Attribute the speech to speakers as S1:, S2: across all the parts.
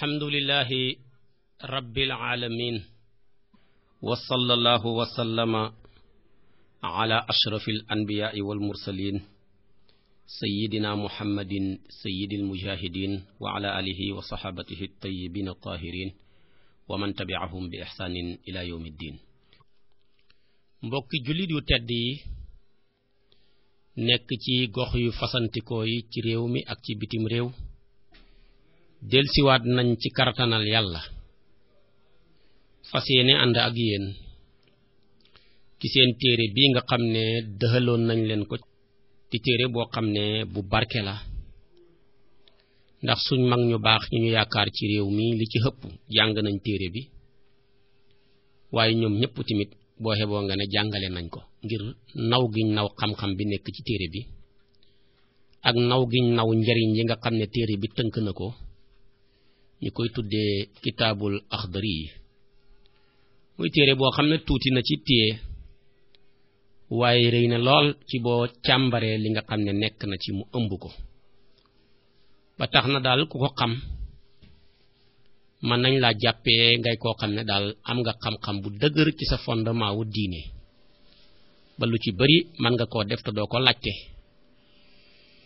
S1: alhamdulillahi rabbil alamin wa sallallahu wa sallama ala ashrafil anbiya'i wal mursalin sayyidina muhammadin sayyidil mujahidin wa ala alihi wa sahabatihi at-tayyibin at-tahirin wa man tabi'ahum bi ihsanin ila yawmiddin. mbokki jullit yu tedd yi nekk ci gox yu fasantikoo yi ci réew mi ak ci bitim réew, delsiwaat nañ ci karatanal yàlla fas yéene ànd ak yéen ci seen téere bii nga xam ne dëxaloon nañ leen ko ci téere boo xam ne bu barke la, ndax suñ mag ñu baax ñu yaakaar ci réew mi li ci ëpp jàng nañ téere bi, waaye ñoom ñëpp tamit boo xeboo nga ne jàngale nañ ko ngir naw giñ naw xam-xam bi nekk ci téere bi ak naw giñ naw njariñ yi nga xam ne téere bi tënk na ko. ñu koy tuddee kitaabul axdari yi muy téere boo xam ne tuuti na ci téye waaye rëy na lool ci boo càmbaree li nga xam ne nekk na ci mu ëmb ko, ba tax na daal ku ko xam mën nañ laa jàppee ngay koo xam ne daal am nga xam-xam bu dëgër ci sa fondement wu diine, ba lu ci bari mën nga koo def te doo ko laajte.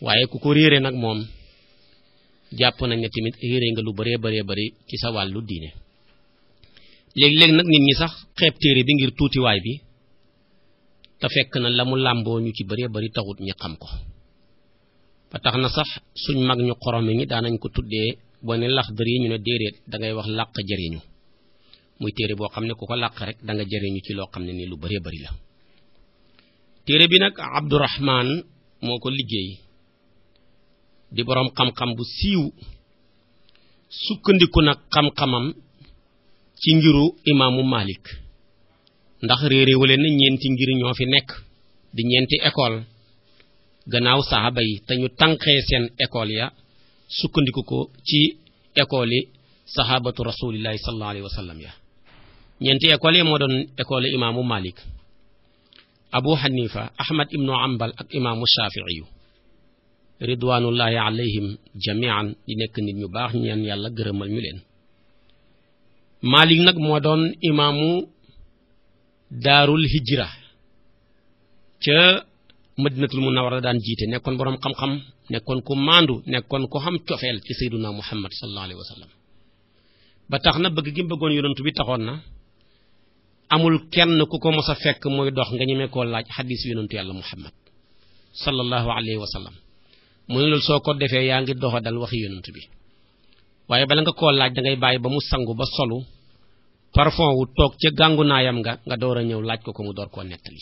S1: waaye ku ko réere nag moom jàpp nañ ne tamit réere nga lu bëree bari ci sa wàllu diine. léegi-léegi nag nit ñi sax xeeb téere bi ngir tuutiwaay bi, te fekk na la mu làmboo ñu ci bëree bari taxut ñi xam ko. ba tax na sax suñ mag ñu xorome ñi daanañ ko tuddee boo ne Laxdari ñu ne déedéet da ngay wax làq jariñu, muy téere boo xam ne ku ko làq rek da nga jariñu ci loo xam ne ni lu bëree bari la. téere bi nag Abdurahman moo ko liggéey, di boroom xam-xam bu siiw, sukkandiku nag xam-xamam ci ngiru imaamu Malik, ndax réeréewale na ñeenti ngir ñoo fi nekk di ñeenti école gannaaw saxaaba yi, te ñu tànqee seen école ya sukkandiku ko ci école yi sahabatu rasulillahi sallallahu alayhi wa sallam ya. ñeenti école yi moo doon école imaamu Malik, Abu Hanifa, Ahmad ibnu Ambal ak imaamu Shafi'i ridwanullahi alayhim jami'an di nekk nit ñu baax ñaan yàlla gërëmal ñu leen. Malik nag moo doon imaamu daarul hijra ca madinatul munawwara daan jiite, nekkoon boroom xam-xam, nekkoon ku maandu, nekkoon ko xam cofeel ci sayyiduna Muhammad sallallahu alayhi wa sallam. ba tax na bëgg gi bëggoon yonent bi taxoon na amul kenn ku ko mos a fekk muy dox nga ñemee koo laaj xadiis yonentu yàlla Muhammad sallallahu alayhi wa sallam. mu ne loolu soo ko defee yaa ngi doxa dal waxi yonent bi, waaye bala nga koo laaj da ngay bàyyi ba mu sangu ba solu parfum wu toog ca gàngu naayam nga door a ñëw laaj ko mu door koo nettali.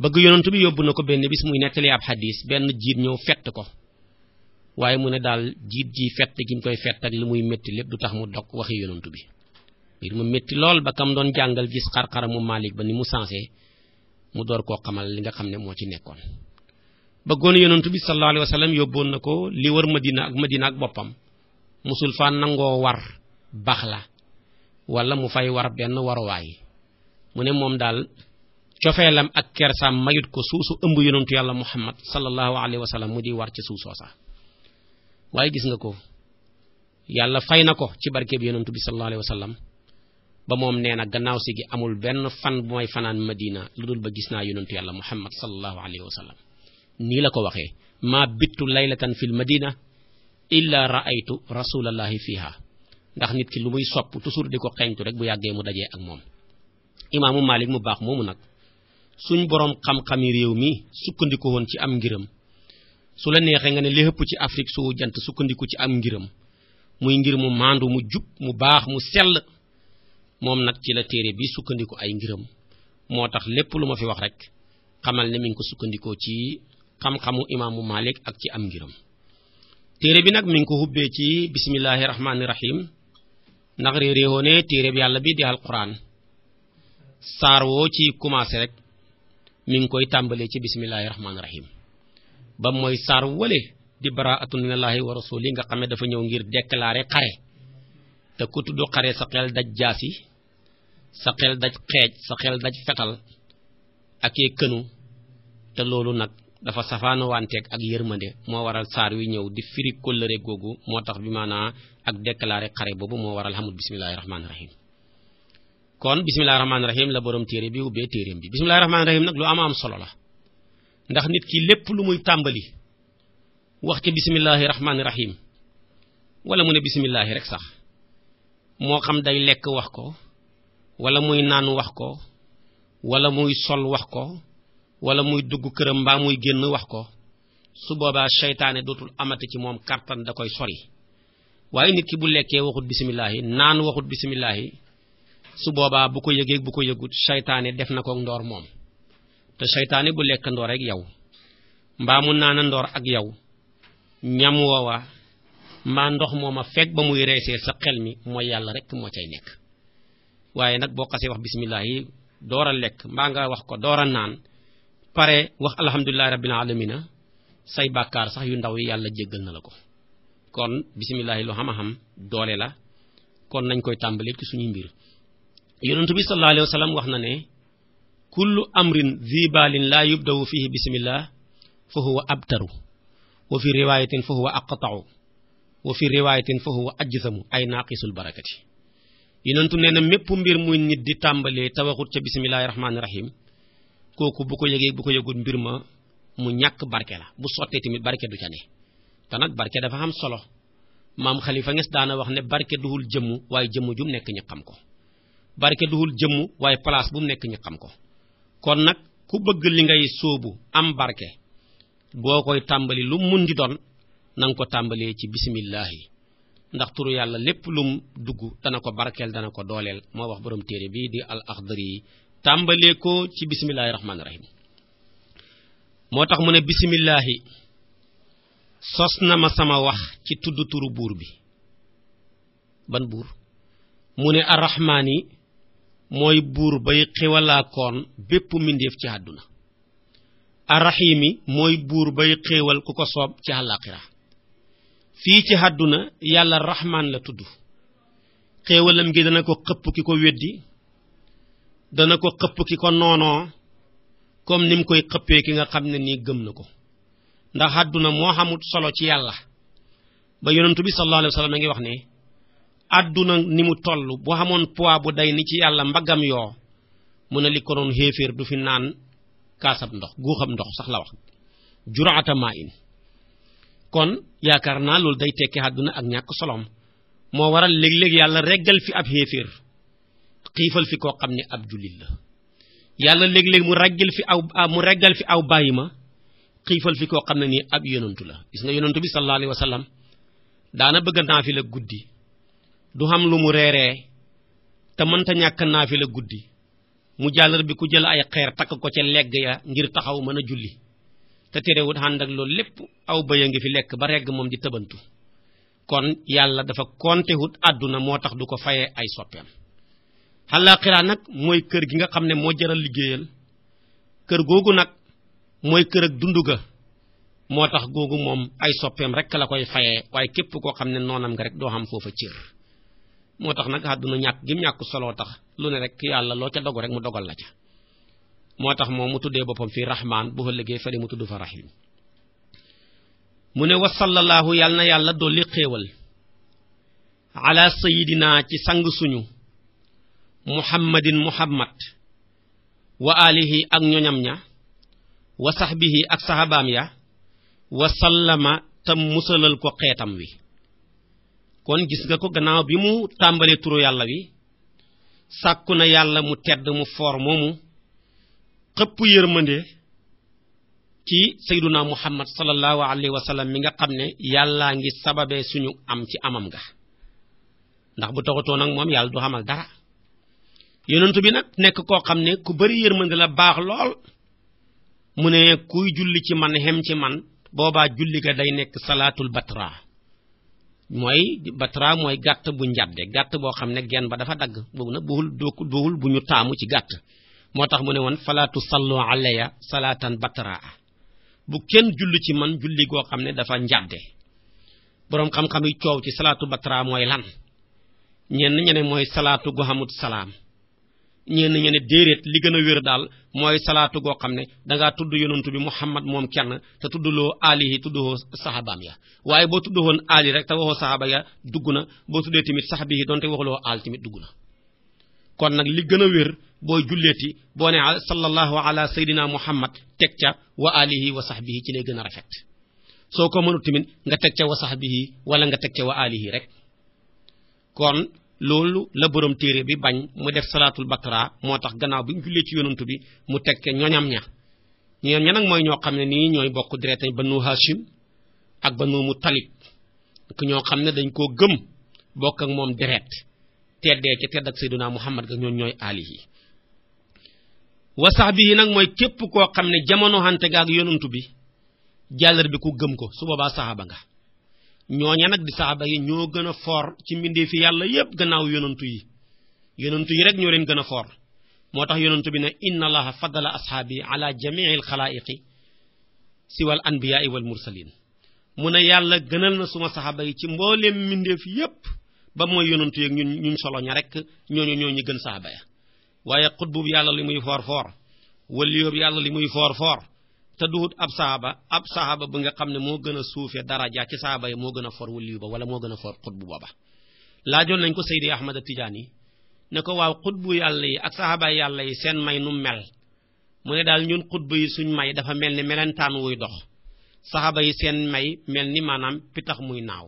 S1: bëgg yonent bi yóbbu na ko benn bis muy nettali ab xadiis, benn jiit ñëw fett ko, waaye mu ne daal jiit ji fett gi ñu koy fett ak li muy métti lépp du tax mu dog waxi yonent bi. mbir mu métti lool ba kam doon jàngal gis xar-xaramu Malik ba ni mu sensé, mu door koo xamal li nga xam ne moo ci nekkoon. bëggoon yonent bi sallallahu alayhi wa sallam yóbboon na ko li wër Madina ak boppam, musul fa nangoo war baax la wala mu fay war benn waruwaay. mu ne moom daal cofeelam ak kersaam mayut ko suusu ëmb yonentu yàlla Muhammad sallallahu alayhi wa sallam mu di war ci suusoo sax. waaye gis nga ko yàlla fay na ko ci barke bi yonentu bi sallallahu alayhi wa sallam ba moom nee na gannaaw si gi amul benn fan bu may fanaan Madina lu dul ba gis naa yonentu yàlla Muhammad sallallahu alayhi wa sallam. nii la ko waxee, ma bittu laylatan fil madina illa ra'aytu rasulallahi fiha, ndax nit ki lu muy sopp toujours di ko xeeñtu rek bu yàggee mu dajee ak moom. imaamu Malik mu baax moomu nag suñ boroom xam-xami réew mi sukkandiku woon ci am ngiram, su la neexee nga ne li ëpp ci Afrique soo jant sukkandiku ci am ngiram, muy ngir mu maandu mu jub mu baax mu sell. moom nag ci la téere bi sukkandiku ay ngiram, moo tax lépp lu ma fi wax rek xamal ne mi ngi ko sukkandikoo ci xam-xamu imaamu Malik ak ci am ngiram. téere bi nag mi ngi ko hubbee ci bismillahi rahmaani rahim, ndax réeréewoo ne téere bi yàlla bi di alquran saar woo ci commencé rek mi ngi koy tàmbalee ci bismillahi rahmaani rahim, ba mooy saar wale di baraatun minallahi wa rasuli nga xam ne dafa ñëw ngir déclarer xare. te ku tudd xare sa xel daj jaasi, sa xel daj xeej, sa xel daj fetal ak yee kënu, te loolu nag dafa safaano wanteeg ak yërmande moo waral saar wi ñëw di firi kóllëre googu moo tax bi maanaa ak déclaré xare boobu moo waral xamul bismillahi rahmaani rahim kon bismillahi rahmaani rahim la borom téere bi ubbee téereem bi bismillahi rahmaani rahim nag lu am solo la ndax nit ki lépp lu muy tàmbali wax ci bismillahi rahmaani rahim wala mu ne bismillahi rek sax moo xam day lekk wax ko wala muy naan wax ko wala muy sol wax ko wala muy dugg këram mbaa muy génn wax ko su boobaa seytaane dootul amati ci moom kartan da koy sori waaye nit ki bu lekkee waxut bismillahi naan waxut bismillahi su boobaa bu ko yëgee bu ko yëgut seytaane def na ko ndoor moom te seytaane bu lekk ndoor ak yow mbaa mu naan ndoor ak yow ñam woowa mbaa ndox mooma fekk ba muy reesee sa xel mi mooy yàlla rek moo cay nekk waaye nag boo xasee wax bismillahi door a lekk mbaa nga wax ko door a naan pare wax alhamdulillahi rabbil alamina say bàkkaar sax yu ndaw yi yàlla jéggal na la ko kon bismillahi lu xam doole la kon nañ koy tàmbalee ci suñuy mbir yonent bi sallallahu alayhi wa sallam wax na ne kullu amrin zibalin la yubdawu fihi bismillah fa huwa abtaru wa fi riwayatin fa huwa aqta'u wa fi riwayatin fa huwa ajzamu ay naqisul barakati yonentu nee na mépp mbir muy nit di tàmbalee te waxut ca bismillahi rahmaani rahim kooku bu ko yëgee bu ko yëgut mbir ma mu ñàkk barke la bu sottee tamit barke du ca ne te nag barke dafa am solo maam Xalifa Nges daana wax ne barke duhul jëmm waaye jëmm ju mu nekk ñi xam ko barke duhul jëmm waaye place bu mu nekk ñi xam ko kon nag ku bëgg li ngay sóobu am barke boo koy tàmbali lu mun di doon na nga ko tàmbalee ci bismillahi ndax turu yàlla lépp lum dugg dana ko barkeel dana ko dooleel moo wax borom téere bi di al Axdari yi tàmbalee ko ci bismillahi rahmaani rahim moo tax mu ne bismillahi sos na ma sama wax ci tudd turu buur bi ban buur mu ne arrahmaani mooy buur bay xéwalaa koon bépp mbindeef ci àdduna arrahimi mooy buur bay xéewal ku ko soob ci àllaaxira fii ci àdduna yàlla rahmaan la tudd xéewalam gi dana ko xëpp ki ko weddi dana ko xëpp ki ko noonoo comme ni mu koy xëppee ki nga xam ne nii gëm na ko ndax àdduna moo xamut solo ci yàlla ba yonentu bi sallallahu alayhi wa sallam a ngi wax ne àdduna ni mu toll boo xamoon poids bu day ni ci yàlla mbaggam yoo mu ne li ko doon xéeféer du fi naan kaasab ndox guuxam ndox sax la wax juraata maa in kon yaakaar naa loolu day tekki àdduna ak ñàkk solom moo waral léeg-léeg yàlla reggal fi ab xéeféer xiifal fi koo xam ne ab jullit la yàlla léeg-léeg mu reggal fi aw bàyyi ma xiifal fi koo xam ne nii ab yonantu la gis nga yonantu bi sallallahu alayhi wa sallam daana bëgg naafila guddi du xam lu mu reeree te mënta ñàkk naafila guddi mu jàllar bi ku jël ay xeer takk ko ca legg ya ngir taxaw mën a julli te terewut ànd ak loolu lépp aw bëy a ngi fi lekk ba regg moom di tëbantu kon yàlla dafa kontewut àdduna moo tax du ko fayee ay soppeem àllaaxira nag mooy kër gi nga xam ne moo jaral liggéeyal kër googu nag mooy kër ak dund ga moo tax googu moom ay soppeem rek la koy fayee waaye képp koo xam ne noonam nga rek doo xam foofa cër moo tax nag àdduna ñàkk gi ñàkk soloo tax lu ne rek yàlla loo ca dogu rek mu dogal la ca moo tax moom mu tuddee boppam fii rahmaan bu fa liggéey fari mu tudd fa rahim mu ne wa sallallahu yàlla na yàlla dolli xéewal ala sayidina ci sang suñu muhammadin muhammad wa alihi ak ñoñam ña wa sahbihi ak sahabaam ya wa sallama tam musalal ko xeetam wi kon gis nga ko gannaaw bi mu tàmbalee turu yàlla wi sàkku na yàlla mu tedd mu foor moomu xëpp yërmande ci sayyiduna muhammad sallallahu alayhi wa sallam mi nga xam ne yàllaa ngi sababee suñu am ci amam nga ndax bu taxatoon ak moom yàlla du xamal dara yonent bi nag nekk koo xam ne ku bari yërmande la baax lool mu ne kuy julli ci man xem ci man boobaa julli ga day nekk salaatul batra mooy gàtt bu njadde gàtt boo xam ne genn ba dafa dagg boobu nag buhul bu ñu taamu ci gàtt moo tax mu ne woon falaatu sallu alayya salaatan batra bu kenn julli ci man julli goo xam ne dafa njadde boroom xam-xam yi coow ci salaatu batra mooy lan ñenn ñene mooy salaatu gu xamut salaam ñenn ñe ne déedéet li gën a wér daal mooy salaatu goo xam ne dangaa tudd yonantu bi Muhammad moom kenn te tuddloo alihi tuddoo sahabaam ya waaye boo tudd woon ali rek te waxoo sahaba ya dugg na boo tuddee tamit sahbi yi donte waxuloo al tamit dugg na kon nag li gën a wér booy julleeti boo ne sallallahu ala sayidina Muhammad teg ca wa alihi wa sahbihi ci lay gën a rafet soo ko mënut tamit nga teg ca wa sahbihi wala nga teg ca wa alihi rek kon loolu la borom téere bi bañ mu def salaatul batra moo tax gannaaw bi ñu jullee ci yonantu bi mu teg ca ñoñam ña nag mooy ñoo xam ne nii ñooy bokk direct banu Hashim ak banu Muttalib ku ñoo xam ne dañ koo gëm bokk ak moom direct teddee ci tedd ak Seydina Muhammad ga ñoon ñooy alihi wa sahbihi nag mooy képp koo xam ne jamono xante ga ak yonantu bi jàllar bi ku gëm ko su boobaa saxaaba nga ñooña nag di saxaaba yi ñoo gën a foor ci mbindee fi yàlla yépp gannaaw yonantu yi rek ñoo leen gën a foor moo tax yonantu bi ne inna allaha faddala ashaabi ala jami'il xalaa'iqi siwal anbiya'i wal mursalin mu ne yàlla gënal na suma saxaaba yi ci mbooleem mbindee fi yépp ba mooy yonantu yeeg ñun solo ña rek ñoo ñi gën saxaaba ya waaye xutbu bi yàlla li muy foor foor waliyu bi yàlla li muy foor foor te duhut ab saxaaba bu nga xam ne moo gën a suufe daraja ci saxaaba yi moo gën a for waliyu ba wala moo gën a for xutbu booba laajoon nañ ko Seydi Ahmad Tijaani ne ko waaw xutbu yàlla yi ak saxaaba yàlla yi seen may nu mel mu ne daal ñun xutbu yi suñ may dafa mel ni melentaan wuy dox saxaaba yi seen may mel ni maanaam pitax muy naaw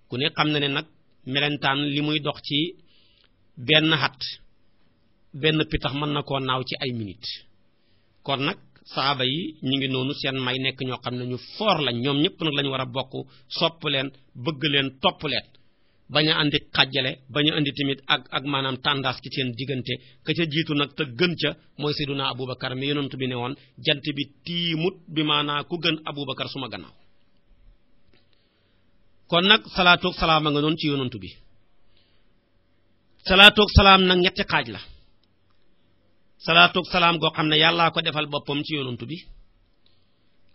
S1: ku ne xam na ne nag melentaan li muy dox ci benn xat benn pitax mën na koo naaw ci ay minutes kon nag saxaaba yi ñu ngi noonu seen may nekk ñoo xam ne ñu foor lañ ñoom ñëpp nag lañu war a bokk sopp leen bëgg leen topp leen bañ a andi xàjjale bañ a andi tamit ak maanaam tàndaas ci seen diggante ka ca jiitu nag te gën ca mooy Seydina Abubakar mi yonent bi ne woon jant bi tiimut bi maanaa ku gën Abubakar suma gannaaw kon nag salaatoog salaam a nga noonu ci yonent bi salaatoog salaam nag ñetti xaaj la salaatoog salaam goo xam ne yàllaa ko defal boppam ci yonantu bi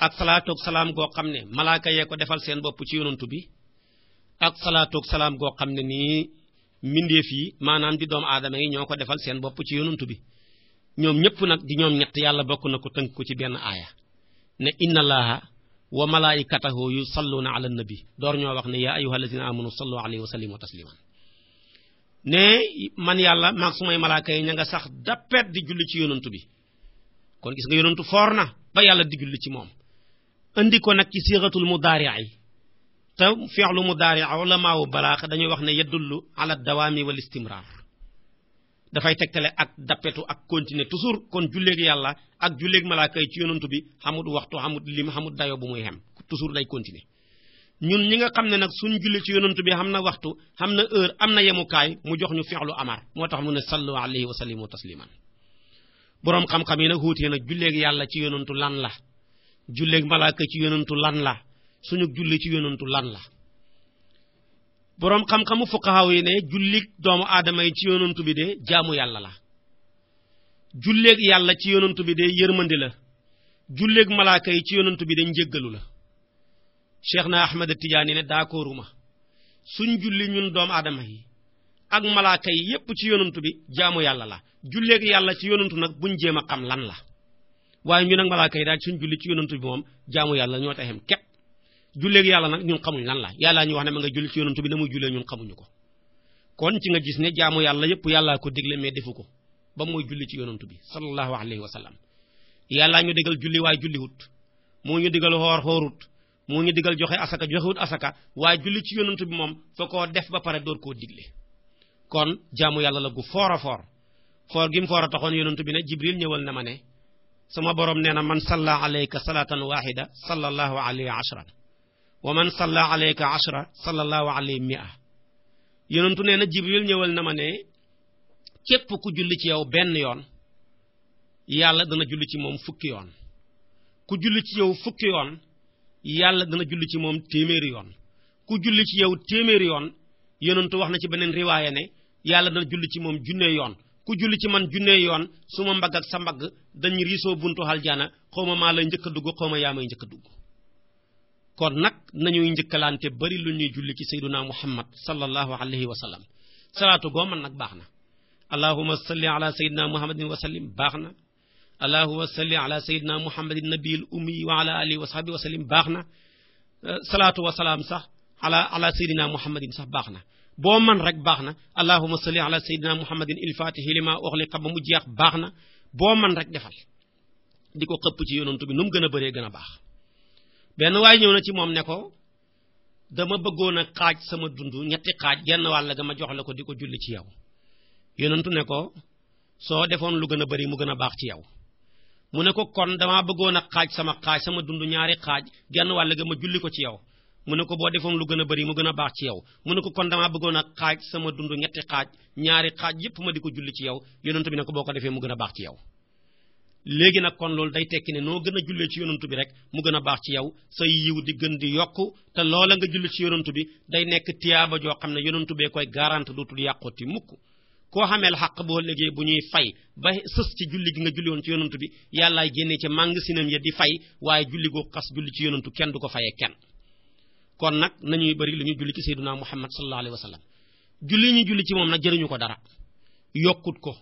S1: ak salaatoog salaam goo xam ne malaaka yee ko defal seen bopp ci yonantu bi ak salaatoog salaam goo xam ne nii mbindeef yi maanaam di doomu aadama yi ñoo ko defal seen bopp ci yonantu bi ñoom ñëpp nag di ñoom ñett yàlla bokk na ko tënk ko ci benn aaya ne inna allaha wa malaikatahu yusalluna ala nabi door ñoo wax ne yaa ayyuhallazina amanu sallu alayhi wa sallimu tasliman ne man yàlla maag sumay malaaka yi ña nga sax dappet di julli ci yonantu bi kon gis nga yonantu foor na ba yàlla di julli ci moom andi ko nag ci siratul mudaari'i te fi'lu mudaari' ulamaawu balaax dañuy wax ne yadullu ala dawaami wal istimrar dafay tegtale ak dappetu ak continuer toujours kon julleeg yàlla ak julleeg malaaka yi ci yonantu bi xamut waxtu xamut lim xamut dayo bu muy xem toujours day continuer ñun ñi nga xam ne nag suñ julli ci yonantu bi xam na waxtu xam na heure am na yemukaay mu jox ñu fi'lu amar moo tax mu ne sallu alayhi wa sallimu tasliman boroom xam-xam yi nag wuutee nag julleeg yàlla ci yonantu lan la julleeg malaaka ci yonantu lan la suñu julli ci yonantu lan la boroom xam-xamu fuqaha yi ne jullik doomu aadama yi ci yonantu bi de jaamu yàlla la julleeg yàlla ci yonantu bi de yërmandi la julleeg malaaka yi ci yonantu bi de njéggalu la Cheikh na Ahmad Tidiane ne d'accorduma suñ julli ñun doomu aadama yi ak malaaka yi yépp ci yonantu bi jaamu yàlla la julleeg yàlla ci yonantu nag buñ jéem a xam lan la waaye ñun ak malaaka yi daal suñ julli ci yonantu bi moom jaamu yàlla ñoo taxem képp julleeg yàlla nag ñun xamuñ lan la yàllaa ñu wax ne ma nga julli ci yonantu bi na muy jullee ñun xamuñu ko kon ci nga gis ne jaamu yàlla yépp yàllaa ko digle mais defu ko ba mooy julli ci yonantu bi sallallahu alayhi wa sallam yàllaa ñu digal julli waaye julliwut moo ñu digal xoor xoorut moo ñu digal joxe asaka joxewut asaka waaye julli ci yonantu bi moom fa koo def ba pare door koo digle kon jaamu yàlla la gu foor a foor gi mu foor a taxoon yonantu bi ne Jibril ñëwal na ma ne sama borom nee na man salla alayka salatan wahida sallallahu alayhi ashran wa man salla alayka ashra sallallahu alayhi mi'a yonantu nee na Jibril ñëwal na ma ne képp ku julli ci yow benn yoon yàlla dana julli ci moom fukki yoon ku julli ci yow fukki yoon yàlla dana julli ci moom téeméeri yoon ku julli ci yow téeméeri yoon yonentu wax na ci beneen riwaaya ne yàlla dana julli ci moom junne yoon ku julli ci man junne yoon su ma mbagg ak sa mbagg dañ riisoo buntu aljana xawma maa lay njëkk a dugg xawma yaa may njëkk a dugg kon nag nañuy njëkkalante bari lu ñuy julli ci sayyiduna muhammad sallallahu alayhi wa sallam salaatu goo man nag baax na allahumma salli ala sayyidina muhammadin wa sallim baax na allahumma salli ala sayyidina muhammadin nabiyil ummi wa ala alihi wa sahbihi wa sallim baax na salaatu wa salaam sax ala sayyidina muhammadin sax baax na boo man rek baax na allahumma salli ala sayyidina muhammadin il fatihi lima ughliqa ba mu jeex baax na boo man rek defal di ko xëpp ci yonantu bi nu mu gën a bëree gën a baax benn waaye ñëw na ci moom ne ko dama bëggoon a xaaj sama dund ñetti xaaj genn wàll ga ma jox la ko di ko julli ci yow yonantu ne ko soo defoon lu gën a bëri mu gën a baax ci yow mu ne ko kon damaa bëggoon a xaaj sama dund ñaari xaaj genn wàll ga ma julli ko ci yow mu ne ko boo defoon lu gën a bëri mu gën a baax ci yow mu ne ko kon damaa bëggoon a xaaj sama dund ñetti xaaj ñaari xaaj yépp ma di ko julli ci yow yonantu bi ne ko boo ko defee mu gën a baax ci yow léegi nag kon loolu day tekki ne noo gën a jullee ci yonantu bi rek mu gën a baax ci yow say yiw di gën di yokku te loola nga julli ci yonantu bi day nekk tiyaaba joo xam ne yonantu bee koy garante dootul yàqooti mukk koo xameel xaq boo léegi bu ñuy fay ba sës ci julli gi nga julli woon ci yonantu bi yàllaay génnee ci màng sinam ya di fay waaye julli goo xas julli ci yonantu kenn du ko fayee kenn kon nag nañuy bëri lu ñuy julli ci sayyiduna muhammad sallallahu alayhi wa sallam julli ñu julli ci moom nag jëriñu ko dara yokkut ko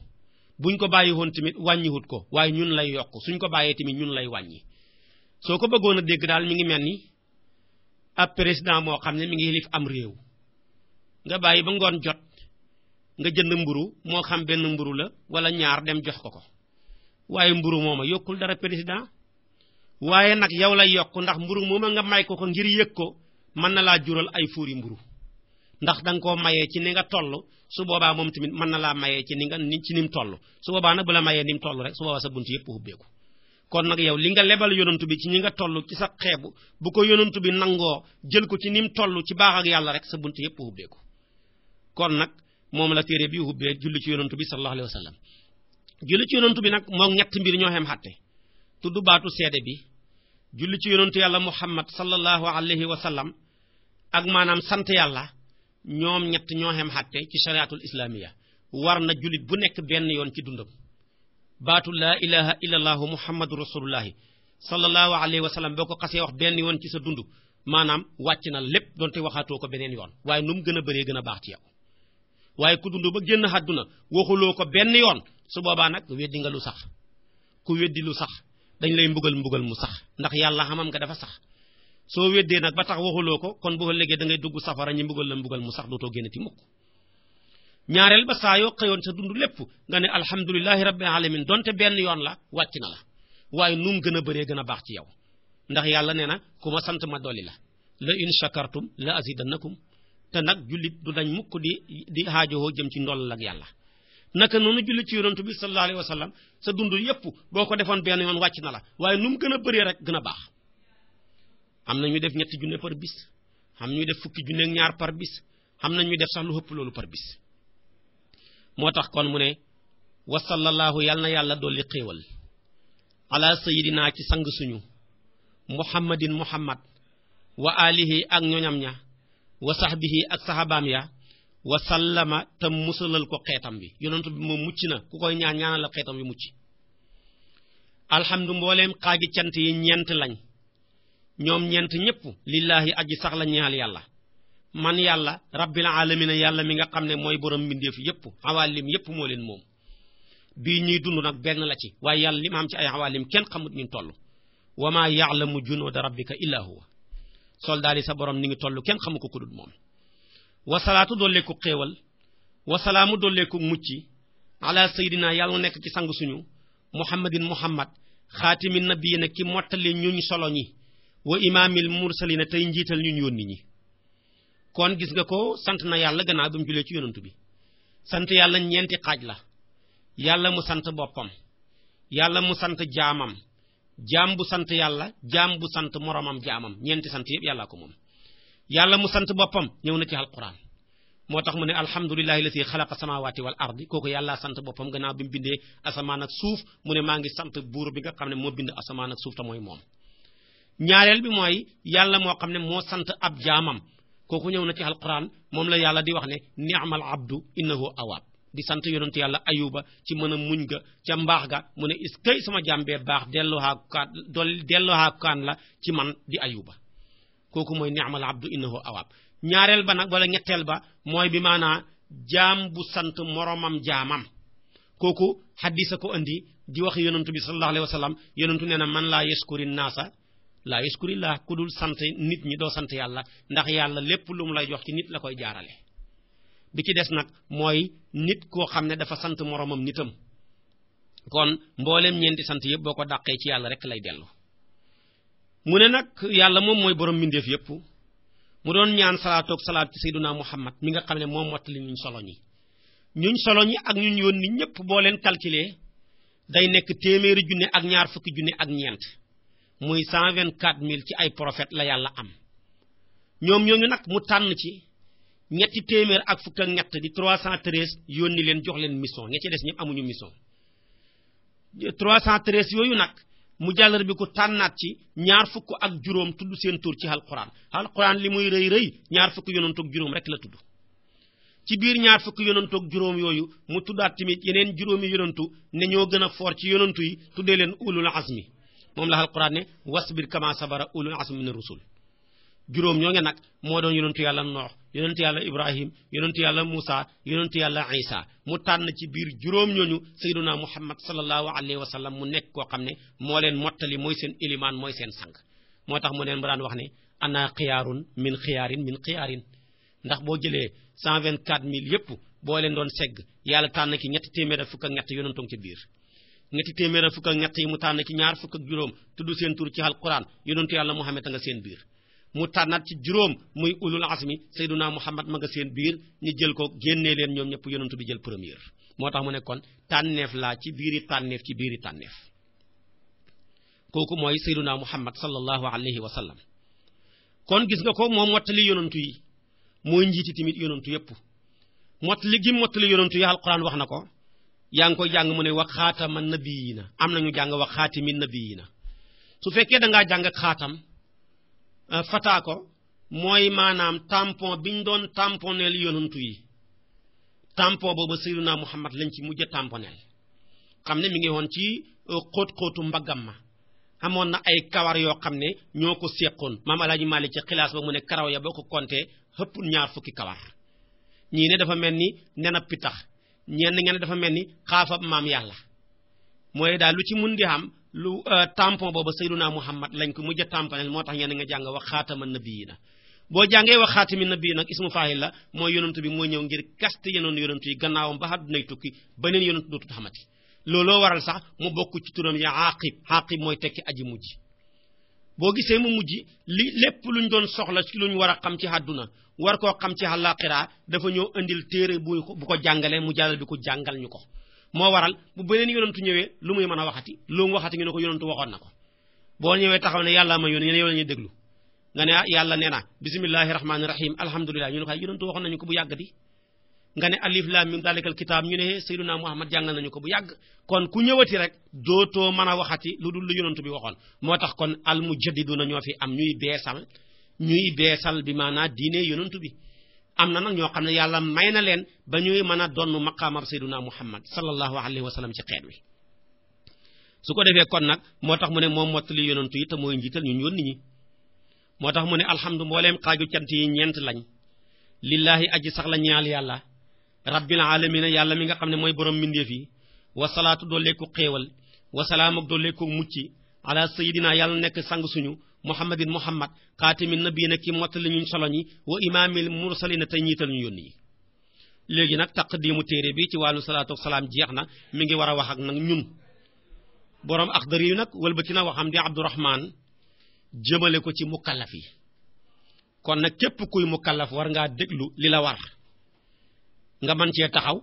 S1: buñ ko bàyyi woon tamit wàññiwut ko waaye ñun lay yokk suñ ko bàyyee tamit ñun lay wàññi soo ko bëggoon a dégg daal mi ngi mel ni ab président moo xam ne mi ngi yilif am réew nga bàyyi ba ngoon jot nga jënd mburu moo xam benn mburu la wala ñaar dem jox ko waaye mburu mooma yokkul dara président waaye nag yow lay yokk ndax mburu mooma nga may ko ngir yëg ko mën na laa jural ay fuuri mburu ndax da nga koo mayee ci ni nga toll su boobaa moom tamit mën na laa mayee ci ni mu toll su boobaa nag bu la mayee ni mu toll rek su boobaa sa bunt yëpp ubbeeku kon nag yow li nga lebal yonantu bi ci ñi nga toll ci sa xeebu bu ko yonantu bi nangoo jël ko ci ni mu toll ci baax ak yàlla rek sa bunt yëpp ubbeeku kon nag moom la téere bi ubbee julli ci yonantu bi sallallahu alayhi wa sallam julli ci yonantu bi nag moom ñett mbir ñoo xem xatte tudd baatu seede bi julli ci yonantu yàlla muhammad sallallahu alayhi wa sallam ak maanaam sant yàlla ñoom ñett ñoo xem xatte ci shariatul islamiya war na jullit bu nekk benn yoon ci dundam baatu laa ilaha illa allahu muhammadu rasulullahi sallallahu alayhi wa sallam boo ko xasee wax benn yoon ci sa dund maanaam wàcc na lépp donte waxaatoo ko beneen yoon waaye nu mu gën a bëree gën a baax ci yow waaye ku dund ba génn àdduna waxuloo ko benn yoon su boobaa nag weddi nga lu sax ku weddi lu sax dañ lay mbugal mu sax ndax yàlla xamam nga dafa sax soo weddee nag ba tax waxuloo ko kon boo léegi da ngay dugg safara ñi mbugal mu sax dootoo génnati mukk ñaareel ba saa yoo xëyoon sa dund lépp nga ne alhamdulillahi rabbil alamin donte benn yoon la wàcc na la waaye nu mu gën a bëree gën a baax ci yow ndax yàlla nee na ku ma sant ma dolli la la in shakartum la azidannakum te nag jullit du dañ mukk di xaajowoo jëm ci ndoll ak yàlla naka noonu julli ci yonantu bi sallallahu alayhi wa sallam sa dund yépp boo ko defoon benn yoon wàcc na la waaye nu mu gën a bëree rek gën a baax am na ñu def ñetti junne par bis am na ñu def fukki junne ak ñaar par bis am na ñu def sax lu ëpp loolu par bis moo tax kon mu ne wa sallallahu yàlla na yàlla dolli xéewal ala sayidina ci sang suñu muhammadin muhammad wa alihi ak ñoñam ña wa sahbihi ak sahabaam ya wa sallama te musalal ko xeetam bi yonentu bi moom mucc na ku koy ñaanal la xeetam bi mucc alhamdu mbooleem xaagi cant yi ñeent lañ ñoom ñeent ñëpp lillahi aji sax la ñaal yàlla man yàlla rabbil alamina yàlla mi nga xam ne mooy borom mbindeef yëpp xawaalim yëpp moo leen moom bii ñuy dund nag benn la ci waaye yàlla li ma am ci ay xawaalim kenn xamut ni mu toll wa ma ya'lamu junuuda rabbika illa huwa soldaar yi sa borom ni ngi toll kenn xamu ko ku dul moom wasalaatu dolleeku xéewal wasalaamu dolleeku mucc ala sayidina yàlla nekk ci sang suñu muhammadin muhammad xaatimin nabiyina ki mottali ñuñ solo ñi wa imaamil mursalina tey njiital ñun yónni ñi kon gis nga ko sant na yàlla gannaaw bi mu julee ci yonantu bi sant yàlla ñeenti xaaj la yàlla mu sant boppam yàlla mu sant jaamam jaam bu sant yàlla jaam bu sant moromam jaamam ñeenti sant yëpp yàlla ko moom yàlla mu sant boppam ñëw na ci alquran moo tax mu ne alhamdulillahi allati xalaqa samawati wal ardi kooku yàlla sant boppam gannaaw bi mu bindee asamaan ak suuf mu ne maa ngi sant buur bi nga xam ne moo bind asamaan ak suuf te mooy moom ñaareel bi mooy yàlla moo xam ne moo sant ab jaamam kooku ñëw na ci alquran moom la yàlla di wax ne ni'mal abdu innahu awab di sant yonent yàlla ayuba ci mën a muñ ga ca mbaax ga mu ne is kay sama jàmbee baax delloohaa kaan la ci man di ayuba kooku mooy ni'mal abdu innahu awab ñaareel ba nag wala ñetteel ba mooy bi maanaa jaam bu sant moromam jaamam kooku xadisa ko andi di wax yonentu bi sallallahu alayhi wa sallam yonentu nee na man laa yashkuri naasa laa yashkurillah ku dul sant nit ñi doo sant yàlla ndax yàlla lépp lu mu lay jox ci nit la koy jaarale bi ci des nag mooy nit koo xam ne dafa sant moromam nitam kon mbooleem ñeenti sant yëpp boo ko dàqee ci yàlla rek lay dellu mu ne nag yàlla moom mooy borom mbindeef yëpp mu doon ñaan salaatoog salaat ci sayyiduna Muhammad mi nga xam ne moom mottali ñuñ solo ñi ak ñun yónni ñëpp boo leen calculer day nekk téeméeri junne ak ñaar fukki junne ak ñeent muy 124 000 ci ay prophètes la yàlla am ñoom ñooñu nag mu tànn ci ñetti téeméer ak fukk ak ñett di 313 yónni leen jox leen mission ña ci des ñëpp amuñu mission 313 yooyu nag mu jàllar bi ko tànnaat ci ñaar fukk ak juróom tudd seen tur ci alquran li muy rëy rëy ñaar fukk yonantu ak juróom rek la tudd ci biir ñaar fukk yonantu ak juróom yooyu mu tuddaat tamit yeneen juróomi yonantu ne ñoo gën a foor ci yonantu yi tuddee leen ulul azmi moom la alquran ne wasbir kama sabara ulul azmi min rusul juróom ñoo nge nag moo doon yonentu yàlla Noox yonentu yàlla Ibrahim yonentu yàlla Musa yonentu yàlla Isa mu tànn ci biir juróom ñooñu sayyiduna Muhammad sallallahu alayhi wa sallam mu nekk koo xam ne moo leen mottali mooy seen ilimaan mooy seen sang moo tax mu neen ba daan wax ne ana xiyaarun min xiyaarin ndax boo jëlee 124 000 yépp boo leen doon segg yàlla tànn ki ñetti téeméer ak fukk ak ñett yonentoom ci biir ñetti téeméer ak fukk ak ñett yi mu tànn ci ñaar fukk ak juróom tudd seen tur ci alquran yonentu yàlla Muhammad a nga seen biir mu tànnaat ci juróom muy ulul azmi sayyiduna Muhammad ma nga seen biir ñu jël ko génnee leen ñoom ñëpp yonentu bi jël première moo tax mu ne kon tànneef laa ci biiri tànneef kooku mooy sayyiduna Muhammad sallallahu alayhi wa sallam kon gis nga ko moom mottali yonentu yi mooy njiiti tamit yonentu yëpp mottali yonentu yi alquran wax na ko yaa ngi koy jàng mu ne wa xaatama nabiyina am nañu jàng wa xaatimi nabiyina su fekkee da ngaa jàng xaatam fataa ko mooy maanaam tampon biñ doon tamponeel yonantu yi tampon boobu sayyiduna Muhammad lañ ci mujj a tamponeel xam ne mi ngi woon ci xóot-xóotu mbaggam ma amoon na ay kawar yoo xam ne ñoo ko séqoon maam Alaaji Maalik ci xilaas ba mu ne karaw ya boo ko compter xëpp ñaar fukki kawar ñii ne dafa mel ni nen ab pitax ñenn ngeen dafa mel ni xaafab maam yàlla mooy daal lu ci mun di xam lu tampon boobu sayyiduna Muhammad lañ ko mujj a tamponel moo tax ñenn nga jàng wax xaatama nabiyina boo jàngee wax xaatami nabiyi nag ismu faahil la mooy yonantu bi mooy ñëw ngir kaste yenoon yonantu yi gannaawam ba àddunay tukki beneen yonantu dootut xamati looloo waral sax mu bokk ci turam ya Aqib mooy tekki aji mujj boo gisee mu mujj li lépp luñ doon soxla ci luñ war a xam ci àdduna war koo xam ci àllaaxira dafa ñëw indil téere bu ko jàngalee mu jàllal bi ko jàngal ñu ko moo waral bu beneen yonantu ñëwee lu muy mën a waxati lu mu waxati ñu ne ko yonantu waxoon na ko boo ñëwee taxaw ne yàlla ma yónni yow la ñuy déglu nga ne yàlla nee na bismillahi rahmaani rahim alhamdulilah ñu ne ko yonantu waxoon nañu ko bu yàgg di nga ne alif lam mim dalikal kitaab ñu ne sayyiduna Muhammad jàngal nañu ko bu yàgg kon ku ñëwati rek dootoo mën a waxati lu dul lu yonantu bi waxoon moo tax kon al mujaddiduna ñoo fi am ñuy beesal bi maanaa diine yonantu bi am na nag ñoo xam ne yàlla may na leen ba ñuy mën a donn maqaamab sayyiduna Muhammad sallallahu alayhi wa sallam ci xeet wi su ko defee kon nag moo tax mu ne moom mottali yonantu yi te mooy njiital ñun yónni ñi moo tax mu ne alhamdu mbooleem xaaju cant yi ñeent lañ lillahi aji sax la ñaal yàlla rabbil alamina yàlla mi nga xam ne mooy borom mbindeef yi wasalaatu dooleeku xéewal wasalaam ak dooleeku mucc ala sayidina yàlla nekk sang suñu muhammadin muhammad xaatimin nabiyina ki mottali ñuñ solo ñi wa imaamil mursalina te ñiital ñu yónni yi léegi nag taqdimu téere bi ci wàllu salaatu wa salaam jeex na mi ngi war a wax ak nag ñun borom Axdari yu nag wëlbati na waxam di Abdurahman jëmale ko ci mukallaf yi kon nag képp kuy mukallaf war ngaa déglu li la war nga mën cee taxaw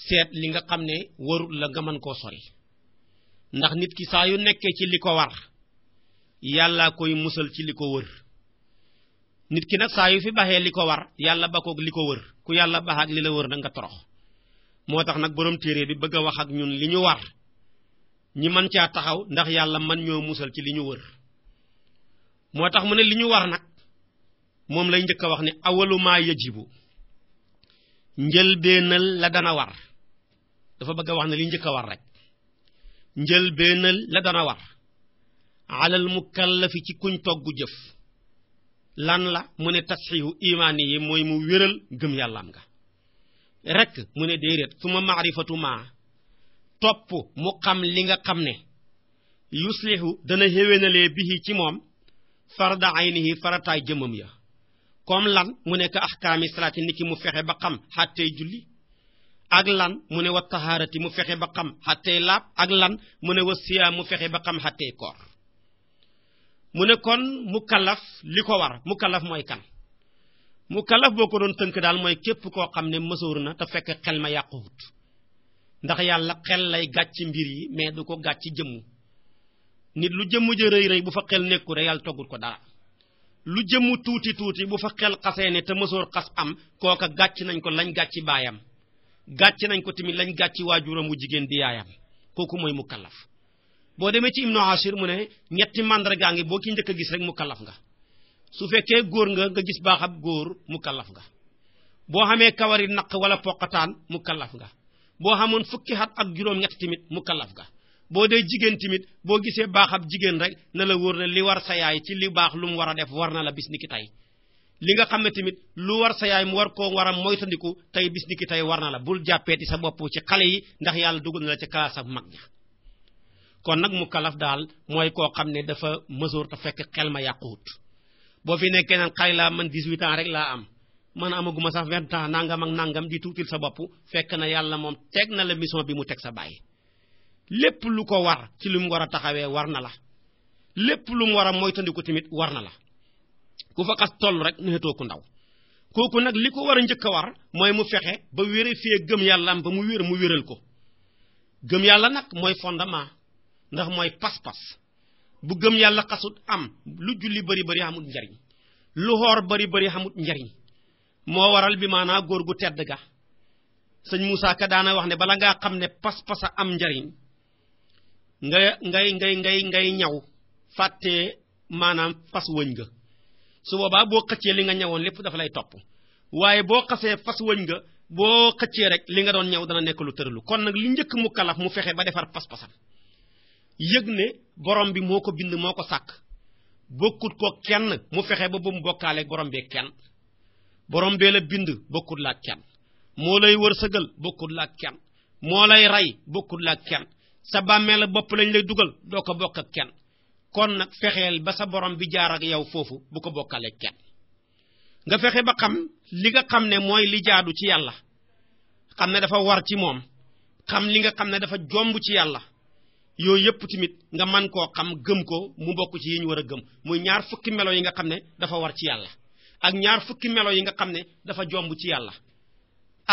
S1: seet li nga xam ne warul la nga mën koo sori ndax nit ki saa yu nekkee ci li ko war yàlla koy musal ci li ko wër nit ki nag saa yu fi baxee li ko war yàlla ba koog li ko wër ku yàlla bax ak li la wër nag nga torox moo tax nag borom téere bi bëgg a wax ak ñun li ñu war ñi mën caa taxaw ndax yàlla mën ñoo musal ci li ñu wër moo tax mu ne li ñu war nag moom lay njëkk a wax ne awalu ma yajibu njëlbeenal la dana war dafa bëgg a wax ne li njëkk a war rek njëlbeenal la dana war alal mukallafi ci kuñ toggu jëf lan la mu ne tasxiihu imaani yi mooy mu wéral gëm yàllaam nga rek mu ne déedéet su ma maarifatu ma topp mu xam li nga xam ne yuslihu dana xéwénalee bihi ci moom farda aynihi farataay jëmam ya comme lan mu nekk ahkaami salaati niki mu fexe ba xam xàttey julli ak lan mu ne wa taharati mu fexe ba xam xàttey laab ak lan mu ne wa siyaam mu fexe ba xam xàttey koor mu ne kon mukallaf li ko war mukallaf mooy kan mukallaf boo ko doon tënk daal mooy képp koo xam ne mësoor na te fekk xel ma yàquwut ndax yàlla xel lay gàcc mbir yi mais du ko gàcc jëmm nit lu jëmm ja rëy rëy bu fa xel nekku rek yàlla toggut ko dara lu jëmm tuuti tuuti bu fa xel xasee ne te mësoor xas am kooka gàcc nañ ko lañ gàcci baayam gàcc nañ ko tamit lañ gàcci waajuram wu jigéen di yaayam kooku mooy mukallaf boo demee ci Ibnu Ashir mu ne ñetti màndargaa ngi boo ki njëkk a gis rek mukallaf nga su fekkee góor nga gis baaxab góor mukallaf nga boo xamee kawari naq wala poqataan mukallaf nga boo xamoon fukki at ak juróom-ñett tamit mukallaf nga boo dee jigéen tamit boo gisee baaxab jigéen rek na la wóor ne li war sa yaay ci li baax lu mu war a def war na la bis ni ki tey li nga xam ne tamit lu war sa yaay mu war koo war a moytandiku tey bis ni ki tey war na la bul jàppeeti sa bopp ci xale yi ndax yàlla dugal na la ci classe ak mag ña kon nag mukallaf daal mooy koo xam ne dafa mësoor te fekk xel ma yàquwut boo fi nekkee naan xale laa man 18 ans rek laa am man amaguma sax 20 ans nangam ak nangam di tuutil sa bopp fekk na yàlla moom teg na la mission bi mu teg sa bàyyi lépp lu ko war ci lu mu war a taxawee war na la lépp lu mu war a moytandiku tamit war na la ku fa xas toll rek neexatoo ku ndaw kooku nag li ko war a njëkk a war mooy mu fexe ba vérifier gëm yàlla am ba mu wéral ko gëm yàlla nag mooy fondement ndax mooy pas-pas bu gëm yàlla xasut am lu julli bari bari xamut njariñ lu xoor bari bari xamut njariñ moo waral bi maanaa góor gu tedd ga sëñ Moussa Ka daana wax ne bala ngaa xam ne pas-pas a am njariñ ngay ñaw fàttee maanaam fas wëñ nga su boobaa boo xëccee li nga ñawoon lépp dafa lay topp waaye boo xasee fas wëñ nga boo xëccee rek li nga doon ñaw dana nekk lu tëralu kon nag li njëkk mu kalaf mu fexe ba defar pas-pasam yëg ne borom bi moo ko bind moo ko sàkk bokkut ko kenn mu fexe ba bu mu bokkaaleeg borom bee kenn borom bee la bind bokkut la ak kenn moo lay wërsëgal bokkut la ak kenn moo lay rey bokkut la ak kenn sa bàmmeel bopp lañ lay dugal doo ko bokk ak kenn kon nag fexeel ba sa borom bi jaar ak yow foofu bu ko bokkaaleeg kenn nga fexe ba xam li nga xam ne mooy li jaadu ci yàlla xam ne dafa war ci moom xam li nga xam ne dafa jomb ci yàlla yooyu yëpp tamit nga man koo xam gëm ko mu bokk ci yi ñu war a gëm muy ñaar fukki melo yi nga xam ne dafa war ci yàlla ak ñaar fukki melo yi nga xam ne dafa jomb ci yàlla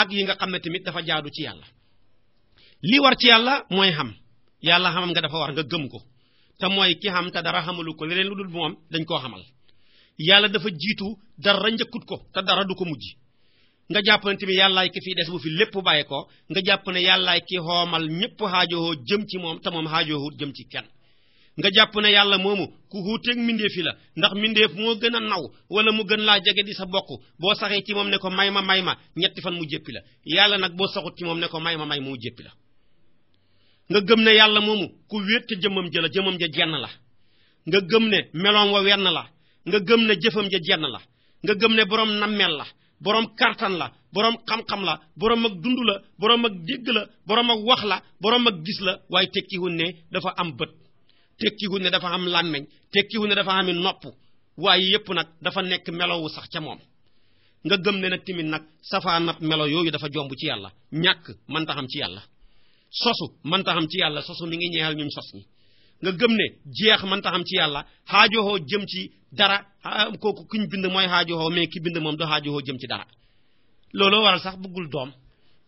S1: ak yi nga xam ne tamit dafa jaadu ci yàlla li war ci yàlla mooy xam yàlla xamam nga dafa war nga gëm ko te mooy ki xam te dara xamalu ko leneen lu dul moom dañ koo xamal yàlla dafa jiitu dara njëkkut ko te dara du ko mujj nga jàpp ne tamit yàllaay ki fii des bu fi lépp bàyyi ko nga jàpp ne yàllaay ki xoomal ñëpp xaajowoo jëm ci moom te moom xaajowut jëm ci kenn nga jàpp ne yàlla moomu ku xuuteeg mbindeef yi la ndax mbindeef moo gën a naw wala mu gën laa jege di sa bokk boo saxee ci moom ne ko may ma ñetti fan mu jéppi la yàlla nag boo saxut ci moom ne ko may ma mu jéppi la nga gëm ne yàlla moomu ku wéet te jëmmam ja jenn la nga gëm ne meloom wa wenn la nga gëm ne jëfam ja jenn la nga gëm ne borom nammeel la borom kartan la borom xam-xam la borom ak dund la borom ak dégg la borom ak wax la borom ak gis la waaye tekkiwul ne dafa am bët tekkiwul ne dafa am làmmeñ tekkiwul ne dafa am nopp waaye yépp nag dafa nekk melowu sax ca moom nga gëm ne nag tamit nag safaanab melo yooyu dafa jomb ci yàlla ñàkk mënta xam ci yàlla sosu mënta xam ci yàlla sosu mi ngi ñeexal ñun sos ñi nga gëm ne jeex mënta xam ci yàlla xaajoxoo jëm ci dara kooku kuñ bind mooy xaajoxoo mais ki bind moom do xaajoxoo jëm ci dara looloo waral sax bëggul doom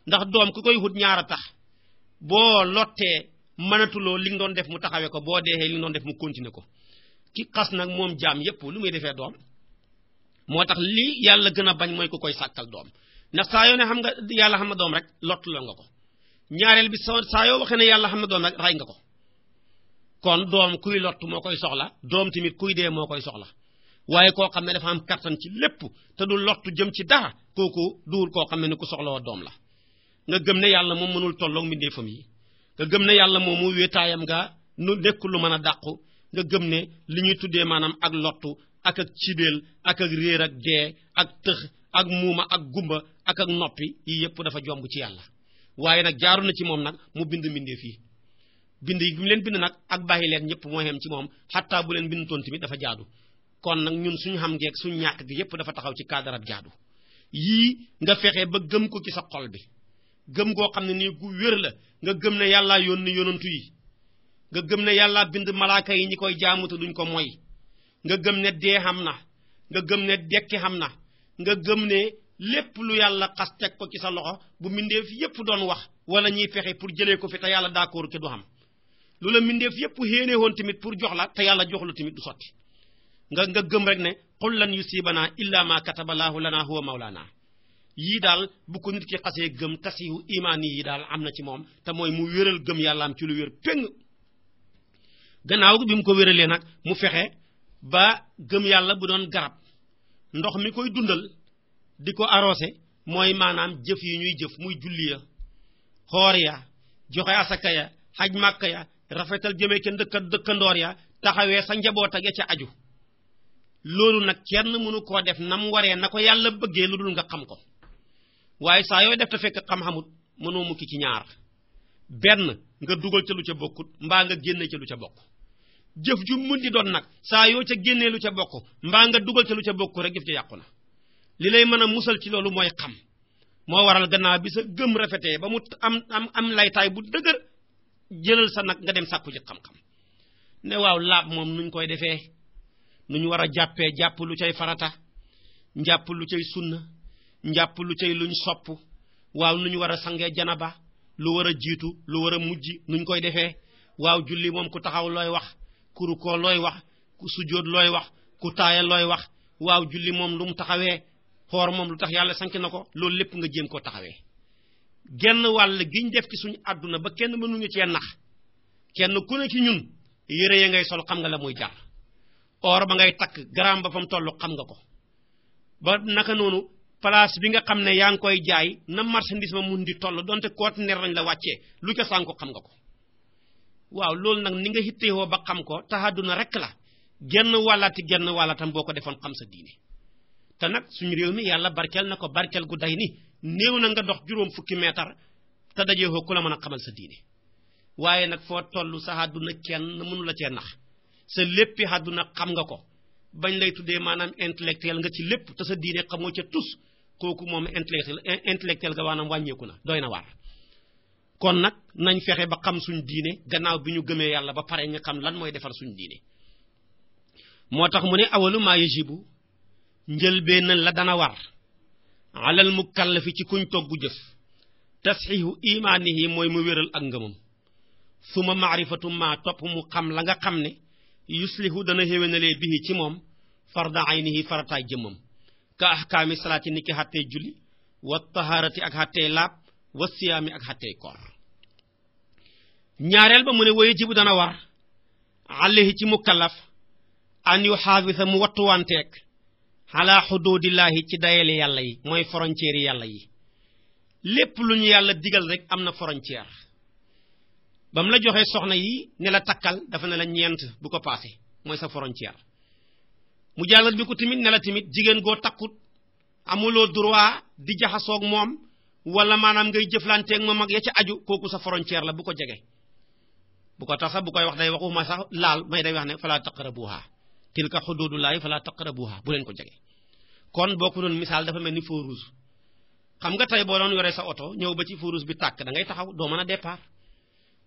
S1: ndax doom ku koy wut ñaara tax boo lottee mënatuloo li nga doon def mu taxawee ko boo deexee li nga doon def mu continuer ko ki xas nag moom jaam yépp lu muy defee doom moo tax lii yàlla gën a bañ mooy ku koy sàkkal doom ndax saa yoo ne xam nga yàlla xam na doom rek lottuloo nga ko ñaareel bi saa yoo waxee ne yàlla xam na doom rek ray nga ko kon doom kuy lott moo koy soxla doom tamit kuy dee moo koy soxla waaye koo xam ne dafa am kattan ci lépp te du lottu jëm ci dara kooku duwul koo xam ne ni ku soxla woo doom la nga gëm ne yàlla moom mënul tolloog mbindeefam yi nga gëm ne yàlla moom mu wéetaayam nga nu nekk lu mën a dàqu nga gëm ne li ñuy tuddee maanaam ak lottu ak cibeel ak réer ak dee ak tëx ak muuma ak gumba ak noppi yi yépp dafa jomb ci yàlla waaye nag jaaru na ci moom nag mu bind mbindeef yi bind yi bi mu leen bind nag ak bàyyi leen ñëpp moo xem ci moom xattaa bu leen bind toon tamit dafa jaadu kon nag ñun suñu xam ngeeg suñu ñàkk gi yépp dafa taxaw ci kaadarab jaadu yii nga fexe ba gëm ko ci sa xol bi gëm goo xam ne nii gu wér la nga gëm ne yàllaa yónni yonantu yi nga gëm ne yàllaa bind malaaka yi ñi koy jaamu te duñ ko moy nga gëm ne dee xam na nga gëm ne dekki xam na nga gëm ne lépp lu yàlla xas teg ko ci sa loxo bu mbindeef yépp doon wax wala ñuy fexe pour jëlee ko fi te yàlla d'accord ke du xam lu la mbindeef yépp xéene woon tamit pour jox la te yàlla jox la tamit du sotti nga gëm rek ne qul lan yusibana illa ma kataballahu lana huwa mawlana yii daal bu ko nit ki xasee gëm tasihu imaani yi daal am na ci moom te mooy mu wéral gëm yàllaam ci lu wér péng gannaaw bi mu ko wéralee nag mu fexe ba gëm yàlla bu doon garab ndox mi koy dundal di ko arrosé mooy maanaam jëf yi ñuy jëf muy julli ya xoor ya joxe asaka ya xaj màkka ya rafetal jëmee ke dëkkandoor ya taxawee sa njaboot ak ya ca aju loolu nag kenn mënu koo def nam waree na ko yàlla bëggee lu dul nga xam ko waaye saa yooy def te fekk xam-xamut mënoo mukki ci ñaar benn nga dugal ca lu ca bokkut mbaa nga génne ca lu ca bokk jëf ju mun di doon nag saa yoo ca génnee lu ca bokk mbaa nga dugal ca lu ca bokk rek jëf ca yàqu na li lay mën a musal ci loolu mooy xam moo waral gannaaw bi sa gëm rafetee ba mu am laytaay bu dëgër jëlal sa nag nga dem sàkku ji xam-xam ne waaw laab moom nuñ koy defee nuñ war a jàppee jàpp lu cay farata njàpp lu cay sunna njàpp lu cay luñ sopp waaw nuñ war a sangee janaba lu war a jiitu lu war a mujj nuñ koy defee waaw julli moom ku taxaw looy wax ku rukoo looy wax ku sujjóot looy wax ku taaya looy wax waaw julli moom lu mu taxawee xoor moom lu tax yàlla sank na ko loolu lépp nga jéem koo taxawee genn wàll giñ def ci suñu àdduna ba kenn mënuñu cee nax kenn ku ne ci ñun yére ya ngay sol xam nga la muy jar or ba ngay takk gramme ba fa mu toll xam nga ko ba naka noonu place bi nga xam ne yaa ngi koy jaay na marchandise ma mun di toll donte conteneur lañ la wàccee lu ca sànko xam nga ko waaw loolu nag ni nga hittewoo ba xam ko taxaduna rek la genn wàllatam boo ko defoon xam sa diine te nag suñu réew mi yàlla barkeel na ko barkeel gu day ni néew na nga dox juróom fukki meetar te dajeexoo ku la mën a xamal sa diine waaye nag foo toll sa àdduna kenn mënu la cee nax sa léppi àdduna xam nga ko bañ lay tuddee maanaam intellectuel nga ci lépp te sa diine xamoo ca tus kooku moom intellectuel ga waanaam wàññeeku na doy na waar kon nag nañ fexe ba xam suñ diine gannaaw bi ñu gëmee yàlla ba pare ñu xam lan mooy defar suñ diine moo tax mu ne awalu maa yajibu njëlbeen la dana war alal mukallafi ci kuñ toggu jëf tasxihu imaanihi mooy mu wéral ak ngëmam suma maarifatu ma topp mu xam la nga xam ne yuslihu dana xéwénalee bihi ci moom farda aynihi farataay jëmmam ka ahkaami salaati ni ki xattee julli wa taharati ak xattee laab wa siyaami ak xattee koor ñaareel ba mu ne waye jibu dana war alayhi ci mukallaf an yu xaafisa mu wattuwanteeg ala xuduudillaahi ci dayeli yàlla yi mooy frontière yi yàlla yi lépp lu ñu yàlla digal rek am na frontière ba mu la joxee soxna yi ne la takkal dafa ne la ñeent bu ko passé mooy sa frontière mu jàllat bi ko tamit ne la tamit jigéen goo takkut amuloo droit di jaxasoog moom wala maanaam ngay jëflanteeg moom ak ya ca aju kooku sa frontière la bu ko jege bu ko tax sax bu koy wax day waxuma sax laal may day wax ne fala taqrabuha tilka xududullahi fala taqrabuha bu leen ko jege kon boo ko doon misaal dafa mel ni feu rouge xam nga tey boo doon yore sa oto ñëw ba ci feu rouge bi tàkk da ngay taxaw doo mën a départ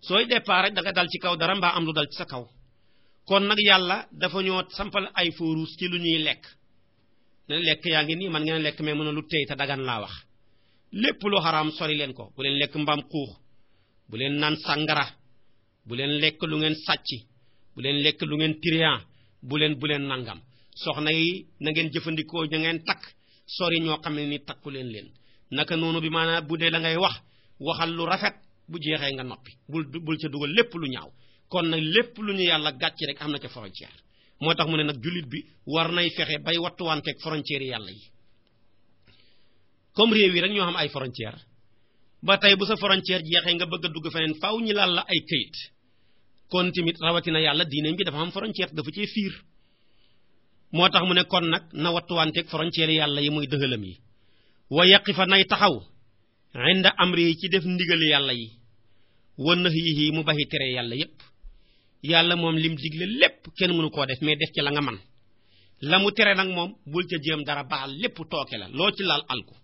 S1: sooy départ rek da nga dal ci kaw dara mbaa am lu dal ci sa kaw kon nag yàlla dafa ñoo sampal ay feu rouge ci lu ñuy lekk ne lekk yaa ngi nii man ngeen lekk mais mën a lu tey te dagan laa wax lépp lu xaraam sori leen ko bu leen lekk mbaam xuux bu leen naan sàngara bu leen lekk lu ngeen sàcc bu leen lekk lu ngeen trian bu leen nangam soxna yi na ngeen jëfandikoo na ngeen takk sori ñoo xam ne ni takku leen naka noonu bi maanaam bu dee la ngay waxal lu rafet bu jeexee nga noppi bul ca dugal lépp lu ñaaw kon nag lépp lu ñu yàlla gàcc rek am na ca frontière moo tax mu ne nag jullit bi war nay fexe bay wattuwanteeg frontière yi yàlla yi comme réew yi rek ñoo xam ay frontière ba tey bu sa frontière jeexee nga bëgg a dugg feneen faaw ñi laal la ay këyit kon tamit rawatina yàlla diineem bi dafa am frontière dafa cee fiir moo tax mu ne kon nag na wattuwanteeg frontière yàlla yi muy dëxalam yi wa yaqifa nay taxaw inda amri ci def ndigal yàlla yi wa nahyihi mu baxi tere yàlla yépp yàlla moom lim digle lépp kenn mënu koo def mais def ci la nga man la mu tere nag moom bul ca jéem dara baal lépp tooke la loo ci laal alku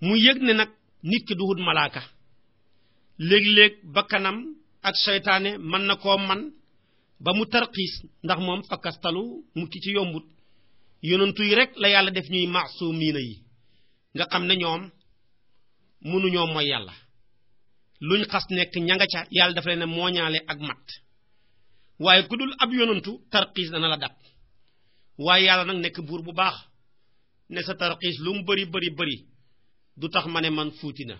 S1: mu yëg ne nag nit ki duhut malaaka léeg-léeg bakkanam ak seytaane mën na koo man ba mu tarxiis ndax moom fakkastalu mu ki ci yombut yonentu yi rek la yàlla def ñuy maasumiina yi nga xam ne ñoom mënuñoo mooy yàlla luñ xas nekk ña nga ca yàlla dafa leen ne mooñaale ak mat waaye ku dul ab yonentu tarxiis dana la dab waaye yàlla nag nekk buur bu baax ne sa tarxiis lu mu bari bari bari du tax ma ne man fuuti na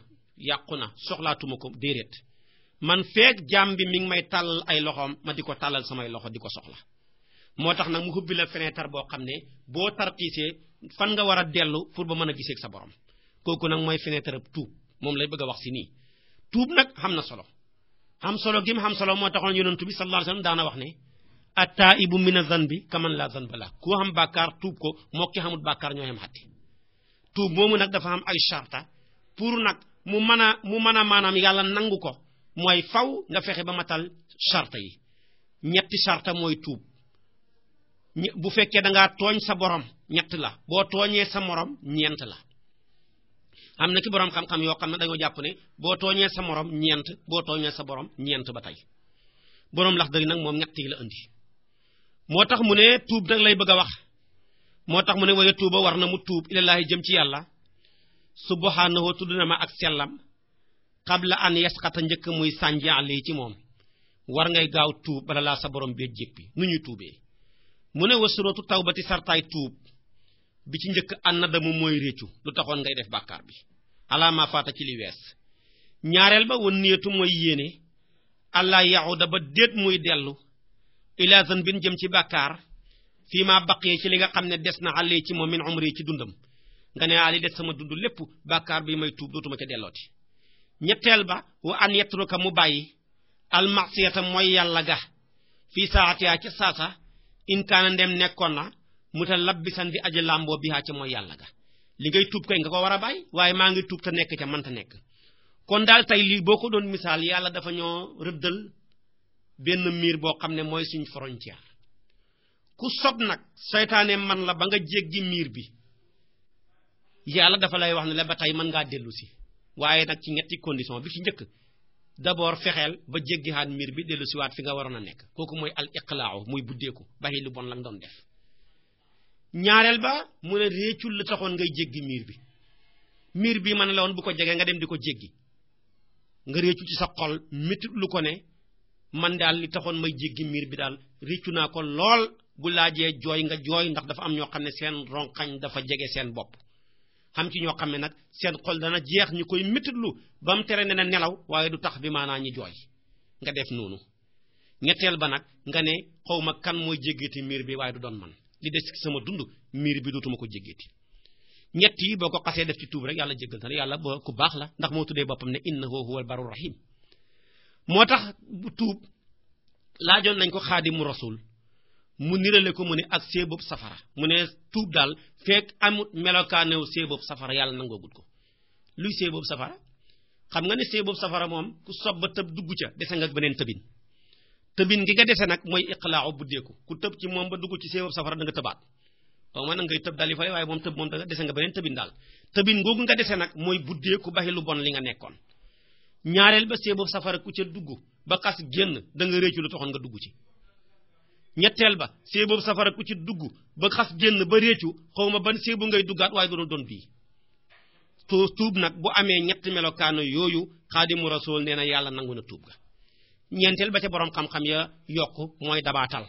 S1: yàqu na soxlaatuma ko déedéet man feek jaam bi mi ngi may tàllal ay loxoom ma di ko tàllal samay loxo di ko soxla moo tax nag mu hubbi la fenêtre boo xam ne boo tarxiisee fan nga war a dellu pour ba mën a gisee ak sa borom kooku nag mooy fenêtre tuub moom lay bëgg a wax si nii tuub nag xam na solo xam solo gi mu xam solo moo taxoon yonent bi sallallahu alayhi wasallam daana wax ne at-taa'ibu mina zanbi kaman la zanba la ku xam bàkkaar tuub ko moo ki xamul bàkkaar ñoo xam xatti tuub moomu nag dafa am ay charta pour nag mu mën a maanaam yàlla nangu ko mooy faw nga fexe ba matal charta yi ñetti charta mooy tuub bu fekkee da ngaa tooñ sa borom ñett la boo tooñee sa morom ñeent la am na ki borom xam-xam yoo xam ne dañoo jàpp ne boo tooñee sa morom ñeent boo tooñee sa borom ñeent ba tey borom Laxdari nag moom ñett yi la indi moo tax mu ne tuub nag lay bëgg a wax moo tax mu ne waaye tuuba war na mu tuub ilallaahi jëm ci yàlla subhanahu tudd na ma ak sellam qabla an yasqata njëkk muy sànji ali ci moom war ngay gaaw tuub bala laa sa borom bee jéppi nu ñuy tuubee mu ne wa suratu tawbati sartaay tuub bi ci njëkk an nadamu mooy réccu lu taxoon ngay def bàkkaar bi alaama faata ci li wees ñaareel ba wan niyatu mooy yéene allah yahuda ba déet muy dellu ila zanbin jëm ci bàkkaar fii ma baqee ci li nga xam ne des na àllee ci moom min umri ci dundam nga ne ali des sama dund lépp bàkkaar bi may tuub dootuma ca dellooti ñetteel ba wa an yetruka mu bàyyi almasiyata mooy yàlla ga fii saatiyaa ca saasa in kaana ndem nekkoon na mutalabbisan di aji làmboo bihaa ca mooy yàlla ga li ngay tuub kay nga ko war a bàyyi waaye maa ngi tuub te nekk ca mënta nekk kon daal tey lii boo ko doon misaal yàlla dafa ñoo rëddal benn miir boo xam ne mooy suñ frontière ku sob nag seytaane man la ba nga jéggi miir bi yàlla dafa lay wax ne la ba tey mën ngaa dellu si waaye nag ci ñetti condition bi ci njëkk d'abord fexeel ba jéggihaat miir bi dellu si waat fi nga waroon a nekk kooku mooy al iqlaaw muy buddeeku baxi lu bon la nga doon def ñaareel ba mu ne réccul la taxoon ngay jéggi miir bi man la woon bu ko jegee nga dem di ko jéggi nga réccu ci sa xol métit lu ko ne man daal li taxoon may jéggi miir bi daal réccu naa ko lool bu laajee jooy nga jooy ndax dafa am ñoo xam ne seen ronkañ dafa jege seen bopp xam ci ñoo xam ne nag seen xol dana jeex ñu koy métitlu ba mu tere ne na nelaw waaye du tax bi maanaa ñi jooy nga def noonu ñetteel ba nag nga ne xawma kan mooy jéggati miir bi waaye du doon man li des ci sama dund miir bi dootuma ko jéggati ñett yi boo ko xasee def ci tuub rek yàlla jéggal na yàlla boo ku baax la ndax moo tuddee boppam ne innahu huwal barur rahim moo tax bu tuub laajoon nañ ko xaadimu rasul mu nirale ko mu ne ak séeboob safara mu ne tuub daal fekk amut melokaanew séeboob safara yàlla nangoogul ko luy séeboob safara xam nga ne séeboob safara moom ku sob ba tëb dugg ca dese nga beneen tëbin gi nga dese nag mooy iqlaaxu buddeeku ku tëb ci moom ba dugg ci séeboob safara da nga tëbaat xaw ma nag ngay tëb daal di fay waaye moom tëb moom da nga dese nga beneen tëbin daal tëbin googu nga dese nag mooy buddeeku baxi lu bon li nga nekkoon ñaareel ba séeboob safara ku ca dugg ba xas génn da nga réccu lu taxoon nga dugg ci ñetteel ba séeboobu safara ku ci dugg ba xas génn ba réccu xaw ma ban séebu ngay duggaat waaye doon bii tuub nag bu amee ñetti melokaano yooyu xaadimu rasul nee na yàlla nangu na tuub ga ñeenteel ba ca borom xam-xam ya yokk mooy dabaatal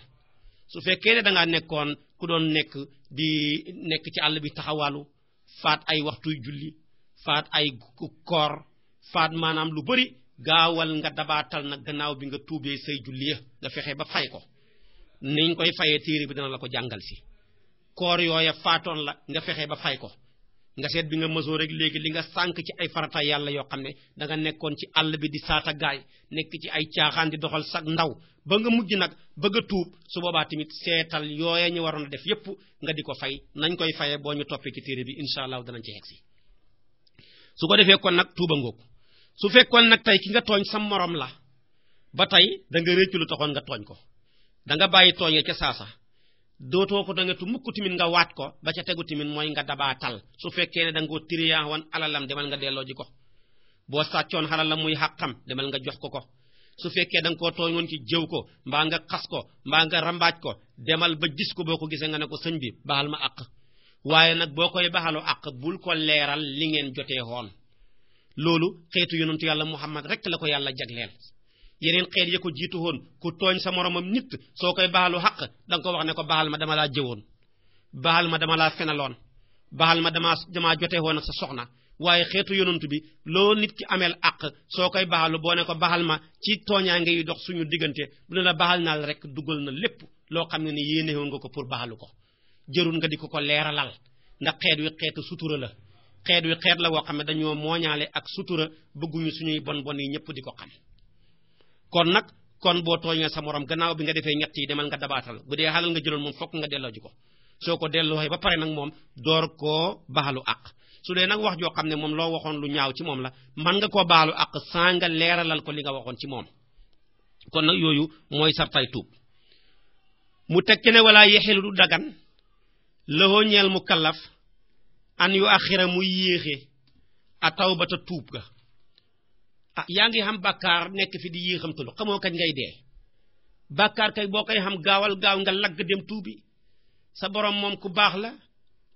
S1: su fekkee ne da ngaa nekkoon ku doon nekk ci àll bi taxawalu faat ay waxtuy julli faat ay koor faat maanaam lu bari gaawal nga dabaatal nag gannaaw bi nga tuubee say julli ya nga fexe ba fay ko niñ koy fayee téere bi dana la ko jàngal si koor yooya faatoon la nga fexe ba fay ko nga seet bi nga mësoo rek léegi li nga sànk ci ay farata yàlla yoo xam ne da nga nekkoon ci àll bi di saata gaay nekk ci ay caaxaan di doxal sag ndaw ba nga mujj nag bëgg a tuub su boobaa tamit seetal yooya ñu waroon a def yépp nga di ko fay nañ koy fayee boo ñu toppee ci téere bi incha allah danañ ci xegsi su ko defee kon nag tuuba ngoog su fekkoon nag tey ki nga tooñ sa morom la ba tey da nga réccu lu taxoon nga tooñ ko da nga bàyyi tooñee ca saasa dootoo ko da nga tu mukk timit nga waat ko ba ca tegu timit mooy nga dabaatal su fekkee ne da nga ko tiriyaa woon alalam demal nga delloo ji ko boo sàccoon xalalam muy xàqam demal nga jox ko ko su fekkee da nga koo tooñoon ci jëw ko mbaa nga xas ko mbaa nga rambaaj ko demal ba gis ko boo ko gisee nga ne ko sëñ bi baal ma àq waaye nag boo koy baxalu àq bul ko leeral li ngeen jotee woon loolu xeetu yonentu yàlla Muhammad rek la ko yàlla jagleel yeneen xeet ya ko jiitu woon ku tooñ sa moromam nit soo koy baxalu àq da nga ko wax ne ko baxal ma dama laa jëwoon baxal ma dama laa fenaloon baxal ma damaa jotee woon ak sa soxna waaye xeetu yonent bi loo nit ki ameel àq soo koy baxalu boo ne ko baxal ma ci tooñaange yi dox suñu diggante bu ne la baxal naa la rek dugal na lépp loo xam ne ni yéene woon nga ko pour baxalu ko jërul nga di ko leeralal ndax xeet wi xeetu sutura la xeet wi xeet la woo xam ne dañoo mooñaale ak sutura bëgguñu suñuy bon yi ñëpp di ko xam kon boo tooñee sa morom gannaaw bi nga defee ñett yi demal nga dabaatal bu dee xalal nga jëloon moom fokk nga delloo ji ko soo ko delloo ba pare nag moom door koo baxalu àq su dee nag wax joo xam ne moom loo waxoon lu ñaaw ci moom la mën nga koo baalu àq saa nga leeralal ko li nga waxoon ci moom kon nag yooyu mooy sartay tuub mu teg ci ne wala yexilu du dagan lëxoo ñeel mu kallaf an yu axira muy yéexe a tawbata tuub ga yaa ngi xam bàkkaar nekk fi di yéexamtalu xamoo kañ ngay dee bàkkaar kay boo koy xam gaawal gaaw nga lagg dem tuubi sa borom moom ku baax la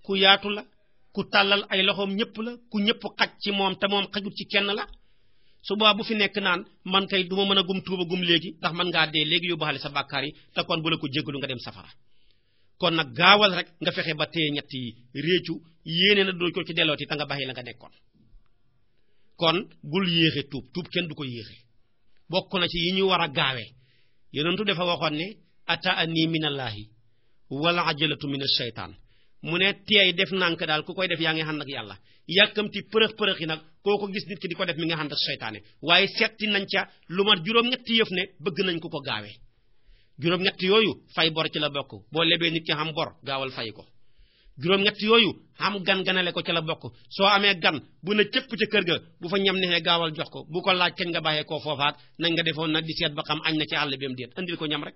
S1: ku yaatu la ku tàllal ay loxoom ñëpp la ku ñëpp xaj ci moom te moom xajut ci kenn la su boobaa bu fi nekk naan man kay duma mën a gum tuuba gum léegi ndax man ngaa dee léegi yóbbaale sa bàkkaar yi te kon bu la ko jéggalu nga dem safara kon nag gaawal rek nga fexe ba téye ñett yi réccu yéene na doo ko ci dellooti te nga baxi la nga nekkoon kon bul yéexe tuub kenn du ko yéexe bokk na ci yi ñu war a gaawee yonentu dafa waxoon ne ata ani minallahi wala ajalatu min ash-shaytan mu ne teey def nànk daal ku koy def yaa ngi ànd ak yàlla yàkkamti përëx yi nag koo ko gis nit ki di ko def mi nga ànd ak seytaane waaye setti nañ ca lu mat juróom-ñetti yëf ne bëgg nañ ko gaawee juróom-ñetti yooyu fay bor ci la bokk boo lebee nit ki xam bor gaawal fay ko juróom-ñetti yooyu xam ganale ko ci la bokk soo amee gan bu na cëpp ca kër ga bu fa ñam nexee gaawal jox ko bu ko laaj kañ nga bàyyee koo foofaat nañ nga defoon nag di seet ba xam añ na ci àll bi am déet andil ko ñam rek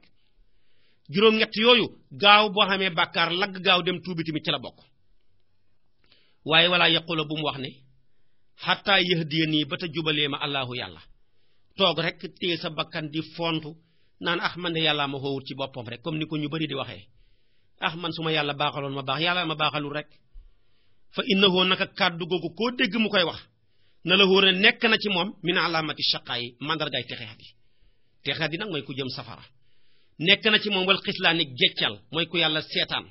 S1: juróom-ñett yooyu gaaw boo xamee bàkkaar lagg gaaw dem tuubi tamit ci la bokk waaye wala yaqula bu mu wax ne xataa yahdiyani ba ta jubalee ma allahu yàlla toog rek téye sa bakkan di fontu naan man de yàllaa ma xoowut ci boppam rek comme ni ko ñu bari di waxee man su ma yàlla baaxaloon ma baax yàlla ma baaxalul rek fa innahu naka kàddu googu koo dégg mu koy wax na la wóor ne nekk na ci moom min alamati shaqaa yi mandargaay texeat yi nag mooy ku jëm safara nekk na ci moom wal xislaani geccal mooy ku yàlla seetaan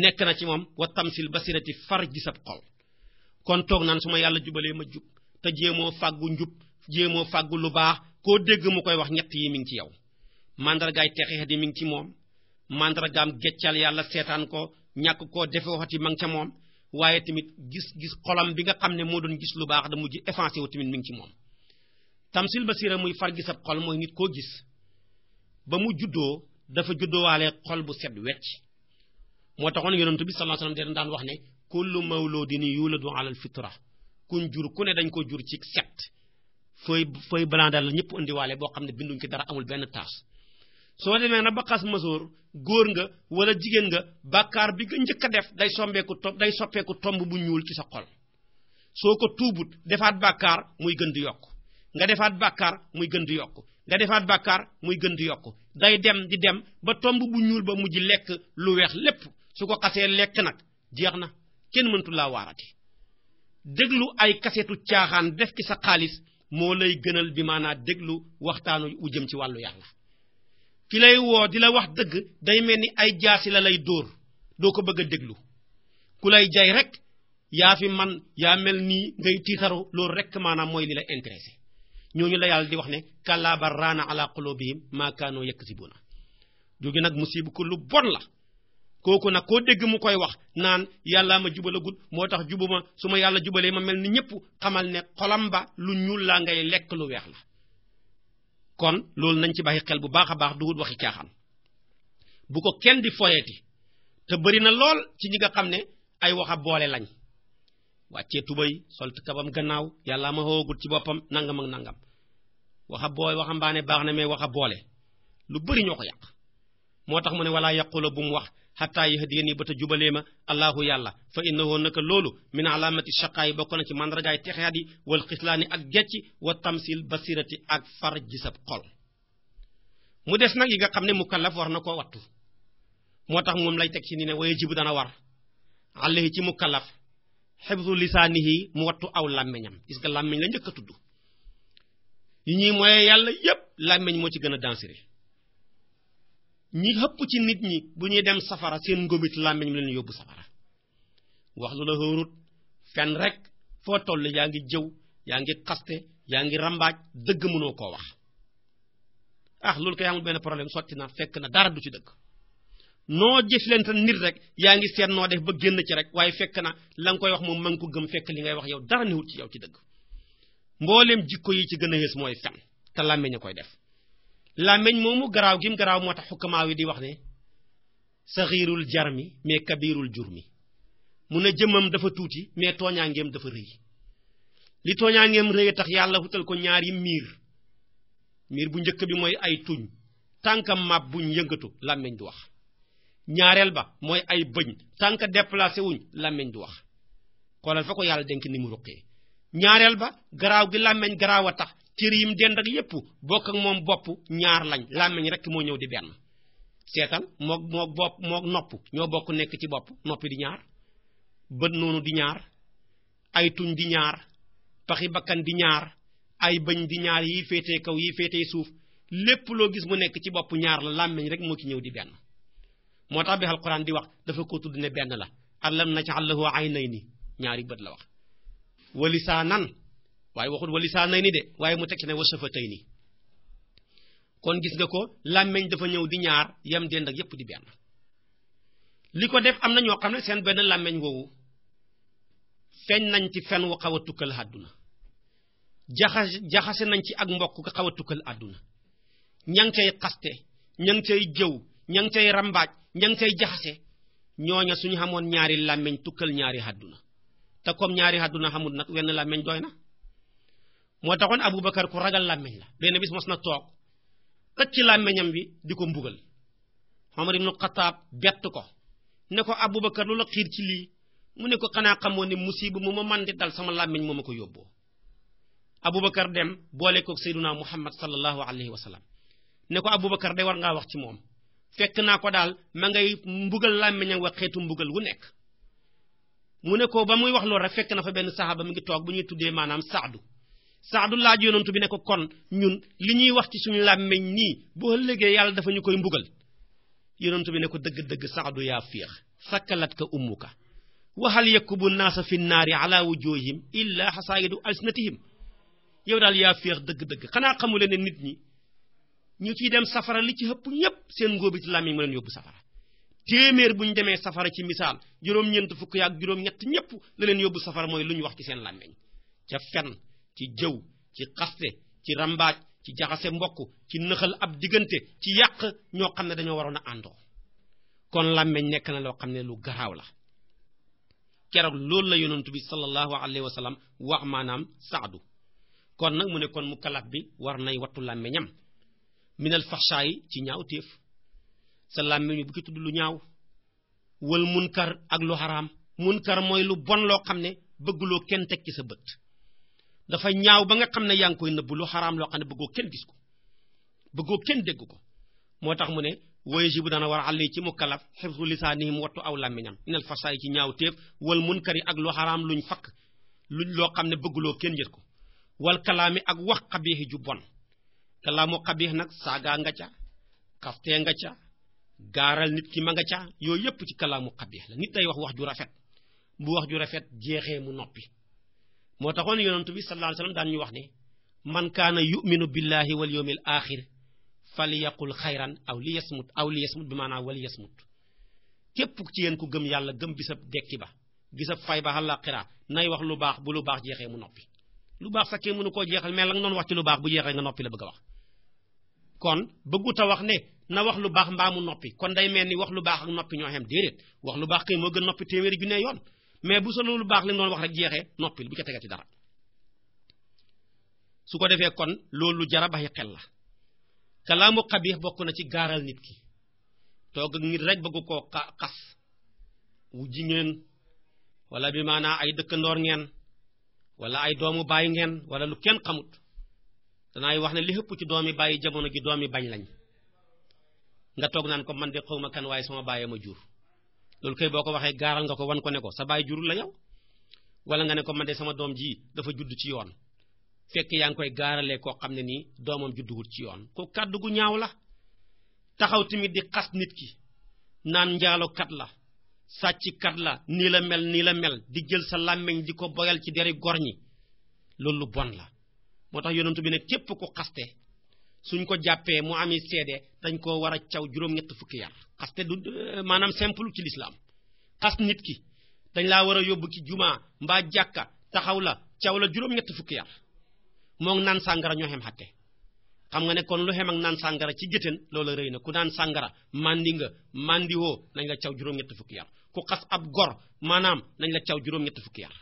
S1: nekk na ci moom wa tamsil basirati far ji sab xol kon toog naan su ma yàlla jubalee ma jub te jéemoo fàggu njub jéemoo fàggu lu baax koo dégg mu koy wax ñett yi mi ngi ci yow mandargaay texeat yi mi ngi ci moom mandargaam geccal yàlla seetaan ko ñàkk koo defe waxati ma ngi ca moom waaye tamit gis xolam bi nga xam ne moo doon gis lu baax da mujj effacé wu tamit mi ngi ci moom tamsil basira muy far gi sab xol mooy nit koo gis ba mu juddoo dafa juddoowaale xol bu set wecc moo taxoon yonent bi sallallahu alayhi wasallam daan wax ne kullu mawludin yuladu ala alfitra kuñ jur ku ne dañ ko jur ci set fooy blanc daal la ñëpp indiwaale boo xam ne binduñ ci dara amul benn taas soo demee na ba xas masoor góor nga wala jigéen nga bàkkaar bi nga njëkk a def day soppeeku tomb bu ñuul ci sa xol soo ko tuubut defaat bàkkaar muy gën di yokk nga defaat bàkkaar muy gën di yokk nga defaat bàkkaar muy gën di yokk day dem di dem ba tomb bu ñuul ba mujj lekk lu weex lépp su ko xasee lekk nag jeex na kenn mëntu laa waarati déglu ay kasetu caaxaan def ci sa xaalis moo lay gënal bi maanaa déglu waxtaanu wu jëm ci wàllu yàlla ki lay woo di la wax dëgg day mel ni ay jaasi la lay dóor doo ko bëgg a déglu ku lay jay rek yaa fi man yaa mel nii ngay tiitaru loolu rek maanaam mooy li la intéressé ñooñu la yàlla di wax ne kallaa bal raana ala qulubihim maa kaanoo yaksibuna jóge nag musiba ko lu bon la kooku nag koo dégg mu koy wax naan yàllaa ma jubalagul moo tax jubuma su ma yàlla jubalee ma mel ni ñëpp xamal ne xolam ba lu ñuul laa ngay lekk lu weex la kon loolu nañ ci bàyyi xel bu baax a baax duwul waxi caaxaan bu ko kenn di foyeeti te bari na lool ci ñi nga xam ne ay waxa boole lañ wàccee tubay sol kabam gannaaw yàlla ma xoogut ci boppam nangam ak nangam waxambaane baax na mais waxa boole lu bëri ñoo ko yàq moo tax mu ne wala yaqula bu mu wax xataa yahdiyani ba ta jubalee ma allahu yàlla fa innahu naka loolu min alamati shaqaayi bokk na ci mandargaay texeat yi wal xislaani ak gecci wa tamsil basirati ak far gisab xol mu des nag yi nga xam ne mukallaf war na koo wattu moo tax moom lay teg ci ni ne waye jibu dana war alayhi ci mukallaf xibsu lisaanihi mu wattu aw làmmeñam gis nga làmmeñ la njëkk a tudd yi ñuy mooy yàlla yépp làmmeñ moo ci gën a dangereux ñi xëpp ci nit ñi bu ñuy dem safara seen ngóobit làmmeñ mu leen yóbbu safara wax lu la xóorut fen rek foo toll yaa ngi jëw yaa ngi xaste yaa ngi rambaaj dëgg mënoo koo wax loolu koy amul benn problème sotti na fekk na dara du ci dëgg noo jëflante nit rek yaa ngi seet noo def ba génn ci rek waaye fekk na la nga koy wax moom ma ngi ko gëm fekk li ngay wax yow dara newut ci yow ci dëgg mbooleem jikko yi ci gën a xees mooy fen te làmmeñ a koy def làmmeñ moomu garaaw gim garaaw moo tax xukkamaa wi di wax ne saxiirul jarmi mais kabirul jurmi mu ne jëmmam dafa tuuti mais tooñaangeem dafa rëy li tooñaangeem rëy tax yàlla wutal ko ñaari miir bu njëkk bi mooy ay tuñ tànkam mab buñ yëngatu làmmeñ du wax ñaareel ba mooy ay bëñ tànk déplacé wuñ làmmeñ du wax xoolal fa ko yàlla denk ni mu ruqee ñaareel ba garaaw gi làmmeñ garaaw a tax cër yim dend ak yépp bokk ak moom bopp ñaar lañ làmmeñ rek moo ñëw di benn seetal mook nopp ñoo bokk nekk ci bopp noppi di ñaar bët noonu di ñaar ay tuñ di ñaar paxi bakkan di ñaar ay bëñ di ñaar yi féetee kaw yi féetee suuf lépp loo gis mu nekk ci bopp ñaar la làmmeñ rek moo ci ñëw di benn moo tax bi alquran di wax dafa ko tudd ne benn la alam naj'al lahu aynayni ñaari bët la wax wa lisaanan waaye waxul wa lisaanayni de waaye mu tekki ne wa shafatayni kon gis nga ko làmmeñ dafa ñëw di ñaar yam dend ak yépp di benn li ko def am na ñoo xam ne seen benn làmmeñ woowu feeñ nañ ci fen wu xaw a tukkal àdduna jaxase nañ ci ak mbokk ko xaw a tukkal àdduna ña ngi cay xaste ña ngi cay jëw ña ngi cay rambaaj ña ngi cay jaxase ñooña suñu xamoon ñaari làmmeñ tukkal ñaari àdduna te comme ñaari àdduna xamul nag wenn làmmeñ doy na moo taxoon Abubakar ku ragal làmmeñ la benn bis mos na toog tëj ci làmmeñam bi di ko mbugal Umar ibn Xattaab bett ko ne ko Abubakar lu la xiir ci lii mu ne ko xanaa xamoon ne musiba mu ma man di dal sama làmmeñ moo ma ko yóbboo Abubakar dem boole ko Seyduna Muhammad sallallahu alayhi wa sallam ne ko Abubakar de war ngaa wax ci moom fekk naa ko daal ma ngay mbugal làmmeñam wax xeetu mbugal wu nekk mu ne ko ba muy wax loolu rek fekk na fa benn saxaaba mi ngi toog bu ñuy tuddee maanaam Saadu laaj yonantu bi ne ko kon ñun li ñuy wax ci suñu làmmeñ nii boo ëllëgee yàlla dafa ñu koy mbugal yonantu bi ne ko dëgg-dëgg Saadu yaa féex sakkalat ka ummuka waxal yakubu naasa fi naari ala wujuhihim illa xasaayidu alsinatihim yow daal yaa féex dëgg-dëgg xanaa xamule ne nit ñi ñu ciy dem safara li ci ëpp ñépp seen ngóobi ci làmmiñ mu leen yóbbu safara téeméer bu ñu demee safara ci misaal juróom-ñeent fukk yaak juróom-ñett ñépp la leen yóbbu safara mooy lu ñu wax ci seen làmmiñ ca fen ci jëw ci xaste ci rambaaj ci jaxase mbokk ci nëxal ab diggante ci yàq ñoo xam ne dañoo waroon a àndoo kon làmmiñ nekk na loo xam ne lu garaaw la keroog loolu la yonent bi sallallahu alayhi wa sallam wax maanaam Saadu kon nag mu ne kon mu kalaf bi war nay wattu làmmiñam minal faxshaay ci ñaaw téef sa làmmiñ bu ki tudd lu ñaaw wal munkar ak lu xaraam munkar mooy lu bon loo xam ne bëgguloo kenn teg ci sa bët dafa ñaaw ba nga xam ne yaa ngi koy nëbb lu xaraam loo xam ne bëggoo kenn gis ko bëggoo kenn dégg ko moo tax mu ne wayajibu dana war àlli ci mukallaf xifzu lisaanihi mu wattu aw làmmiñam minal faxshaay ci ñaaw téef wal munkari ak lu xaraam luñ fakk luñ loo xam ne bëgguloo kenn yët ko wal kalaami ak wax xabiixi ju bon kalaamu xabiix nag saagaa nga ca xaftee nga ca gaaral nit ki ma nga ca yooyu yépp ci kalaamu xabiix la nit day wax ju rafet bu wax ju rafet jeexee mu noppi moo taxoon yonent bi sallallahu alayhi wasallam daan ñu wax ne man kaana yu'minu billahi wal yawmil axir falyaqul xayran aw li yasmut bi maanaam wali yasmut képp ci yéen ku gëm yàlla gëm bisab dekki ba gisab fay ba àllaaxira nay wax lu baax bu lu baax jeexee mu noppi lu baax sax kenn mënu koo jeexal mais la nga doon wax ci lu baax bu jeexee nga noppi la bëgg a wax kon bëggut a wax ne na wax lu baax mbaa mu noppi kon day mel ni wax lu baax ak noppi ñoo xam déedéet wax lu baax kay moo gën noppi téeméeri junne yoon mais bu sa loolu baax li doon wax rek jeexee noppil bu ca tegati dara su ko defee kon loolu jara bàyyi xel la kalaamu xabiix bokk na ci gaaral nit ki toog ak nit rek bëgg koo xas wujji ngeen wala bi maanaa ay dëkkandoor ngeen wala ay doomu bàyyi ngeen wala lu kenn xamut danaay wax ne li ëpp ci doomi bàyyi jamono gi doomi bañ lañ nga toog naan ko man de xawma kan waaye sama bàyyee ma jur loolu kay boo ko waxee gaaral nga ko wan ko ne ko sa bàyyi jurul la yow wala nga ne ko man de sama doom ji dafa judd ci yoon fekk yaa ngi koy gaaralee koo xam ne nii doomam judduwut ci yoon ko kàddu gu ñaaw la taxaw tamit di xas nit ki naan njaalokat la sàcckat la nii la mel di jël sa làmmiñ di ko boyal ci deri gor ñi loolu lu bon la moo tax yonentu bi ne képp ku xaste suñ ko jàppee mu ami seede dañ koo war a caw juróom-ñett fukki yar xaste du maanaam simple ci lislaam xas nit ki dañ laa war a yóbbu ci jumaa mbaa jàkka taxaw la caw la juróom-ñett fukki yar moom naan sàngara ñoo xem xatte xam nga ne kon lu xem ak naan sàngara ci géttéen loola rëy na ku naan sàngara mandi nga mandi woo nañ la caw juróom-ñett fukki yar ku xas ab gor maanaam nañ la caw juróom-ñett fukki yar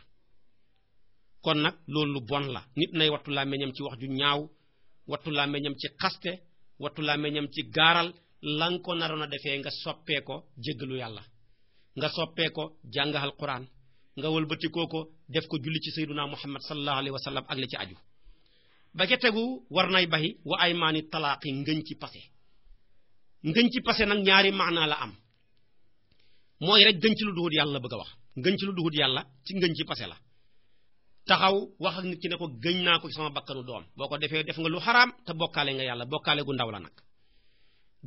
S1: kon nag loolu lu bon la nit nay wattu làmmiñam ci wax ju ñaaw wattu làmmiñam ci xaste wattu làmmiñam ci gaaral lan ko naroon a defee nga soppee ko jéggalu yàlla nga soppee ko jàngal Qur'an nga wëlbatikoo ko def ko julli ci sayyiduna Muhammad sallallahu alayhi wa sallam ak li ci aju ba ca tegu war nay baxi wa ay maani talaaqi ngëñ ci passé nag ñaari maanaa la am mooy rek gëñ ci lu duhut yàlla la bëgg a wax ngëñ ci lu duhut yàlla ci ngëñ ci passé la taxaw wax ak nit ki ne ko gëñ naa ko ci sama bakkanu doom boo ko defee def nga lu xaraam te bokkaale nga yàlla bokkaale gu ndaw la nag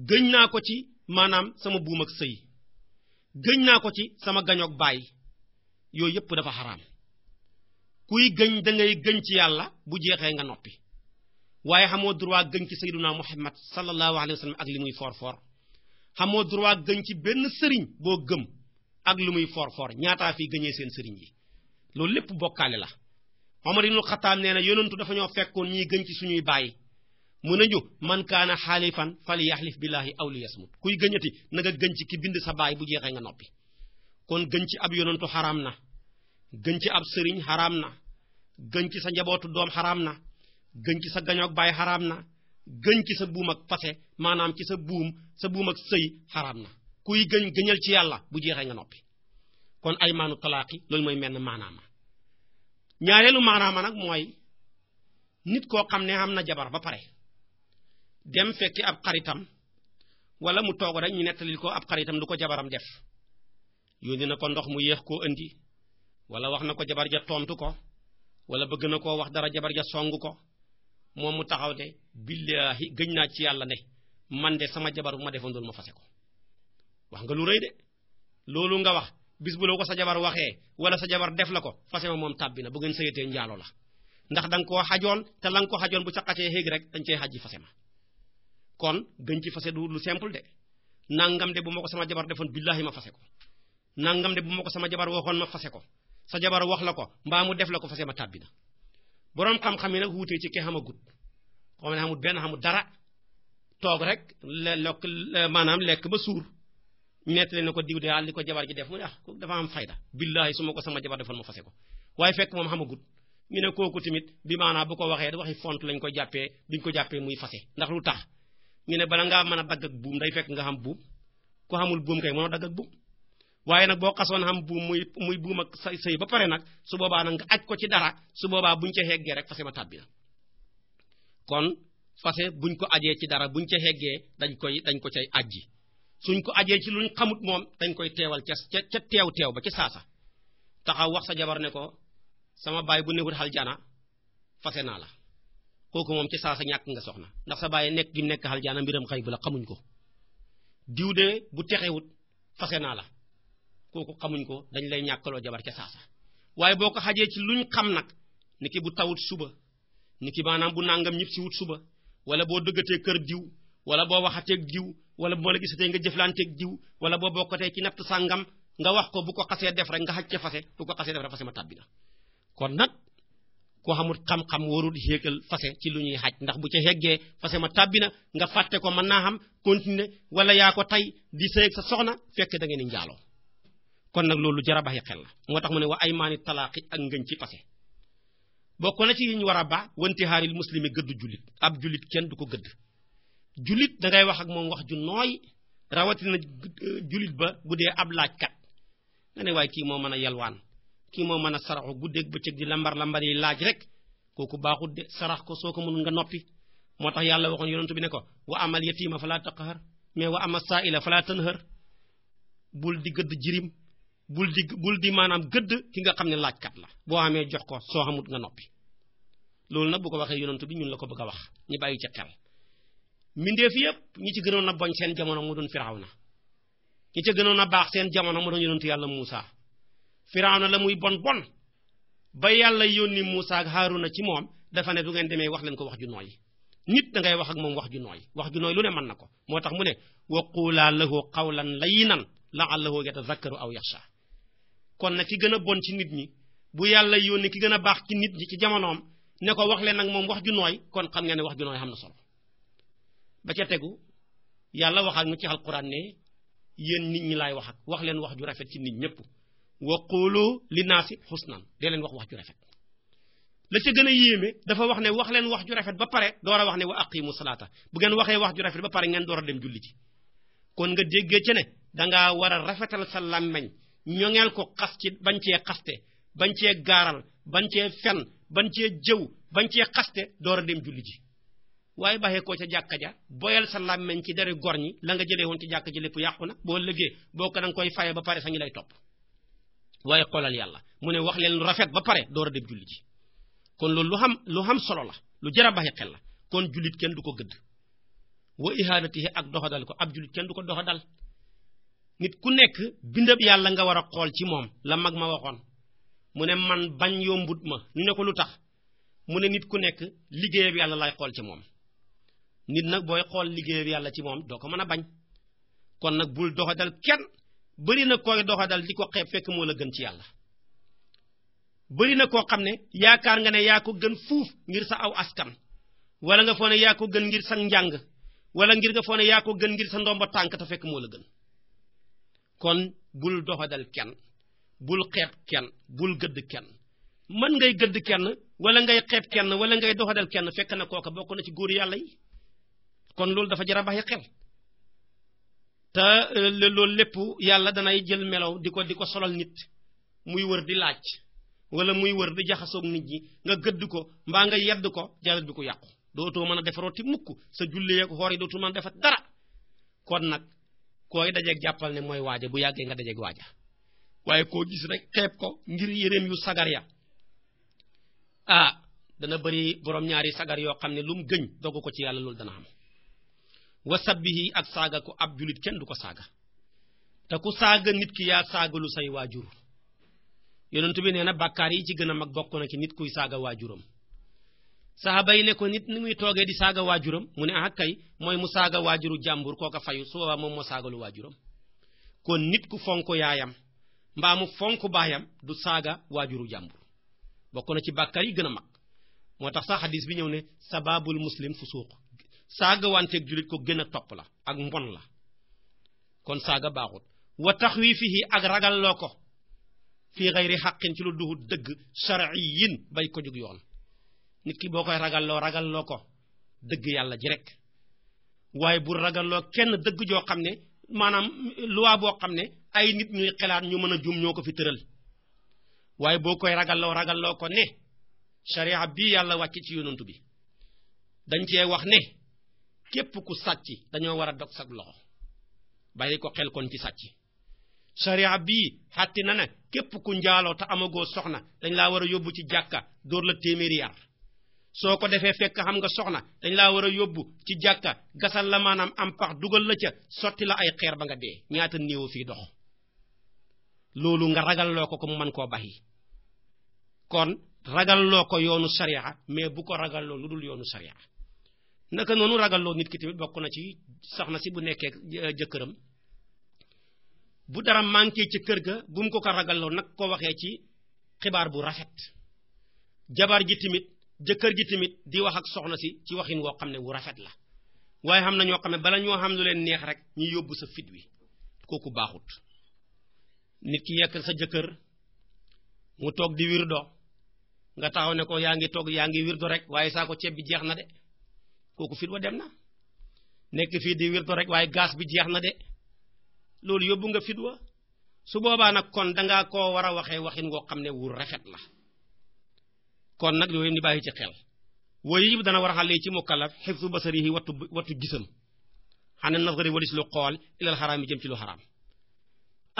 S1: gëñ naa ko ci maanaam sama buum ak sëy gëñ naa ko ci sama gañoog baay yooyu yëpp dafa xaraam kuy gëñ da ngay gëñ ci yàlla bu jeexee nga noppi waaye xamoo droit gëñ ci sayyiduna Muhammad sallallahu alayhi wa sallam ak li muy for xamoo droit gëñ ci benn sëriñ boo gëm ak lu muy for ñaataa fi gëñee seen sëriñ yi loolu lépp bokkaale la Omar ibn Khattab nee na yonentu dafa ñoo fekkoon ñiy gëñ ci suñuy bàyyi mu nañu man kaana xaalifan fali yaxlif billahi aw li yasmut kuy gëñati na nga gëñ ci ki bind sa baay bu jeexee nga noppi kon gëñ ci ab yonentu xaraam na gëñ ci ab sëriñ xaraam na gëñ ci sa njabootu doom xaraam na gëñ ci sa gañoog baay xaraam na gëñ ci sa buum ak pase maanaam ci sa buum ak sëy xaraam na kuy gëñal ci yàlla bu jeexee nga noppi kon ay maanu talaaqi loolu mooy menn maanaama ñaareelu maanaama nag mooy nit koo xam ne am na jabar ba pare dem fekki ab xaritam wala mu toog rek ñu nettalil ko ab xaritam du ko jabaram def yónni na ko ndox mu yéex koo indi wala wax na ko jabar ja tontu ko wala bëgg na koo wax dara jabar ja song ko moom mu taxaw de billaahi gëñ naa ci yàlla ne man de sama jabar bu ma defoon doon ma fase ko wax nga lu rëy de loolu nga wax bis bu la ko sa jabar waxee wala sa jabar def la ko fase ma moom tàbbi na bu ngeen sëyatee njaalo la ndax da nga koo xajoon te la nga ko xajoon bu caqatee xéeg rek dañ cey xaj ji fase ma kon gëñ ci fase du lu simple de nangam de bu ma ko sama jabar defoon billaahi ma fase ko nangam de bu ma ko sama jabar waxoon ma fase ko sa jabar wax la ko mbaa mu def la ko fase ma tàbbi na boroom xam-xam yi nag wuutee ci ke xamagut xam ne xamut benn xamut dara toog rek lekk maanaam lekk ba suur nettali na ko diw de li ko jabar ji def mu ne dafa am fayda billaahi su ma ko sama jabar defoon ma fase ko waaye fekk moom xamagut ñu ne kooku tamit bi maanaam bu ko waxee waxi font lañ koy jàppee duñ ko jàppee muy fase ndax lu tax ñu ne bala ngaa mën a dagg ak buum day fekk nga xam buum ku xamul buum kay mënoo dagg ak buum waaye nag boo xasoon xam buum muy buum ak sëy ba pare nag su boobaa nag nga aj ko ci dara su boobaa buñ ca xeggee rek fase ma tàbbi na kon fase buñ ko ajee ci dara buñ ca xeggee dañ ko cay ajji suñ ko ajee ci luñ xamut moom dañ koy teewal ca teew ba ci saasa taxaw wax sa jabar ne ko sama baay bu newut aljana fase naa la kooku moom ci saasa ñàkk nga soxna ndax sa baay nekk gi nekk aljana mbiram xëy bu la xamuñ ko diw de bu texewut fase naa la kooku xamuñ ko dañ lay ñàkkaloo jabar ca saasa waaye boo ko xajee ci luñ xam nag niki bu tawut suba niki maanaam bu nangam ñëpp si wut suba wala boo dëggatee kër diw wala boo waxateeg diw wala bu ma la gisatee nga jëflanteeg diw wala boo bokkatee ci natt sàngam nga wax ko bu ko xasee def rek nga xaj ca fase bu ko xasee def rek fase ma tàbbi na kon nag koo xamul xam-xam warul xéegal fase ci lu ñuy xaj ndax bu ca xeggee fase ma tàbbi na nga fàtte ko mën naa xam continuer wala yaa ko tey di sëy ak sa soxna fekk da ngeen di njaaloo kon nag loolu jara bàyyi xel la moo tax mu ne wa aymaani talaaqi ak ngëñ ci passé bokk na ci yi ñu war a baax wantihaaril muslimi gëdd jullit ab jullit kenn du ko gëdd jullit da ngay wax ak moom wax ju nooy rawatina jullit ba bu dee ab laajkat nga ne waaye kii moo mën a yalwaan kii moo mën a saraxu guddeeg bëccëg di lambar yi laaj rek kooku baaxut de sarax ko soo ko mënul nga noppi moo tax yàlla waxoon yonent bi ne ko wa amal yatiima falaa taqhar mais wa ama saa'ila falaa tanhar bul di gëdd jirim bul di maanaam gëdd ki nga xam ne laajkat la boo amee jox ko soo xamut nga noppi loolu nag bu ko waxee yonent bi ñun la ko bëgg a wax ñu bàyyi ci xel mindeef yépp ñi ci gënoon a boñ seen jamono mu doon Firawna ñi ci gënoon a baax seen jamono mu doon yonent yàlla Muusa Firawna la muy bon ba yàlla yónni Muusa ak Haaruna ci moom dafa ne du ngeen demee wax leen ko wax ju nooy nit da ngay wax ak moom wax ju nooy lu ne mën na ko moo tax mu ne wa quulaa lahu qawlan layyinan la'allahu yatazakkaru aw yaxsha kon nag ki gën a bon ci nit ñi bu yàlla yónni ki gën a baax ci nit ñi ci jamonoom ne ko wax leen nag moom wax ju nooy kon xam nga ne wax ju nooy xam na solo ba ca tegu yàlla wax ak ñu ci alquran ne yéen nit ñi laay wax leen wax ju rafet ci nit ñëpp wa qulu linnaasi husnan dee leen wax ju rafet la ca gën a yéeme dafa wax ne wax leen wax ju rafet ba pare door a wax ne wa aqimu salaata bu ngeen waxee wax ju rafet ba pare ngeen door a dem julli ci kon nga déggee ci ne dangaa war a rafetal sa làmmeñ ñoŋeel ko xas ci bañ cee xaste bañ cee gaaral bañ cee fen bañ cee jëw bañ cee xaste door a dem julli ji waaye baxee koo ca jàkka ja boyal sa làmmeñ ci deri gor ñi la nga jëlee woon ci jàkka ji lépp yàqu na boo lëggee boo ko danga koy faye ba pare sañu lay topp waaye xoolal yàlla mu ne wax leen lu rafet ba pare door a dem julli ji kon loolu lu xam solo la lu jar a baxee xel la kon jullit kenn du ko gëdd wa ihanatihi ak doxadal ko ab jullit kenn du ko doxadal nit ku nekk bindab yàlla nga war a xool ci moom la mag ma waxoon mu ne man bañ yombut ma ñu ne ko lu tax mu ne nit ku nekk liggéeyab yàlla lay xool ci moom nit nag booy xool liggéeyab yàlla ci moom doo ko mën a bañ kon nag bul doxadal kenn bari na koy doxadal di ko xeeb fekk moo la gën ci yàlla bari na koo xam ne yaakaar nga ne yaa ko gën fuuf ngir sa aw askan wala nga foo ne yaa ko gën ngir sa njàng wala ngir nga foo ne yaa ko gën ngir sa ndomba tànk te fekk moo la gën kon bul doxadal kenn bul xeeb kenn bul gëdd kenn mën ngay gëdd kenn wala ngay xeeb kenn wala ngay doxadal kenn fekk na kooka bokk na ci góor yàlla yi kon loolu dafa jar a bàyyi xel te loolu lépp yàlla danay jël melaw di ko solal nit muy wër di laaj wala muy wër di jaxasoog nit ñi nga gëdd ko mbaa nga yedd ko jarat bi ko yàqu dootoo mën a defarooti mukk sa julli ak xoor yi dootul mën a defat dara kon nag koy dajeeg jàppal ne mooy waaja bu yàggee nga dajeeg waaja waaye koo gis rek xeeb ko ngir yéreem yu sagar ya dana bari borom ñaari sagar yoo xam ne lu mu gëñ dogu ko ci yàlla loolu dana am wa sabbihi ak saaga ko ab julit kenn du ko saaga te ku saaga nit ki yaa saagalu say waajur yonent bi nee na bàkkaar yi ci gën a mag bokk na ci nit kuy saaga waajuram saxaaba yi ne ko nit ni muy toogee di saaga waajuram mu ne kay mooy mu saaga waajuru jàmbur kooka fayu su boobaa moom moo saagalu waajuram kon nit ku fonk yaayam mbaa mu fonk baayam du saaga waajuru jàmbur bokk na ci bàkkaar yi gën a mag moo tax sax hadis bi ñëw ne sababul muslim fusuuq saaga wanteeg jullit ko gën a topp la ak mbon la kon saaga baaxut wa taxwiifihi ak ragal loo ko fii xayri xaqin ci lu duhut dëgg shar'iyyin bay ko jóg yoon nit ki boo koy ragalloo ko dëgg yàlla ji rek waaye bu ragalloo kenn dëgg joo xam ne maanaam loi boo xam ne ay nit ñuy xelaat ñu mën a jum ñoo ko fi tëral waaye boo koy ragalloo ko ne sharia bii yàlla wàcc ci yonantu bi dañ cee wax ne képp ku sàcc dañoo war a dog sag loxo bàyyi ko xel kon ci sàcc sharia bii xatti na ne képp ku njaaloo te amagoo soxna dañ laa war a yóbbu ci jàkka dóor la téeméeri yar soo ko defee fekk xam nga soxna dañ laa war a yóbbu ci jàkka gasal la maanaam am pax dugal la ca sotti la ay xeer ba nga dee ñaata néew fii dox loolu nga ragalloo ko mu mën koo baxi kon ragalloo ko yoonu sharia mais bu ko ragalloo lu dul yoonu sharia naka noonu ragalloo nit ki tamit bokk na ci soxna si bu nekkee jëkkëram bu dara manqué ci kër ga bu mu ko ragalloo nag ko waxee ci xibaar bu rafet jabar ji tamit jëkkër ji tamit di wax ak soxna si ci waxin woo xam ne wu rafet la waaye xam na ñoo xam ne bala ñoo xam lu leen neex rek ñu yóbbu sa fit wi kooku baaxut nit ki yekk sa jëkkër mu toog di wirdo nga taxaw ne ko yaa ngi toog yaa ngi wirdo rek waaye saa ko ceeb bi jeex na de kooku fit wa dem na nekk fii di wirdo rek waaye gaz bi jeex na de loolu yóbbu nga fit wa su boobaa nag kon dangaa koo war a waxee waxin woo xam ne wu rafet la kon nag yooyu ni bàyyi ci xel wooyu yëpp dana war a xale ci mukallaf xifsu basarihi wattu gisam xane nazari walis lu xool ilal xaraam yi jëm ci lu xaraam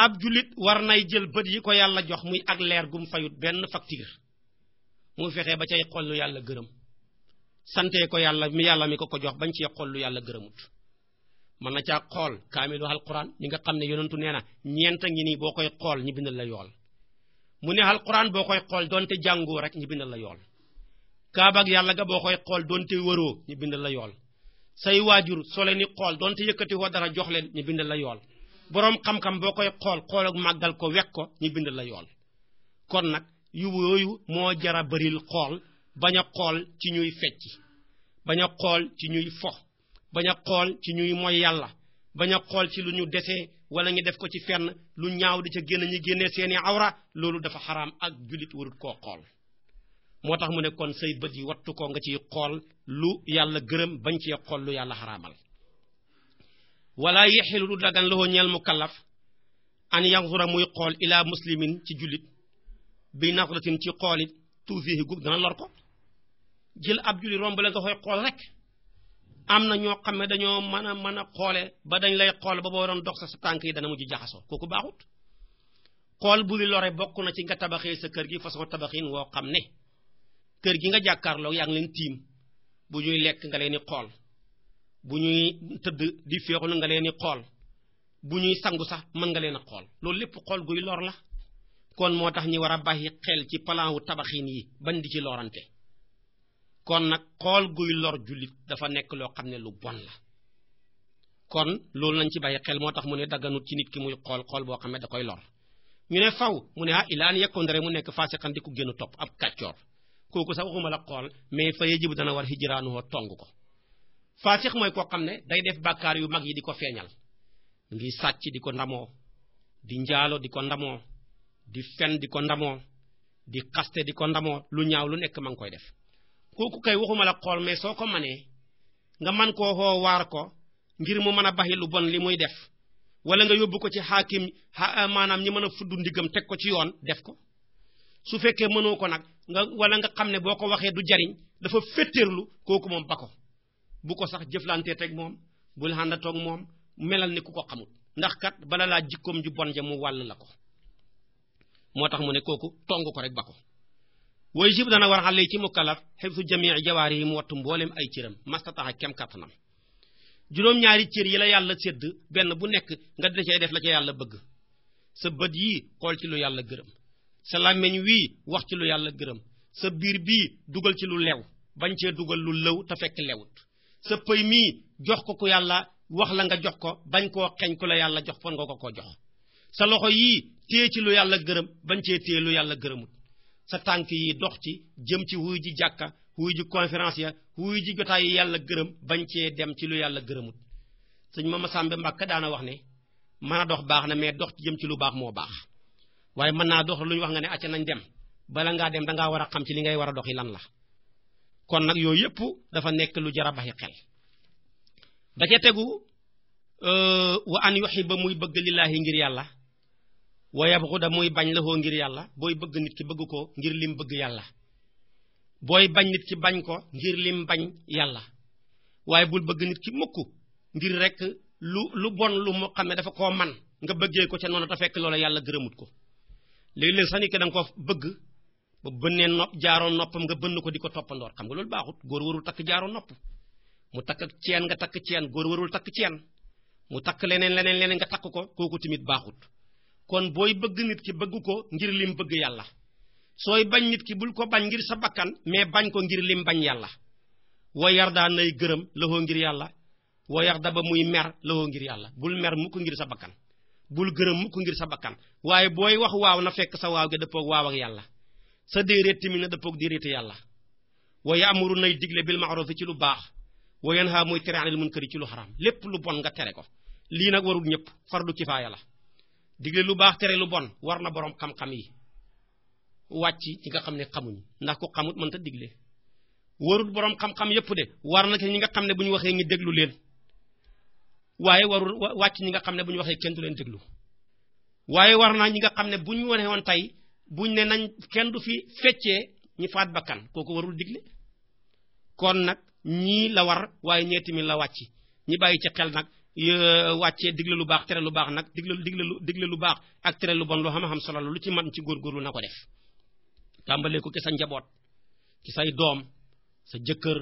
S1: ab julit war nay jël bët yi ko yàlla jox muy ak leer gum fayut benn facture mu fexee ba cay xool lu yàlla gërëm sante ko yàlla mi ko jox bañ ci xool lu yàlla gërëmut mën na caa xool kaamilu alquran mi nga xam ne yonentu nee na ñeenta ngi nii boo koy xool ñi bindal la yool mu ne alquran boo koy xool donte jàngoo rek ñi bindal la yool kaabak yàlla ga boo koy xool donte wëroo ñi bindal la yool say waajur soo leen ni xool donte yëkkati woo dara jox leen ñi bindal la yool boroom xam-xam boo koy xool ak màggal ko wekk ko ñi bindal la yool kon nag yu yooyu moo jara baril xool bañ a xool ci ñuy fecc bañ a xool ci ñuy fo bañ a xool ci ñuy moy yàlla bañ a xool ci lu ñu desee wala ñu def ko ci fenn lu ñaaw di ca génn ñi génnee seeni awra loolu dafa xaraam ak jullit warut koo xool moo tax mu ne kon say bët yi wattu ko nga ciy xool lu yàlla gërëm bañ cee xool lu yàlla xaraamal wala yexilu du dagan loxoo ñeel mukallaf an yanzura muy xool ila muslimin ci jullit bi nazratin ci xoolit tuusihi gub dana lor ko jël ab jullit romb la nga koy xool rek am na ñoo xam ne dañoo mën a xoole ba dañ lay xool ba boo doon dox sa tànk yi dana mujj jaxasoo kooku baaxut xool bu li lore bokk na ci nga tabaxee sa kër gi façon tabaxin woo xam ne kër gi nga jàkkaarloo yaa ngi leen tiim bu ñuy lekk nga leen di xool bu ñuy tëdd di féexul nga leen di xool bu ñuy sangu sax mën nga leen a xool loolu lépp xool guy lor la kon moo tax ñi war a bàyyi xel ci plan wu tabaxin yi bañ di ci lorante kon nag xool guy lor jullit dafa nekk loo xam ne lu bon la kon loolu lañ ci bàyyi xel moo tax mu ne dagganut ci nit ki muy xool boo xam ne da koy lor ñu ne faw mu ne ilaan yekkondere mu nekk faasiqan di ko gën a topp ab kàccoor kooku sax waxuma la xool mais fa yajibu dana war hijraanuhu tong ko faasiq mooy koo xam ne day def bàkkaar yu mag yi di ko feeñal ngi sàcc di ko ndamoo di njaalo di ko ndamoo di fen di ko ndamoo di xaste di ko ndamoo lu ñaaw lu nekk ma ngi koy def kooku kay waxuma la xool mais soo ko manee nga man koo xoo waar ko ngir mu mën a baxi lu bon li muy def wala nga yóbbu ko ci xaakim maanaam ñi mën a fudd ndigam teg ko ci yoon def ko su fekkee mënoo ko nag wala nga xam ne boo ko waxee du jariñ dafa féttéerlu kooku moom ba ko bu ko sax jëflantee teg moom bul àndatoog moom melal ni ku ko xamul ndax kat bala laa jikkoom ju bon ja mu wàll la ko moo tax mu ne kooku tong ko rek ba ko wooy jib dana war xale ci mukallaf xifsu jamii jawaari yi mu wattu mboolem ay cëram mastataxa kem kattanam juróom-ñaari cër yi la yàlla sédd benn bu nekk nga di cay def la ca yàlla bëgg sa bët yii xool ci lu yàlla gërëm sa làmmiñ wii wax ci lu yàlla gërëm sa biir bii dugal ci lu lew bañ cee dugal lu lëw te fekk lewut sa pëy mii jox ko ku yàlla wax la nga jox ko bañ koo xeñ ku la yàlla jox fon nga ko koo jox sa loxo yii téye ci lu yàlla gërëm bañ cee téye lu yàlla gërëmut sa tànk yi dox ci jëm ci wuy ji jàkka wuy ji conférence ya wuy ji jotaay yi yàlla gërëm bañ cee dem ci lu yàlla gërëmut sëñ Mama Sambe Mbàkke daana wax ne mën a dox baax na mais dox ci jëm ci lu baax moo baax waaye mën naa dox lu ñu wax nga ne acca nañ dem bala ngaa dem dangaa war a xam ci li ngay war a doxi lan la kon nag yooyu yëpp dafa nekk lu jar a baxi xel da ca tegu wa an yuhibba muy bëgg lillaahi ngir yàlla wa yabghuda muy bañ la hoo ngir yàlla booy bëgg nit ki bëgg ko ngir lim bëgg yàlla booy bañ nit ki bañ ko ngir lim bañ yàlla waaye bul bëgg nit ki mukk ngir rek lu bon lu mu xam ne dafa koo man nga bëggee ko ca noonu te fekk loola yàlla gërëmut ko léeg-léeg sax nit ki da nga ko bëgg ba bënnee nopp jaaroo noppam nga bënn ko di ko toppandoor xam nga loolu baaxut góor warul takk jaaroo nopp mu takk ak ceen nga takk ceen góor warul takk ceen mu takk leneen nga takk ko kooku tamit baaxut kon booy bëgg nit ki bëgg ko ngir lim bëgg yàlla sooy bañ nit ki bul ko bañ ngir sa bakkan mais bañ ko ngir lim bañ yàlla wa yardaa nay gërëm lahoo ngir yàlla wa yarda ba muy mer lahoo ngir yàlla bul mer mukk ngir sa bakkan bul gërëm mukk ngir sa bakkan waaye booy wax waaw na fekk sa waaw ga dëppoog waaw ak yàlla sa déeréet tamit na dëppoog déeréeti yàlla wa ya'muru nay digle bil ma'ruf ci lu baax wa yanha muy tere anil munkari ci lu xaraam lépp lu bon nga tere ko lii nag warul ñëpp fardu kifaaya la digle lu baax tere lu bon war na borom xam-xam yi wàcc ci nga xam ne xamuñ ndax ku xamut mënta digle warul borom xam-xam yépp de war na ñi nga xam ne bu ñu waxee ñi déglu leen waaye warul wàcc ñi nga xam ne bu ñu waxee kenn du leen déglu waaye war naa ñi nga xam ne bu ñu wane woon tey buñ ne nañ kenn du fi feccee ñi faat bakkan kooku warul digle kon nag ñii la war waaye ñeeti mi la wàcc ñi bàyyi ci xel nag wàccee digle lu baax tere lu baax nag digle lu baax ak tere lu bon lu xam solo lu ci man ci góorgóorlu na ko def tàmbalee ko ci sa njaboot ci say doom sa jëkkër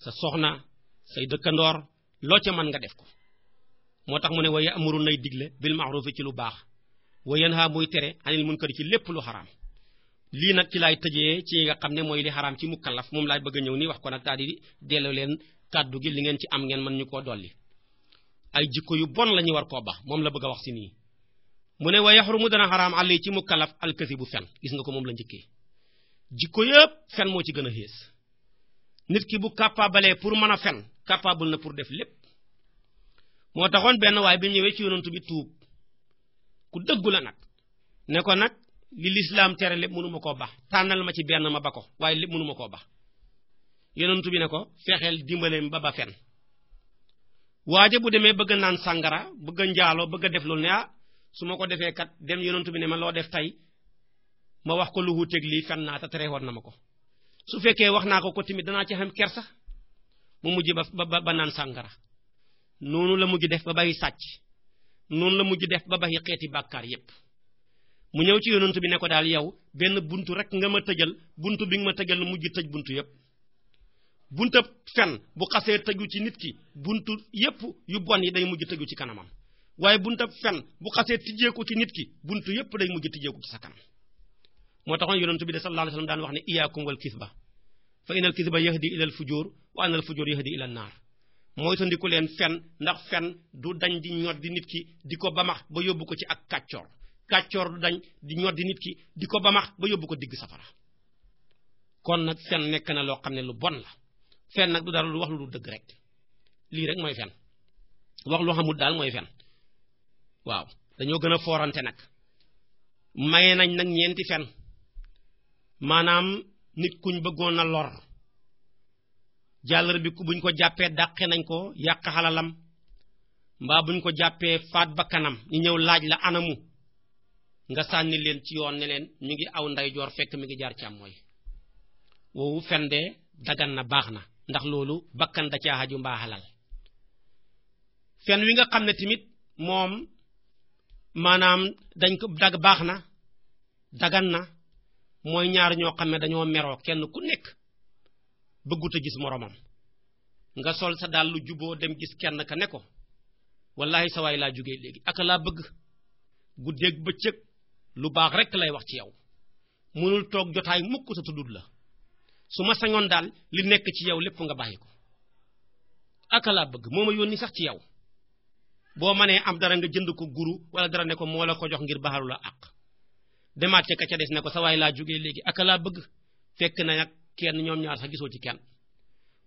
S1: sa soxna say dëkkandoor loo ca mën nga def ko moo tax mu ne wa ya'muru nay digle bil ma'ruf ci lu baax wa yanha muy tere anil munkar ci lépp lu xaraam lii nag ci laay tëjee ci nga xam ne mooy li xaraam ci mukallaf moom laay bëgg a ñëw nii wax ko nag daal di delloo leen kàddu gi li ngeen ci am ngeen mën ñu koo dolli ay jikko yu bon la ñu war koo baax moom la bëgg a wax si nii mu ne wa yaxrumu dana xaraam àlli ci mukallaf alkasibu fen gis nga ko moom la njëkkee jikko yëpp fen moo ci gën a xées nit ki bu capable pour mën a fen capable na pour def lépp moo taxoon benn waaye bi ñëwee ci yonantu bi tuub ku dëggu la nag ne ko nag li lislaam tere lépp mënuma koo bax tànnal ma ci benn ma ba ko waaye lépp mënuma koo bax yonantu bi ne ko fexeel dimbaleem ba fen waaje bu demee bëgg naan sàngara bëgg njaaloo bëgg def loolu ne su ma ko defee kat dem yonantu bi ne ma loo def tey ma wax ko lu wuuteeg lii fen naa te tere woon na ma ko su fekkee wax naa ko tamit danaa ci xam kersa mu mujj ba naan sàngara noonu la mujj def ba bàyyi sàcc noonu la mujj def ba bàyyi xeeti bàkkaar yépp mu ñëw ci yonent bi ne ko daal yow benn buntu rek nga ma tëjal buntu bi nga ma tëjal mujj tëj buntu yépp buntu fen bu xasee tëju ci nit ki buntu yépp yu bon yi day mujj tëju ci kanamam waaye buntu fen bu xasee tijjeeku ci nit ki buntu yépp day mujj tijjeeku ci sa kanam moo taxoon yonent bi de sallallahu alayhi wasallam daan wax ne iyaakum wal kisba fa inal kisba yahdi ilal fujur wa anal fujur yahdi ilal naar mooy tandiku leen fen ndax fen du dañ di ñor di nit ki di ko bamax ba yóbbu ko ci ak kàccoor kàccoor du dañ di ñor di nit ki di ko bamax ba yóbbu ko digg safara kon nag fen nekk na loo xam ne lu bon la fen nag du dara lu wax lu dëgg rek lii rek mooy fen wax lu xamul daal mooy fen waaw dañoo gën a foorante nag maye nañ nag ñeenti fen maanaam nit kuñ bëggoon na lor jàllar bi ku buñ ko jàppee dàqe nañ ko yàq xalalam mbaa buñ ko jàppee faat bakkanam ñu ñëw laaj la anamu nga sànni leen ci yoon ne leen mi ngi aw ndeyjoor fekk mi ngi jaar càmmooy woowu fende dagan na baax na ndax loolu bakkan da caa xaju mbaa xalal fen wi nga xam ne tamit moom maanaam dañ ko dag baax na dagan na mooy ñaar ñoo xam ne dañoo meroo kenn ku nekk bëggut a gis moromam nga sol sa daal lu juboo dem gis kenn ka ne ko wallahi sa waay laa jógee léegi aka laa bëgg guddeeg bëccëg lu baax rek lay wax ci yow mënul toog jotaay mukk sa tuddut la su ma sañoon daal li nekk ci yow lépp nga bàyyi ko aka laa bëgg moo ma yónni sax ci yow boo mënee am dara nga jënd ko guru wala dara ne ko moo la ko jox ngir baaxalu la àq demaat ca ka ca des ne ko sa waay laa jógee léegi aka laa bëgg fekk na nag kenn ñoom ñaar sax gisoo ci kenn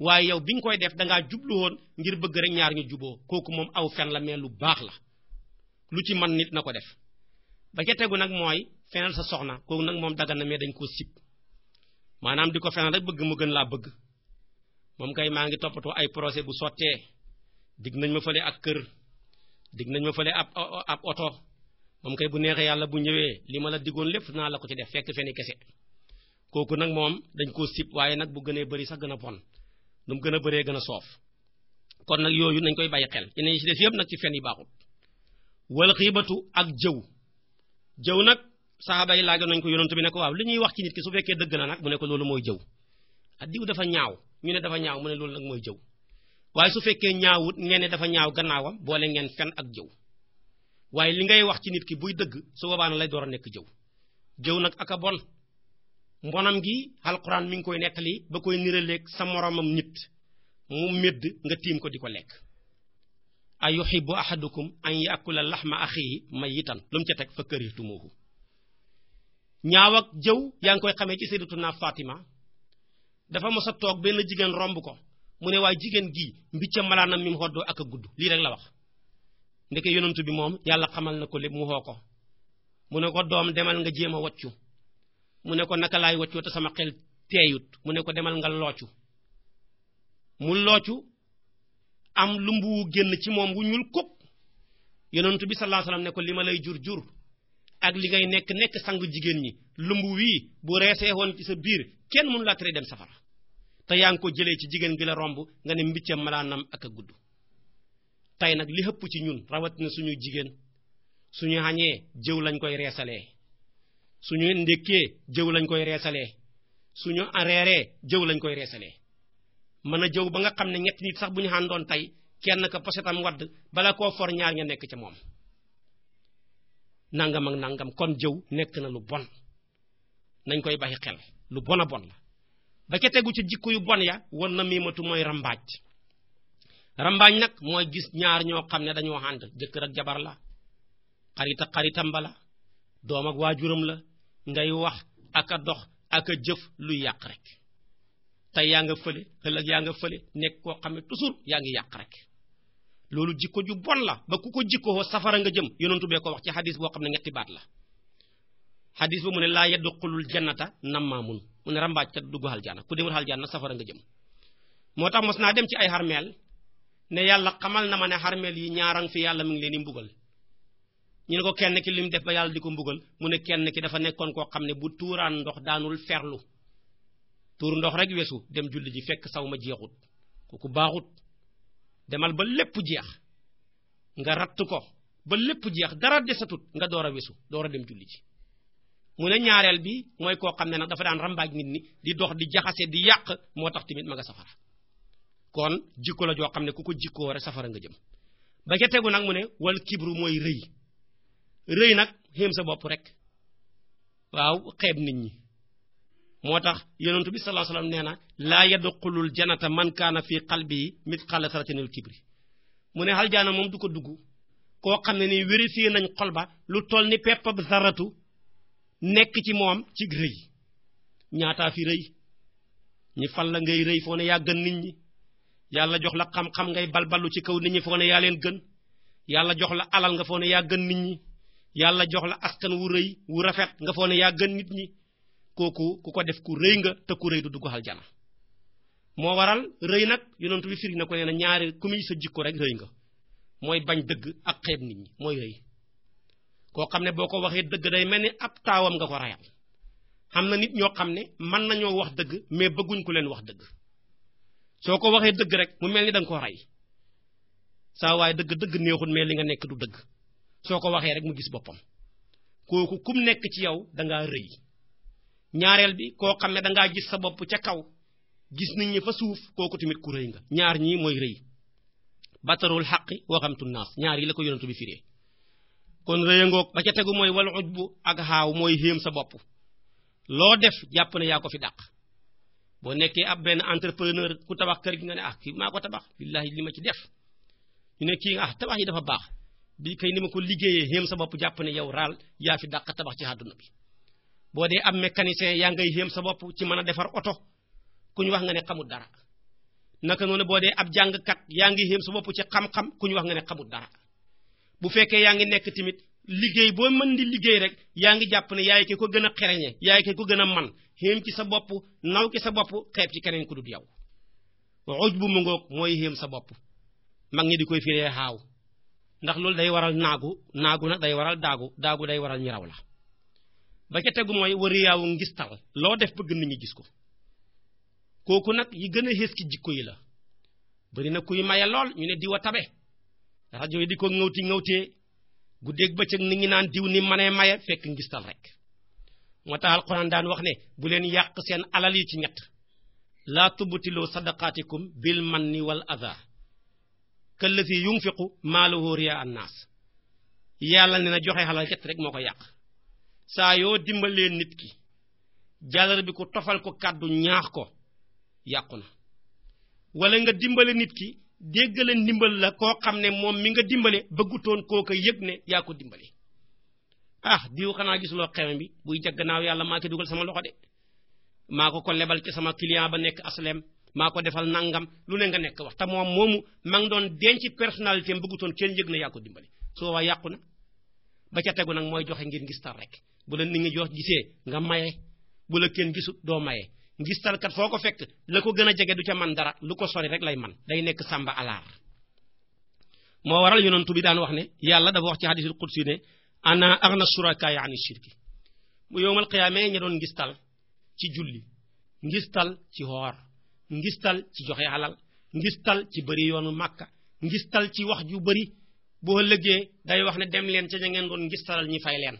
S1: waaye yow bi nga koy def dangaa jublu woon ngir bëgg rek ñaar ñu juboo kooku moom aw fen la mais lu baax la lu ci man nit na ko def ba ca tegu nag mooy fenal sa soxna kooku nag moom dagan na mais dañ koo sib maanaam di ko fenal rek bëgg mu gën laa bëgg moom kay maa ngi toppatoo ay projet bu sottee dig nañ ma fële ak kër dig nañ ma fële ab oto moom kay bu neexee yàlla bu ñëwee li ma la diggoon lépp naa la ko ci def fekk feni kese kooku nag moom dañ koo sib waaye nag bu gënee bëri sax gën a bon nu mu gën a bëree gën a soof kon nag yooyu nañ koy bàyyi xel yeneen yi ci des yëpp nag ci fen yi baaxul wal xiibatu ak jëw nag saxaaba yi laajoon nañ ko yonent bi ne ko waaw li ñuy wax ci nit ki su fekkee dëgg na nag mu ne ko loolu mooy jëw ak diw dafa ñaaw ñu ne dafa ñaaw mu ne loolu nag mooy jëw waaye su fekkee ñaawut ngeen ne dafa ñaaw gannaawam boole ngeen fen ak jëw waaye li ngay wax ci nit ki buy dëgg su boobaa na lay door a nekk jëw nag aka bon mbonam gi alquran mi ngi koy nettali ba koy niraleeg sa moromam nit mu médd nga tiim ko di ko lekk ay yuhibbu ahadukum an yakula lahma akhihi mayitan lu mu ca teg fa karihtumuhu ñaaw ak jëw yaa ngi koy xamee ci sayyidatuna Fatima dafa mos a toog benn jigéen romb ko mu ne waaye jigéen gii mbicca malaanam mi mu xoddoo ak a gudd lii rek la wax ndeke yonentu bi moom yàlla xamal na ko lépp mu xoo ko mu ne ko doom demal nga jéem a waccu mu ne ko naka laay waccoo te sama xel teeyut mu ne ko demal nga loocu mu loocu am lumbu génn ci moom wu ñuul kuk yonent bi sallallahu alayhi wasallam ne ko li ma lay jur ak li ngay nekk sangu jigéen ñi lumbu wii bu reesee woon ci sa biir kenn mënu laa tere dem safara te yaa ngi ko jëlee ci jigéen gi la romb nga ne mbiccam malaanam ak a gudd tey nag li hëpp ci ñun rawatina suñu jigéen suñu xañee jëw lañ koy reesalee suñu ndékkee jëw lañ koy reesalee suñu reeree jëw lañ koy reesalee mën a jëw ba nga xam ne ñetti nit sax bu ñu àndoon tey kenn ka posetam wadd bala koo for ñaar ña nekk ca moom nangam ak nangam kon jëw nekk na lu bon nañ koy bàyyi xel lu bon a bon la ba ca tegu ci jikko yu bon ya wan na miimatu mooy rambaaj rambaaj nag mooy gis ñaar ñoo xam ne dañoo ànd jëkkër ak jabar la xarit ak xaritam ba la doom ak waajuram la ngay wax ak a dox ak a jëf luy yàq rek tey yaa nga fële ëllëg yaa nga fële nekk koo xam ne toujours yaa ngi yàq rek loolu jikko ju bon la ba ku ko jikkoo safara nga jëm yonentu bee ko wax ci xadis boo xam ne ñetti baat la xadis ba mu ne laa yadxulul jannata nammaamun mu ne rambaaj kat dugg aljana ku demul aljana safara nga jëm moo tax mos naa dem ci ay xarmeel ne yàlla xamal na ma ne xarmeel yi ñaarang fi yàlla mi ngi leen di mbugal ñu ne ko kenn ki lim def ba yàlla di ko mbugal mu ne kenn ki dafa nekkoon koo xam ne bu tuuraan ndox daanul ferlu tuur ndox rek wesu dem julli ji fekk saw ma jeexut kooku baaxut demal ba lépp jeex nga ratt ko ba lépp jeex dara desatut nga door a wesu door a dem julli ji mu ne ñaareel bi mooy koo xam ne nag dafa daan rambaaj nit ñi di dox di jaxase di yàq moo tax tamit ma nga safara kon jikko la joo xam ne ku ko jikkoo rek safara nga jëm ba ca tegu nag mu ne wal kibru mooy rëy nag xéem sa bopp rek waaw xeeb nit ñi moo tax yonentu bi sallallahu alayhi wasallam nee na laa yadxulul jannata man kaana fi qalbihi mithqala zarratin kibri mu ne aljaana moom du ko dugg koo xam ne ni vérifié nañ xol ba lu toll ni peppab zaratu nekk ci moom ci rëy ñaataa fi rëy ñi fal la ngay rëy foo ne yaa gën nit ñi yàlla jox la xam-xam ngay balbalu ci kaw nit ñi foo ne yaa leen gën yàlla jox la alal nga foo ne yaa gën nit ñi yàlla jox la askan wu rëy wu rafet nga foo ne yaa gën nit ñi kooku ku ko def ku rëy nga te ku rëy du dugg aljana moo waral rëy nag yonent bi firi na ko nee na ñaari ku muy sa jikko rek rëy nga mooy bañ dëgg ak xeeb nit ñi mooy rëy koo xam ne boo ko waxee dëgg day mel ni ab taawam nga ko rayal xam na nit ñoo xam ne mën nañoo wax dëgg mais bëgguñ ku leen wax dëgg soo ko waxee dëgg rek mu mel ni da nga ko rey saa waaye dëgg neexul mais li nga nekk du dëgg soo ko waxee rek mu gis boppam kooku kum nekk ci yow da ngaa rëy ñaareel bi koo xam ne da ngaa gis sa bopp ca kaw gis nit ñi fa suuf kooku tamit ku rëy nga ñaar ñii mooy rëy batarul xaqi waxamtu naas ñaar yi la ko yonentu bi firee kon rëy ngoog ba ca tegu mooy wal ujbu ak xaaw mooy xéem sa bopp loo def jàpp ne yaa ko fi dàq boo nekkee ab benn entrepreneur ku tabax kër gi nga ne ah kii maa ko tabax billahi li ma ci def ñu ne kii ah tabax yi dafa baax bi kay ni ma ko liggéeyee xéem sa bopp jàpp ne yow raal yaa fi dàq tabax ci àdduna bi boo dee am mécanicien yaa ngay xéem sa bopp ci mën a defar oto ku ñu wax nga ne xamul dara naka noonu boo dee ab jàngkat yaa ngi xéem sa bopp ci xam-xam ku ñu wax nga ne xamul dara bu fekkee yaa ngi nekk tamit liggéey boo mën di liggéey rek yaa ngi jàpp ne yaay ki ko gën a xereñe yaay ki ko gën a man xéem ci sa bopp naw ci sa bopp xeeb ci keneen ku dul yow uj bu mu ngoog mooy xéem sa bopp mag ñi di koy firee xaaw ndax loolu day waral naagu nag day waral daagu day waral ñi raw la ba ca tegu mooy wariyaawu ngistal loo def bëgg nit ñi gis ko kooku nag yi gën a xées ci jikko yi la bari na kuy maye lool ñu ne diwa tabe rajo yi di ko ŋawtee guddeeg bëccëg nit ñi naan diw ni manee maye fekk ngistal rek moo tax alquran daan wax ne bu leen yàq seen alal yi ci ñett laa tubtiloo sadaqaatikum bil manni wal adha kallazi yunfiqu maalahu riya annaas yàlla ne na joxe xalal ñett rek moo ko yàq saa yoo dimbalee nit ki jàllar bi ko tofal ko kàddu ñaax ko yàqu na wala nga dimbale nit ki déggale ndimbal la koo xam ne moom mi nga dimbale bëggutoon kooka yëg ne yaa ko dimbale ah diw xanaa gisuloo xeme bi buy jag gannaaw yàlla maa ko dugal sama loxo de maa ko lebal ci sama client ba nekk aslem maa ko defal nangam lu ne nga nekk wax te moom moomu ma ngi doon denc personnalité am bëggutoon kenn yëg ne yaa ko dimbale soo waa yàqu na ba ca tegu nag mooy joxe ngir ngistal rek bu la nit ñi jox gisee nga maye bu la kenn gisut doo maye ngistal kat foo ko fekk la ko gën a jege du ca man dara lu ko sori rek lay man day nekk sàmba alaar moo waral yonentu bi daan wax ne yàlla dafa wax ci hadisul qudsi ne ana aghna shuraka'i ani shirki bu yowmal qiyaamee ña doon ngistal ci julli ngistal ci xoor ngistal ci joxe alal ngistal ci bëri yoonu màkka ngistal ci wax ju bëri boo lëggee day wax ne dem leen ca ña ngeen doon ngistalal ñi fay leen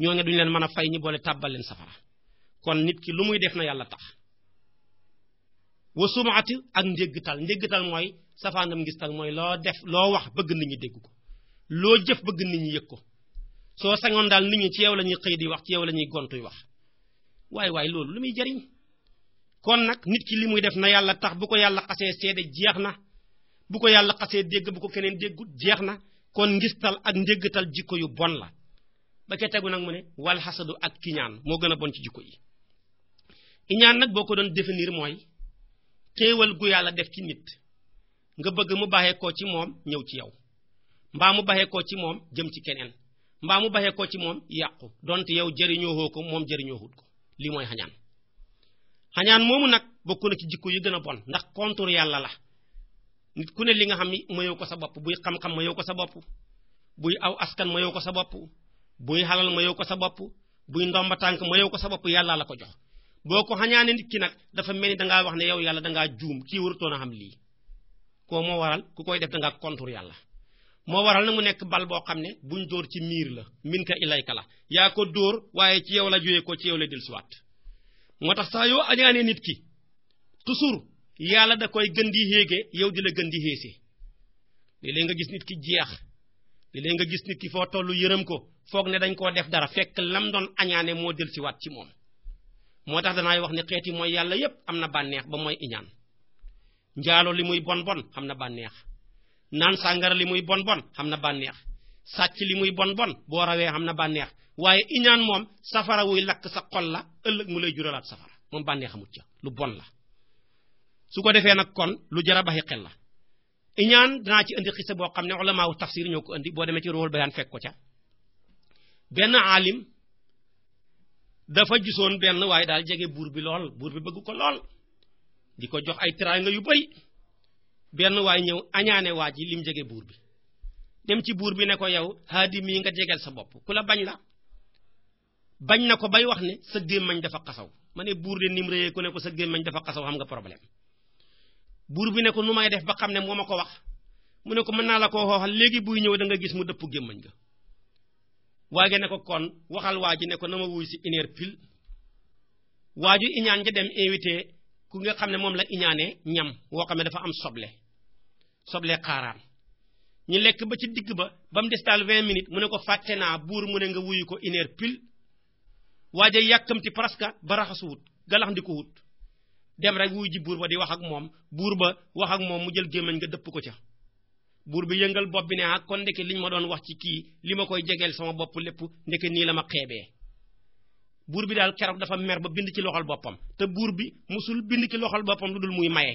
S1: ñoo nge duñu leen mën a fay ñi boole tàbbal leen safara kon nit ki lu muy def na yàlla tax wa sumaati ak ndéggtal mooy safaandam ngistal mooy loo def loo wax bëgg nit ñi dégg ko loo jëf bëgg nit ñi yëg ko soo sañoon daal nit ñi ci yow la ñuy xëy di wax ci yow la ñuy gontuy wax waaye loolu lu muy jariñ kon nag nit ki li muy def na yàlla tax bu ko yàlla xasee seede jeex na bu ko yàlla xasee dégg bu ko keneen déggut jeex na kon ngistal ak ndéggtal jikko yu bon la ba ca tegu nag mu ne wal xasadu ak kiñaan moo gën a bon ci jikko yi iñaan nag boo ko doon définir mooy xéewal gu yàlla def ci nit nga bëgg mu baxee koo ci moom ñëw ci yow mbaa mu baxee koo ci moom jëm ci keneen mbaa mu baxee koo ci moom yàqu donte yow jëriñoo ko moom jëriñoo ko lii mooy xañaan moomu nag bokk na ci jikko yu gën a bon ndax kontur yàlla la nit ku ne li nga xam ni mayoo ko sa bopp buy xam-xam mayoo ko sa bopp buy aw askan mayoo ko sa bopp buy xalal mayoo ko sa bopp buy ndomba tànk mayoo ko sa bopp yàlla la ko jox boo ko xañaane nit ki nag dafa mel ni dangaa wax ne yow yàlla dangaa juum kii warutoon a xam lii koo moo waral ku koy def dangaa kontur yàlla moo waral na mu nekk bal boo xam ne buñ dóor ci miir la min ka ilayka la yaa ko dóor waaye ci yow la jógee ko ci yow la dellusiwaat moo tax saa yoo añaanee nit ki toujours yàlla da koy gën di yéege yow di la gën di xéesee léeg-léeg nga gis nit ki jeex léeg-léeg nga gis nit ki foo tollu yërëm ko foog ne dañ koo def dara fekk lam doon añaane moo dellusiwaat ci moom moo tax danaay wax ne xeeti mooy yàlla yépp am na bànneex ba mooy iñaan njaalo li muy bon bon xam na bànneex naan sàngara li muy bon bon xam na bànneex sàcc li muy bon bon boo rawee xam na bànneex waaye iñaan moom safara wuy lakk sa xol la ëllëg mu lay juralaat safara moom bànneex amut ca lu bon la su ko defee nag kon lu jar a baxi xel la iñaan danaa ci indi xisa boo xam ne ulamaawu tafsir ñoo ko indi boo demee ci Ruhul Bayaan fekk ko ca benn aalim dafa gisoon benn waaye daal jege buur bi lool buur bi bëgg ko lool di ko jox ay teraanga yu bari benn waay ñëw añaane waa ji lim jege buur bi dem ci buur bi ne ko yow haadi mii nga jegeel sa bopp ku la bañ la bañ na ko bay wax ne sa gémmañ dafa xasaw ma ne buur de nim réyee ku ne ko sa gémmañ dafa xasaw xam nga problème buur bi ne ko nu may def ba xam ne moo ma ko wax mu ne ko mën naa la koo xooxal léegi buy ñëw da nga gis mu dëpp gémmañ ga waage ne ko kon waxal waa ji ne ko na ma wuy si une heure pile waaju iñaan ja dem invité ku nga xam ne moom la iñaanee ñam woo xam ne dafa am soble xaaraan ñu lekk ba ci digg ba mu des daal 20 minutes mu ne ko fàtte naa buur mu ne nga wuyu ko une heure pile waaja yàkkamti presque ba raxasu wut galax ndi ko wut dem rek wuyu ji buur ba di wax ak moom buur ba wax ak moom mu jël gémmañ nga dëpp ko ca buur bi yëngal bopp bi ne ah kon ndeke liñ ma doon wax ci kii li ma koy jegeel sama bopp lépp ndeke nii la ma xeebee buur bi daal keroog dafa mer ba bind ci loxol boppam te buur bi musul bind ci loxol boppam lu dul muy maye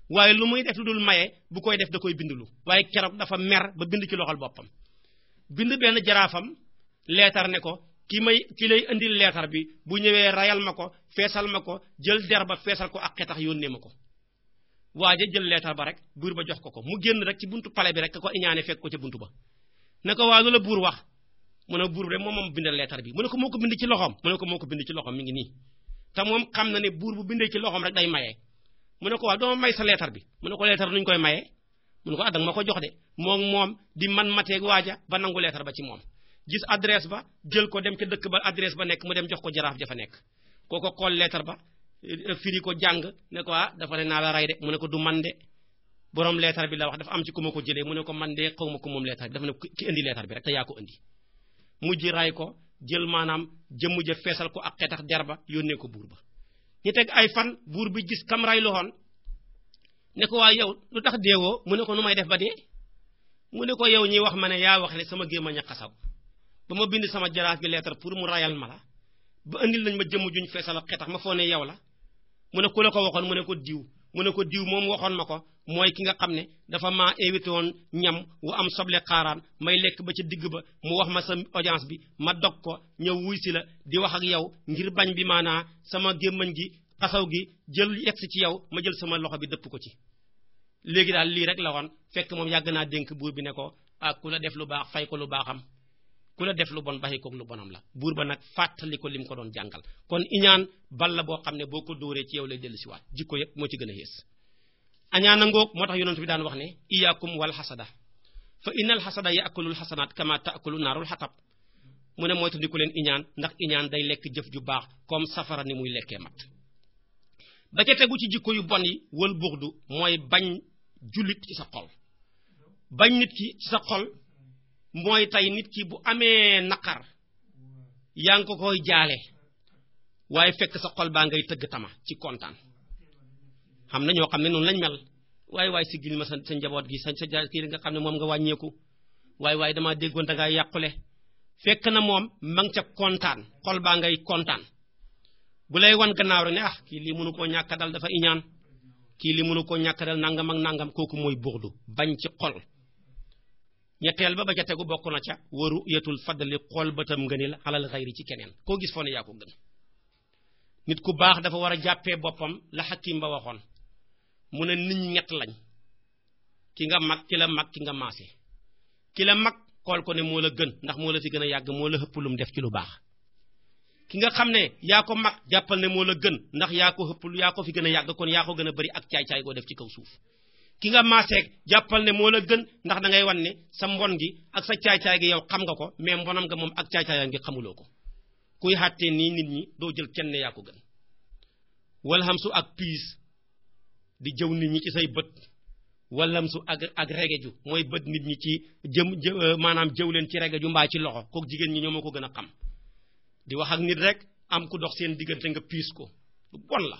S1: waaye lu muy def lu dul maye bu koy def da koy bindlu waaye keroog dafa mer ba bind ci loxol boppam bind benn jaraafam leetar ne ko ki lay indil leetar bi bu ñëwee rayal ma ko feesal ma ko jël der ba feesal ko ak xetax yónnee ma ko waaja jël leetar ba rek buur ba jox ko mu génn rek ci buntu palais bi rek ko iñaane fekk ko ca buntu ba ne ko waa lu la buur wax mu ne buur bi rek moom bindal leetar bi mu ne ko moo ko bind ci loxoom mu ne ko moo ko bind ci loxoom mi ngi nii te moom xam na ne buur bu bindee ci loxoom rek day maye mu ne ko waa doo may sa leetar bi mu ne ko leetar nuñ koy maye mu ne ko danga ma ko jox de moom di man mateeg waaja ba nangu leetar ba ci moom gis adresse ba jël ko dem ca dëkk ba adresse ba nekk mu dem jox ko jaraaf ja fa nekk kooko xool leetar ba firi ko jàng ne ko dafa ne naa la rey de mu ne ko du man de borom leetar bi la wax dafa am ci ku ma ko jëlee mu ne ko man de xaw ma ko moom leetar bi dafa ne ki indi leetar bi rek te yaa ko indi mujj ray ko jël maanaam jëmm ja feesal ko ak xetax der ba yónnee ko buur ba ñu teg ay fan buur bi gis kam ray loxoon ne ko waa yow lu tax deewoo mu ne ko nu may def ba dee mu ne ko yow ñi wax ma ne yaa wax ne sama gémmañ a xasaw ba ma bind sama jaraaf bi leetar pour mu rayal ma la ba andil nañ ma jëmm juñ feesal ak xetax ma foo ne yow la mu ne ku la ko waxoon mu ne ko diw mu ne ko diw moom waxoon ma ko mooy ki nga xam ne dafa maa invité woon ñam wu am soble xaaraan may lekk ba ca digg ba mu wax ma sa audience bi ma dog ko ñëw wuy si la di wax ak yow ngir bañ bi maanaa sama gémmañ gi xasaw gi jël yegsi ci yow ma jël sama loxo bi dëpp ko ci léegi daal lii rek la woon fekk moom yàgg naa dénk buur bi ne ko ah ku la def lu baax fay ko lu baaxam ku la def lu bon baxi koog lu bonam la buur ba nag fàttali ko lim ko doon jàngal kon iñaan bal la boo xam ne boo ko dóoree ci yow lay dellu si waat jikko yëpp moo ci gën a yées añaan a ngoog moo tax yonent bi daan wax ne iyaakum wal xasada fa innal xasada yaakulul xasanaat kama taakulu naarul xatab mu ne mooy tandiku leen iñaan ndax iñaan day lekk jëf ju baax comme safara ni muy lekkee mat ba ca tegu ci jikko yu bon yi wal buxdu mooy bañ jullit ci sa xol bañ nit ki ci sa xol mooy tey nit ki bu amee naqar yaa ngi ko koy jaale waaye fekk sa xol baa ngay tëgg tama ci kontaan xam na ñoo xam ne noonu lañ mel waaye siggil ma sa njaboot gi sa kii nga xam ne moom nga wàññeeku waaye damaa déggoon da ngaa yàqule fekk na moom ma ngi ca kontaan xol baa ngay kontaan bu lay wan gannaaw rek ne kii lii mënu koo ñàkk dal dafa iñaan kii lii mënu koo ñàkk dal nangam ak nangam kooku mooy buxdu bañ ci xol ñetteel ba ca tegu bokk na ca waru yetul faddali xool bëtam ngëneel alal xayri ci keneen koo gis foo ne yaa ko gën nit ku baax dafa war a jàppee boppam la Hakim ba waxoon mu ne nit ñi ñett lañ ki nga mag ki la mag ki nga maase ki la mag xool ko ne moo la gën ndax moo la fi gën a yàgg moo la ëpp lu mu def ci lu baax ki nga xam ne yaa ko mag jàppal ne moo la gën ndax yaa ko fi gën a yàgg kon yaa ko gën a bari ak caay-caay goo def ci kaw suuf ki nga maaseeg jàppal ne moo la gën ndax da ngay wan ne sa mbon gi ak sa caay-caay gi yow xam nga ko mais mbonam nga moom ak caay-caayam gi xamuloo ko kuy xàttee nii nit ñi doo jël kenn ne yaa ko gën wal xam su ak piis di jëw nit ñi ci say bët walam su ak regeju mooy bët nit ñi ci maanaam jëw leen ci regeju mbaa ci loxo kook jigéen ñi ñoo ma ko gën a xam di wax ak nit rek am ku dox seen diggante nga piis ko lu bon la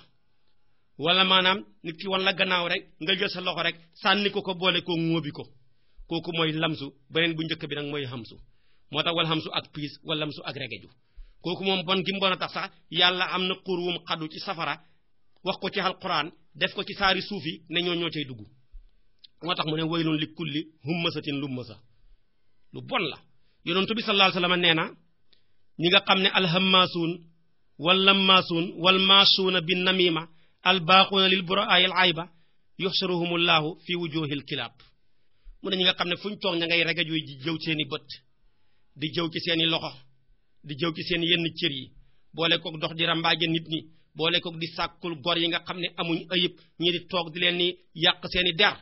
S1: wala maanaam nit ki wan la gannaaw rek nga jël sa loxo rek sànni ko boole koo ŋóobi ko kooku mooy lamsu beneen bu njëkk bi nag mooy xamsu moo tax wal xamsu ak piis wala lamsu ak regeju kooku moom bon gi mbon a tax sax yàlla am na xur wum xadu ci safara wax ko ci alquran def ko ci saari suuf yi ne ñoo cay dugg moo tax mu ne waylun li kulli hummasatin lummasa lu bon la yonent bi sallallahu alayhi wasallam nee na ñi nga xam ne alhammaasuun wal lammaasuun wal maasuuna bin namima albaaquuna lil buraay al ayba yuxsaruhumullahu fi wujuhil kilaab mu ne ñi nga xam ne fu ñu toog ña ngay regaju di jëw seeni bët di jëw ci seeni loxo di jëw ci seen yenn cër yi boole kook dox di rambaaje nit ñi boole kook di sàkkul gor yi nga xam ne amuñ ayib ñi di toog di leen ni yàq seeni der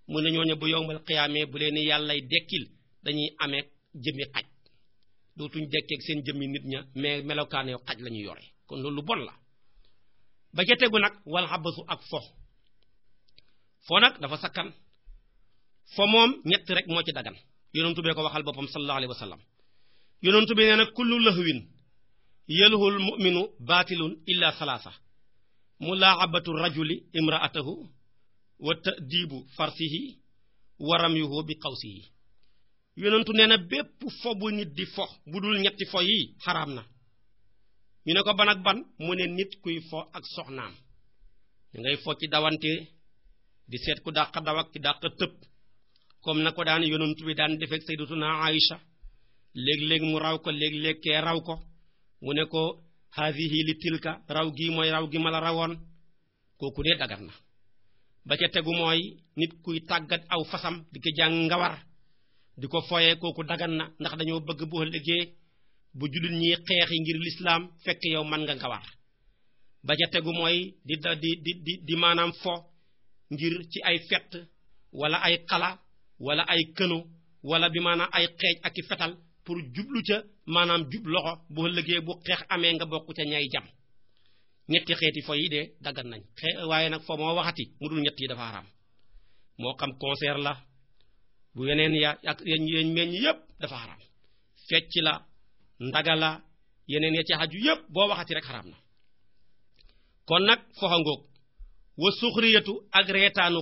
S1: mu ne ñooñu bu yowmal xiyaamee bu leen ni yàllay dekkil dañuy amee jëmmi xaj dootuñ dekkeeg seen jëmmi nit ña mais melokaane xaj la ñu yore kon loolu lu bon la ba ca tegu nag wal xabasu ak fo nag dafa sakkan fo moom ñett rek moo ci dagan yonentu bee ko waxal boppam sallallahu alayhi wa sallam yonentu bi nee na kullu lahwin yalhul mu'minu baatilun illa salaasa mulaaxabatu rajuli imraatahu wa ta'dibu farsihi wa ramyuhu bi qawsihi yonentu nee na bépp fo bu nit di fo bu dul ñetti fo yi xaraam na ñu ne ko ban ak ban mu ne nit kuy fo ak soxnaam ñu ngay fo ci dawante di seet ku dàq daw ak ci dàq tëb comme na ko daan yonentu bi daan defeek sayyidatuna Aïcha léeg-léeg mu raw ko léeg-léeg kee raw ko mu ne ko haadihi li tilka raw gi mooy raw gi ma la rawoon kooku dee dagar na ba ca tegu mooy nit kuy tàggat aw fasam di ko jàng ngawar di ko foyee kooku dagan na ndax dañoo bëgg boo liggéey bu jullit ñi xeexi ngir lislaam fekk yow man nga ngawar ba ca tegu mooy di maanaam fo ngir ci ay fett wala ay xala wala ay këno wala bi maanaam ay xeej ak i fetal pour jublu ca maanaam jub loxo boo liggéey bu xeex amee nga bokk ca ñay jam ñetti xeeti fo yi de daggan nañ waaye nag fo moo waxati mu dul ñett yi dafa haram moo xam concert la bu yeneen ya ak yéen meññ yépp dafa haram fecc la ndaga la yeneen ya ci xaju yépp boo waxati rek haram na kon nag foxa ngoog wa suxriyatu ak reetaanu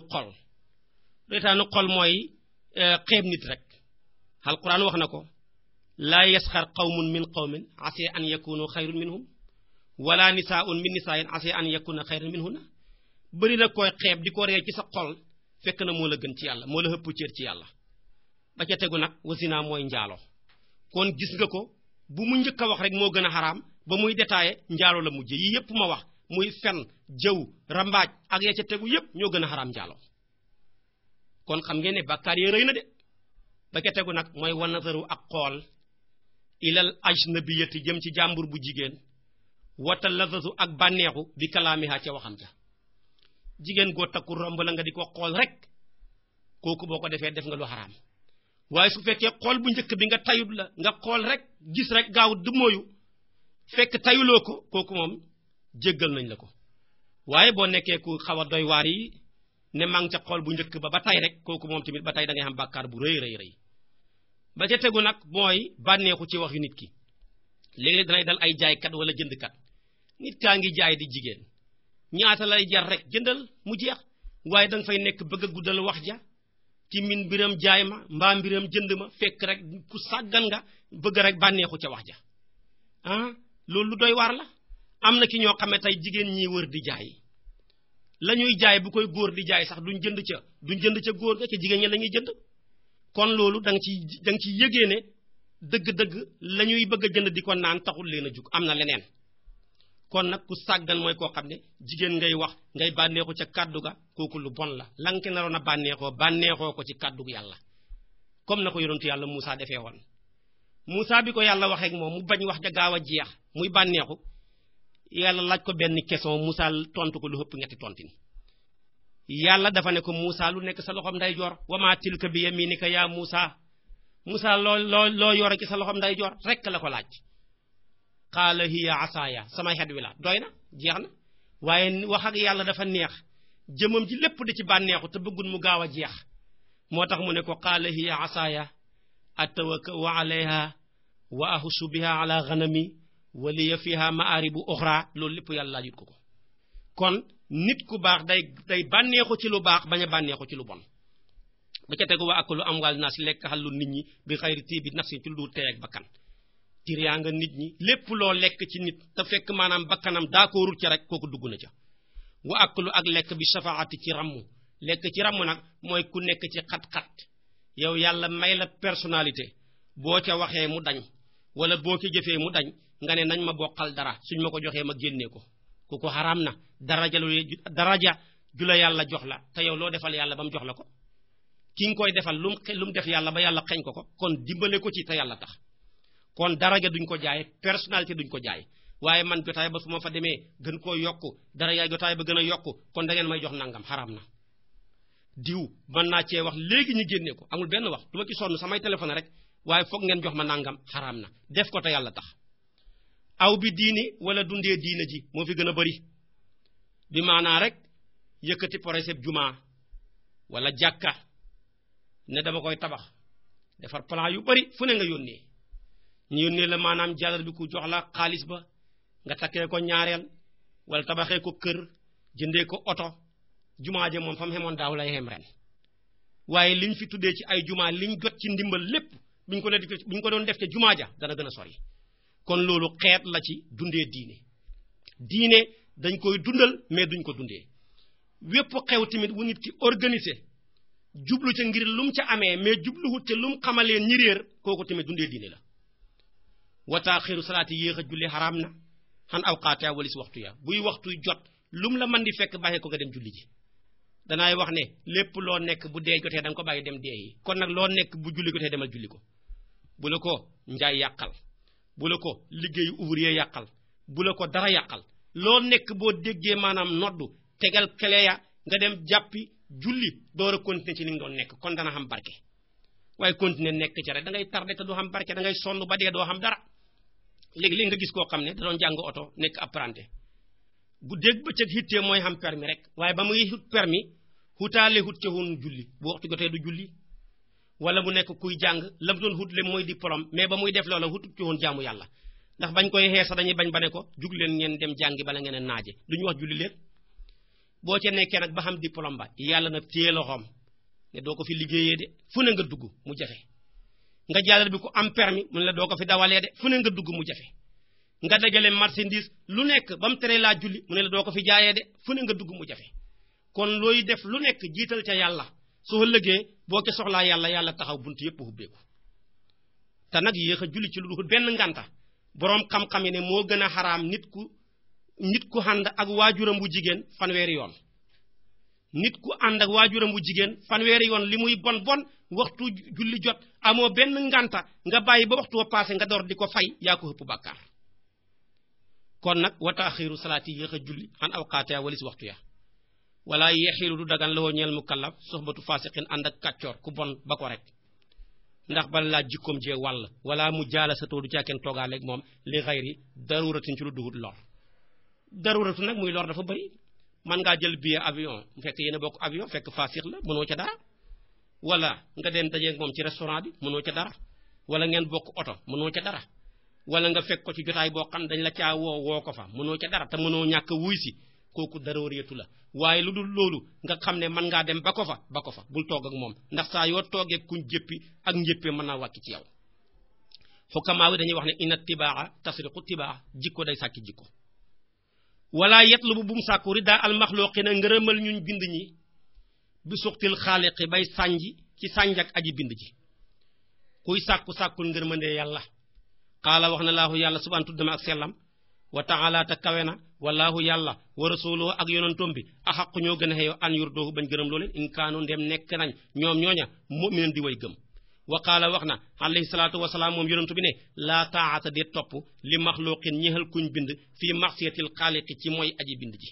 S1: xol mooy xeeb nit rek alquran wax na ko laa yasxar qawmun min qawmin ase an yakunu xayrun minhum wala nisaa'un min nisaa'in ase an yakuna xayrun minhunna bari na koy xeeb di ko ree ci sa xol fekk na moo la gën ci yàlla moo la ëpp cër ci yàlla ba ca tegu nag wasina mooy njaalo kon gis nga ko bu mu njëkk a wax rek moo gën a xaraam ba muy détaillé njaalo la mujj yi yépp ma wax muy fen jëw rambaaj ak ya ca tegu yépp ñoo gën a xaraam njaalo kon xam ngeen ne bàkkaar yi rëy na de ba ca tegu nag mooy wa nazaru ak xool ilal ajnabiyati jëm ci jàmbur bu jigéen wata lazazu ak bànneexu bi kalaamiha ca waxam ja jigéen goo takku romb la nga di ko xool rek kooku boo ko defee def nga lu xaraam waaye su fekkee xool bu njëkk bi nga tayut la nga xool rek gis rek gaaw du mooyu fekk tayuloo ko kooku moom jéggal nañ la ko waaye boo nekkee ku xaw a doy waar yi ne maa ngi ca xool bu njëkk ba tay rek kooku moom tamit ba tay da ngay xam bàkkaar bu rëy rëy rëy ba ca tegu nag mooy bànneexu ci wax yu nit ki léegi danay dal ay jaaykat wala jëndkat nit kaa ngi jaay di jigéen ñaata lay jar rek jëndal mu jeex waaye danga fay nekk bëgg a guddal wax ja ci min mbiram jaay ma mbaa mbiram jënd ma fekk rek ku sàggan nga bëgg rek bànneexu ca wax ja loolu lu doy waar la am na ki ñoo xam ne tey jigéen ñi wër di jaay la ñuy jaay bu koy góor di jaay sax duñ jënd ca góor ga ca jigéen ñi la ñuy jënd kon loolu da nga ci yëgee ne dëgg-dëgg la ñuy bëgg a jënd di ko naan taxul leen a jug am na leneen kon nag ku sàggan mooy koo xam ne jigéen ngay wax ngay bànneexu ca kàddu ga kooku lu bon la la nga naroon a bànneexoo ko ci kàddu yàlla comme na ko yonentu yàlla Moussa defee woon Moussa bi ko yàlla waxee ak moom mu bañ wax ja gaaw a jeex muy bànneexu yàlla laaj ko benn question Moussa tontu ko lu ëpp ñetti tontin yàlla dafa ne ko Moussa lu nekk sa loxom ndeyjoor wa maa tilka bi yaminika yaa Moussa loo yore ci sa loxom ndeyjoor rekk la ko laaj qaala hiya asaaya sama xet wi la doy na jeex na waaye wax ak yàlla dafa neex jëmam ji lépp di ci bànneexu te bëggul mu gaaw a jeex moo tax mu ne ko qaala hiya asaaya atawakkau alayha wa ahussu biha ala ghanami wa liya fiha ma'aribu ukhra loolu lépp yàlla laajut ko kon nit ku baax day bànneexu ci lu baax bañ a bànneexu ci lu bon ba ca tegu wa akulu amwal naas lekk xalu nit ñi bi xayri tibi nafsin ci lu dul teey ak bakkan tiriyaa nga nit ñi lépp loo lekk ci nit te fekk maanaam bakkanam d'accordul ca rek kooku dugg na ca wa akulu ak lekk bi safaati ci ramm lekk ci ramm nag mooy ku nekk ci xat-xat yow yàlla may la personnalité boo ca waxee mu dañ wala boo ci jëfee mu dañ nga ne nañ ma bokkal dara suñ ma ko joxee ma génnee ko kooku xaraam na daraja ju la yàlla jox la te yow loo defal yàlla ba mu jox la ko ki nga koy defal lu mu def yàlla ba yàlla xeñ ko kon dimbale ko ci te yàlla tax kon daraja duñ ko jaay personnalité duñ ko jaay waaye man jotaay ba su ma fa demee gën koo yokku dara yaay jotaay ba gën a yokku kon da ngeen may jox nangam xaraam na diw mën naa cee wax léegi ñu génnee ko amul benn wax du ma ci sonn samay téléphone rek waaye foog ngeen jox ma nangam xaraam na def ko te yàlla tax aw bi diini wala dundee diina ji moo fi gën a bari bi maanaa rek yëkkati projet jumaa wala jàkka ne dama koy tabax defar plan yu bari fu ne nga yónnee ñu yónnee la maanaam jàllal bi ku jox la xaalis ba nga takkee ko ñaareel wala tabaxee ko kër jëndee ko oto jumaa ja moom fa mu xemoon daaw lay xem ren waaye liñ fi tuddee ci ay jumaa liñ jot ci ndimbal lépp buñ ko doon def ca jumaa ja dana gën a sori kon loolu xeet la ci dundee diine dañ koy dundal mais duñ ko dundee wépp xew tamit wu nit ki organisé jublu ca ngir lum ca amee mais jubluwut ca lum xamaleen ñi réer kooku tamit dundee diine la wa taaxiru salaati yéex a julli xaraam na xan awqaatiha walis waxtu ya buy waxtuy jot lum la mën di fekk bàyyi ko nga dem julli ji danaay wax ne lépp loo nekk bu dee jotee da nga ko bàyyi dem dee yi kon nag loo nekk bu julli jotee demal julli ko bu la ko njaay yàqal bu la ko liggéeyu ouvrier yàqal bu la ko dara yàqal loo nekk boo déggee maanaam noddu tegal kele ya nga dem jàppi julli door a continuer ci li nga doon nekk kon dana xam barke waaye continuer nekk ca rek da ngay tardé te doo xam barke da ngay sonn ba dee doo xam dara léegi nga gis koo xam ne da doon jàng oto nekk apprenti bu dégg bëccëg hittee mooy xam permis rek waaye ba muy hut permis hutaale hut ca woon julli bu waxtu jotee du julli wala mu nekk kuy jàng la mu doon hut le mooy diplôme mais ba muy def loola hutut ci woon jaamu yàlla ndax bañ koy xeesa dañuy bañ ba ne ko jug leen ngeen dem jàngi bala ngeen naaje duñu wax julli leen boo ca nekkee nag ba xam diplôme ba yàlla nag téye loxoom ne doo ko fi liggéeyee de fu ne nga dugg mu jafe nga jàllal bi ko am permis mu ne la doo ko fi dawalee de fu ne nga dugg mu jafe nga dajale marchandise lu nekk ba mu tere laa julli mu ne la doo ko fi jaayee de fu ne nga dugg mu jafe kon looy def lu nekk jiital ca yàlla soo ëllëgee boo ca soxlaa yàlla taxaw bunt yépp hubbeeku te nag yéex a julli ci lu dul benn ngànta boroom xam-xam yi ne moo gën a xaraam nit ku ànd ak waajuram bu jigéen fanweeri yoon nit ku ànd ak waajuram bu jigéen fanweeri yoon li muy bon bon waxtu julli jot amoo benn ngànta nga bàyyi ba waxtu wa passé nga door di ko fay yaa ko ëpp bàkkaar kon nag wa taaxiru salaati yéex a julli an awqaatiha walis waxtu ya wala yeexilu du dagan la woo ñeel mukallaf soxbatu fasiqin ànd ak kàccoor ku bon ba ko rek ndax bala laa jikkoom jee wàll wala mu jaala sa too du caakenn toogaaleeg moom li xayri daruratin ci lu duhut lor daruratu nag muy lor dafa bëri man ngaa jël billet avion fekk yéen a bokk avion fekk fasiq la mënoo ca dara wala nga dem dajeeg moom ci restaurant bi mënoo ca dara wala ngeen bokk oto mënoo ca dara wala nga fekk ko ci jotaay boo xam dañ la caa woo ko fa mënoo ca dara te mënoo ñàkk wuy si kooku daruriyatu la waaye lu dul loolu nga xam ne mën ngaa dem ba ko fa bul toog ak moom ndax saa yoo toogee kuñ jëppi ak njëppee mën naa wàcc ci yow xukamaa wi dañuy wax ne inna tibaa tasriqu tibaa jikko day sàkki jikko wala yetlubu bu mu sàkku rida al maxluqina ngërëmal ñuñ bind ñi bi suxtil xaaliqi bay sànji ci sànj ak aji bind ji kuy sàkkul ngërmandee yàlla xaala wax na laahu yàlla subhanahu tuddama ak sellam wa taala ta kawe na wallahu yàlla wa rasuluhu ak yonantom bi axaqu ñoo gën a xeyo an yurdoohu bañ gërëm looleen in kaanu ndem nekk nañ ñoom ñooña mu'minin di way gëm wa qaala wax na alayhi salaatu wasalaam moom yonantu bi ne laa taata dee topp li maxluqin ñexal kuñ bind fii marsiyatil xaaliqi ci mooy aji bind ji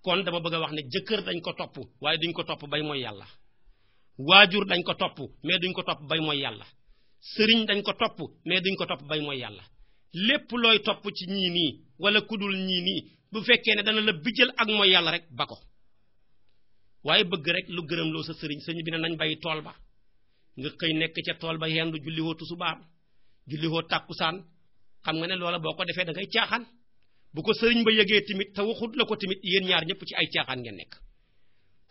S1: kon dama bëgg a wax ne jëkkër dañ ko topp waaye duñ ko topp bay mooy yàlla waajur dañ ko topp mais duñ ko topp bay mooy yàlla sëriñ dañ ko topp mais duñ ko topp bay mooy yàlla lépp looy topp ci ñii nii wala kudul ñii nii bu fekkee ne dana la bijjal ak mooy yàlla rek ba ko waaye bëgg rek lu gërëm loo sa sëriñ sëñ bi ne nañ bay tool ba nga xëy nekk ca tool ba yendu julli woo tusubaar julli woo tàkkusaan xam nga ne loola boo ko defee da ngay caaxaan bu ko sëriñ ba yëgee tamit te waxut la ko tamit yéen ñaar ñëpp ci ay caaxaan ngeen nekk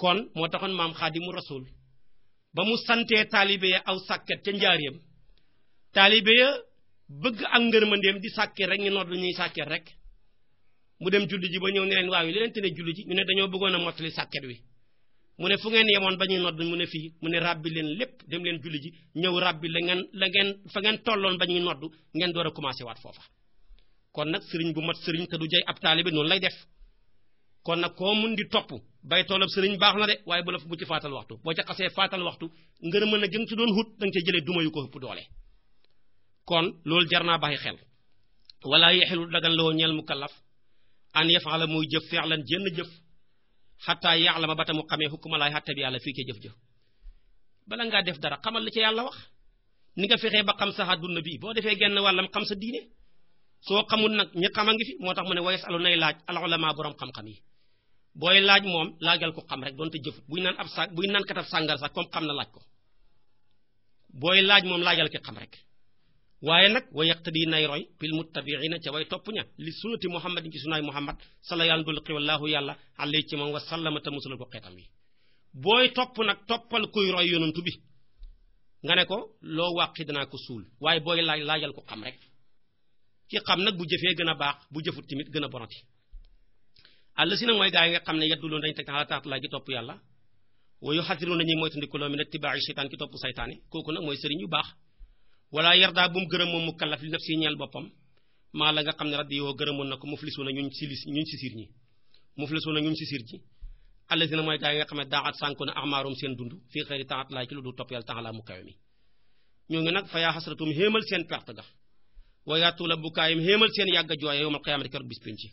S1: kon moo taxoon maam Xaadimu Rasuul ba mu santee taalibe ya aw sàkket ca njaareem taalibe ya bëgg ak ngërmandeem di sàkket rek ñu nodd ñuy sàkket rek mu dem julli ji ba ñëw ne leen waaw yi li leen te ne julli ji ñu ne dañoo bëggoon a mottali sàkket wi mu ne fu ngeen yemoon ba ñuy nodd mu ne fii mu ne rabbi leen lépp dem leen julli ji ñëw rabbi la ngeen fa ngeen tolloon ba ñuy nodd ngeen door a commencé waat foofa kon nag sëriñ bu mat sëriñ te du jay ab taalibe noonu lay def kon nag koo mun di topp bay toolab sëriñ baax na de waaye bu la bu ci faatal waxtu boo ca xasee faatal waxtu ngër mën a gën ci doon hut da nga ca jëlee duma yu ko ëpp doole kon loolu jar naa bàyyi xel wala yexilu dagan loo ñeel mukallaf an yafala muy jëf fi'lan jenn jëf xataa ya'lama ba ta mu xamee xukkuma laay xatte bi yàlla fii ca jëf jëf bala ngaa def dara xamal li ca yàlla wax ni nga fexee ba xam sa àdduna bi boo defee genn wàllam xam sa diine soo xamul nag ñi xam a ngi fi moo tax mu ne wayes alu nay laaj al ulama borom xam-xam yi booy laaj moom laajal ko xam rek doonte jëfut buy naan katab sàngar sax comme xam na laaj ko booy laaj moom laajal ki xam rek waaye nag wa yaqtadi nay roy bil muttabi'ina ca way topp ña li sunnati muhammadin ci sunaay muhammad sala yàlla dul xiwallaahu yàlla alayhi ci moom wa sallama te musulal ko xeetam yi booy topp nag toppal kuy roy yonantu bi nga ne ko loo wàqi danaa ko suul waaye booy laajal ko xam rek ki xam nag bu jëfee gën a baax bu jëfut tamit gën a bonati àll si nag mooy gaa yi nga xam ne yeddu loon dañu teg xala taatulaa gi topp yàlla wayu xasiru nañuy moytandikuloo mi ne tibaa'i seytaan ki topp saytaane kooku nag mooy sëriñ yu baax wala yardaa bu mu gërëm moom mu kallaf li naf si ñeel boppam maa la nga xam ne raddi yoo gërëmoon na ko muflisuuna ñuñ sisir ñi muflisuuna ñuñ sisir ji àll si nag mooy gaa yi nga xam ne daaxat sànku na amaarum seen dund fii xëyri taatulaa ci lu du topp yàlla taxalaa mu kawe mi ñoo ngi nag fa yaa xasratum xéemal seen perte ga wayaatu la bukaayim xéemal seen yàgg a jooye yowmal qiyaamati keroog bis penci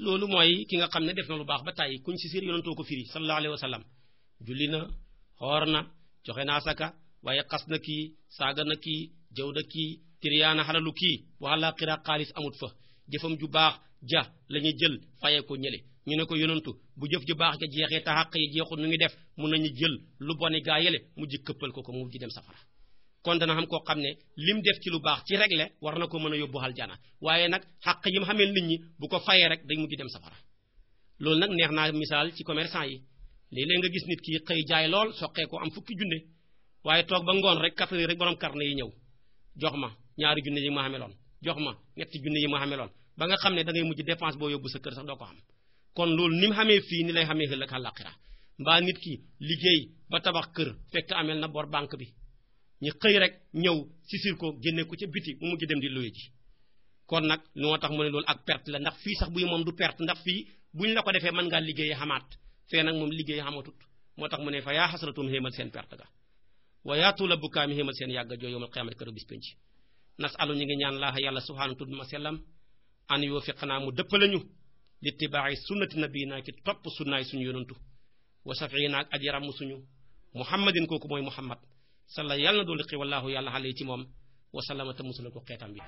S1: loolu mooy ki nga xam ne def na lu baax ba tàyyi kuñ si siir yonantoo ko firi sallallahu alayhi wa sallam julli na xoor na joxe na asaka waaye xas na kii saaga na kii jëw na kii tiriyaana xalalu kii waxalaa xiraa xaalis amut fa jëfam ju baax ja la ñuy jël fayee ko ñële ñu ne ko yonantu bu jëf ju baax ja jeexee te xàq yi jeexul nu ngi def mun nañu jël lu boni gaa yële mujj këppal ko mu mujj dem safara kon dana xam koo xam ne lim def ci lu baax ci regle war na ko mën a yóbbu aljana waaye nag xàq yi mu xamee nit ñi bu ko fayee rek day mujj dem safara loolu nag neex naa misaal ci commerçant yi léeg-léeg nga gis nit ki xëy jaay lool soqee ko am fukki junne waaye toog ba ngoon rek 4 heures rek borom carnet yi ñëw jox ma 2 junne yi ma xameloon jox ma 3 junne yi ma xameloon ba nga xam ne da ngay mujj dépense boo yóbbu sa kër sax doo ko xam kon loolu ni mu xamee fii ni lay xamee ëllëg àllaaxira mbaa nit ki liggéey ba tabax kër fekk amel na bor banque bi ñu xëy rek ñëw sisir ko génne ko ca biti mu mujj dem di luye ji kon nag moo tax mu ne loolu ak perte la ndax fii sax buy moom du perte ndax fii buñ la ko defee mën ngaa liggéey xamaat fee nag moom liggéey xamatut moo tax mu ne fa yaa xasratum xéemal seen perte ga wa yaatu la bukkaami xéemal seen yàgga joo yowmal qiyaamati kër bis penc nasalu ñu ngi ñaan laaha yàlla subhaanahu tudd ma sellam an yoo fiqanaa mu dëppalañu littibaa'i sunnati nabiyina ci topp sunnaay suñu yonantu wa safiina ak aji ràmm suñu muhammadin kooku mooy muhammad salla yàlla na doolu xi wallaahu yàlla xale ci moom wa sallama ta musula ko xeetam bi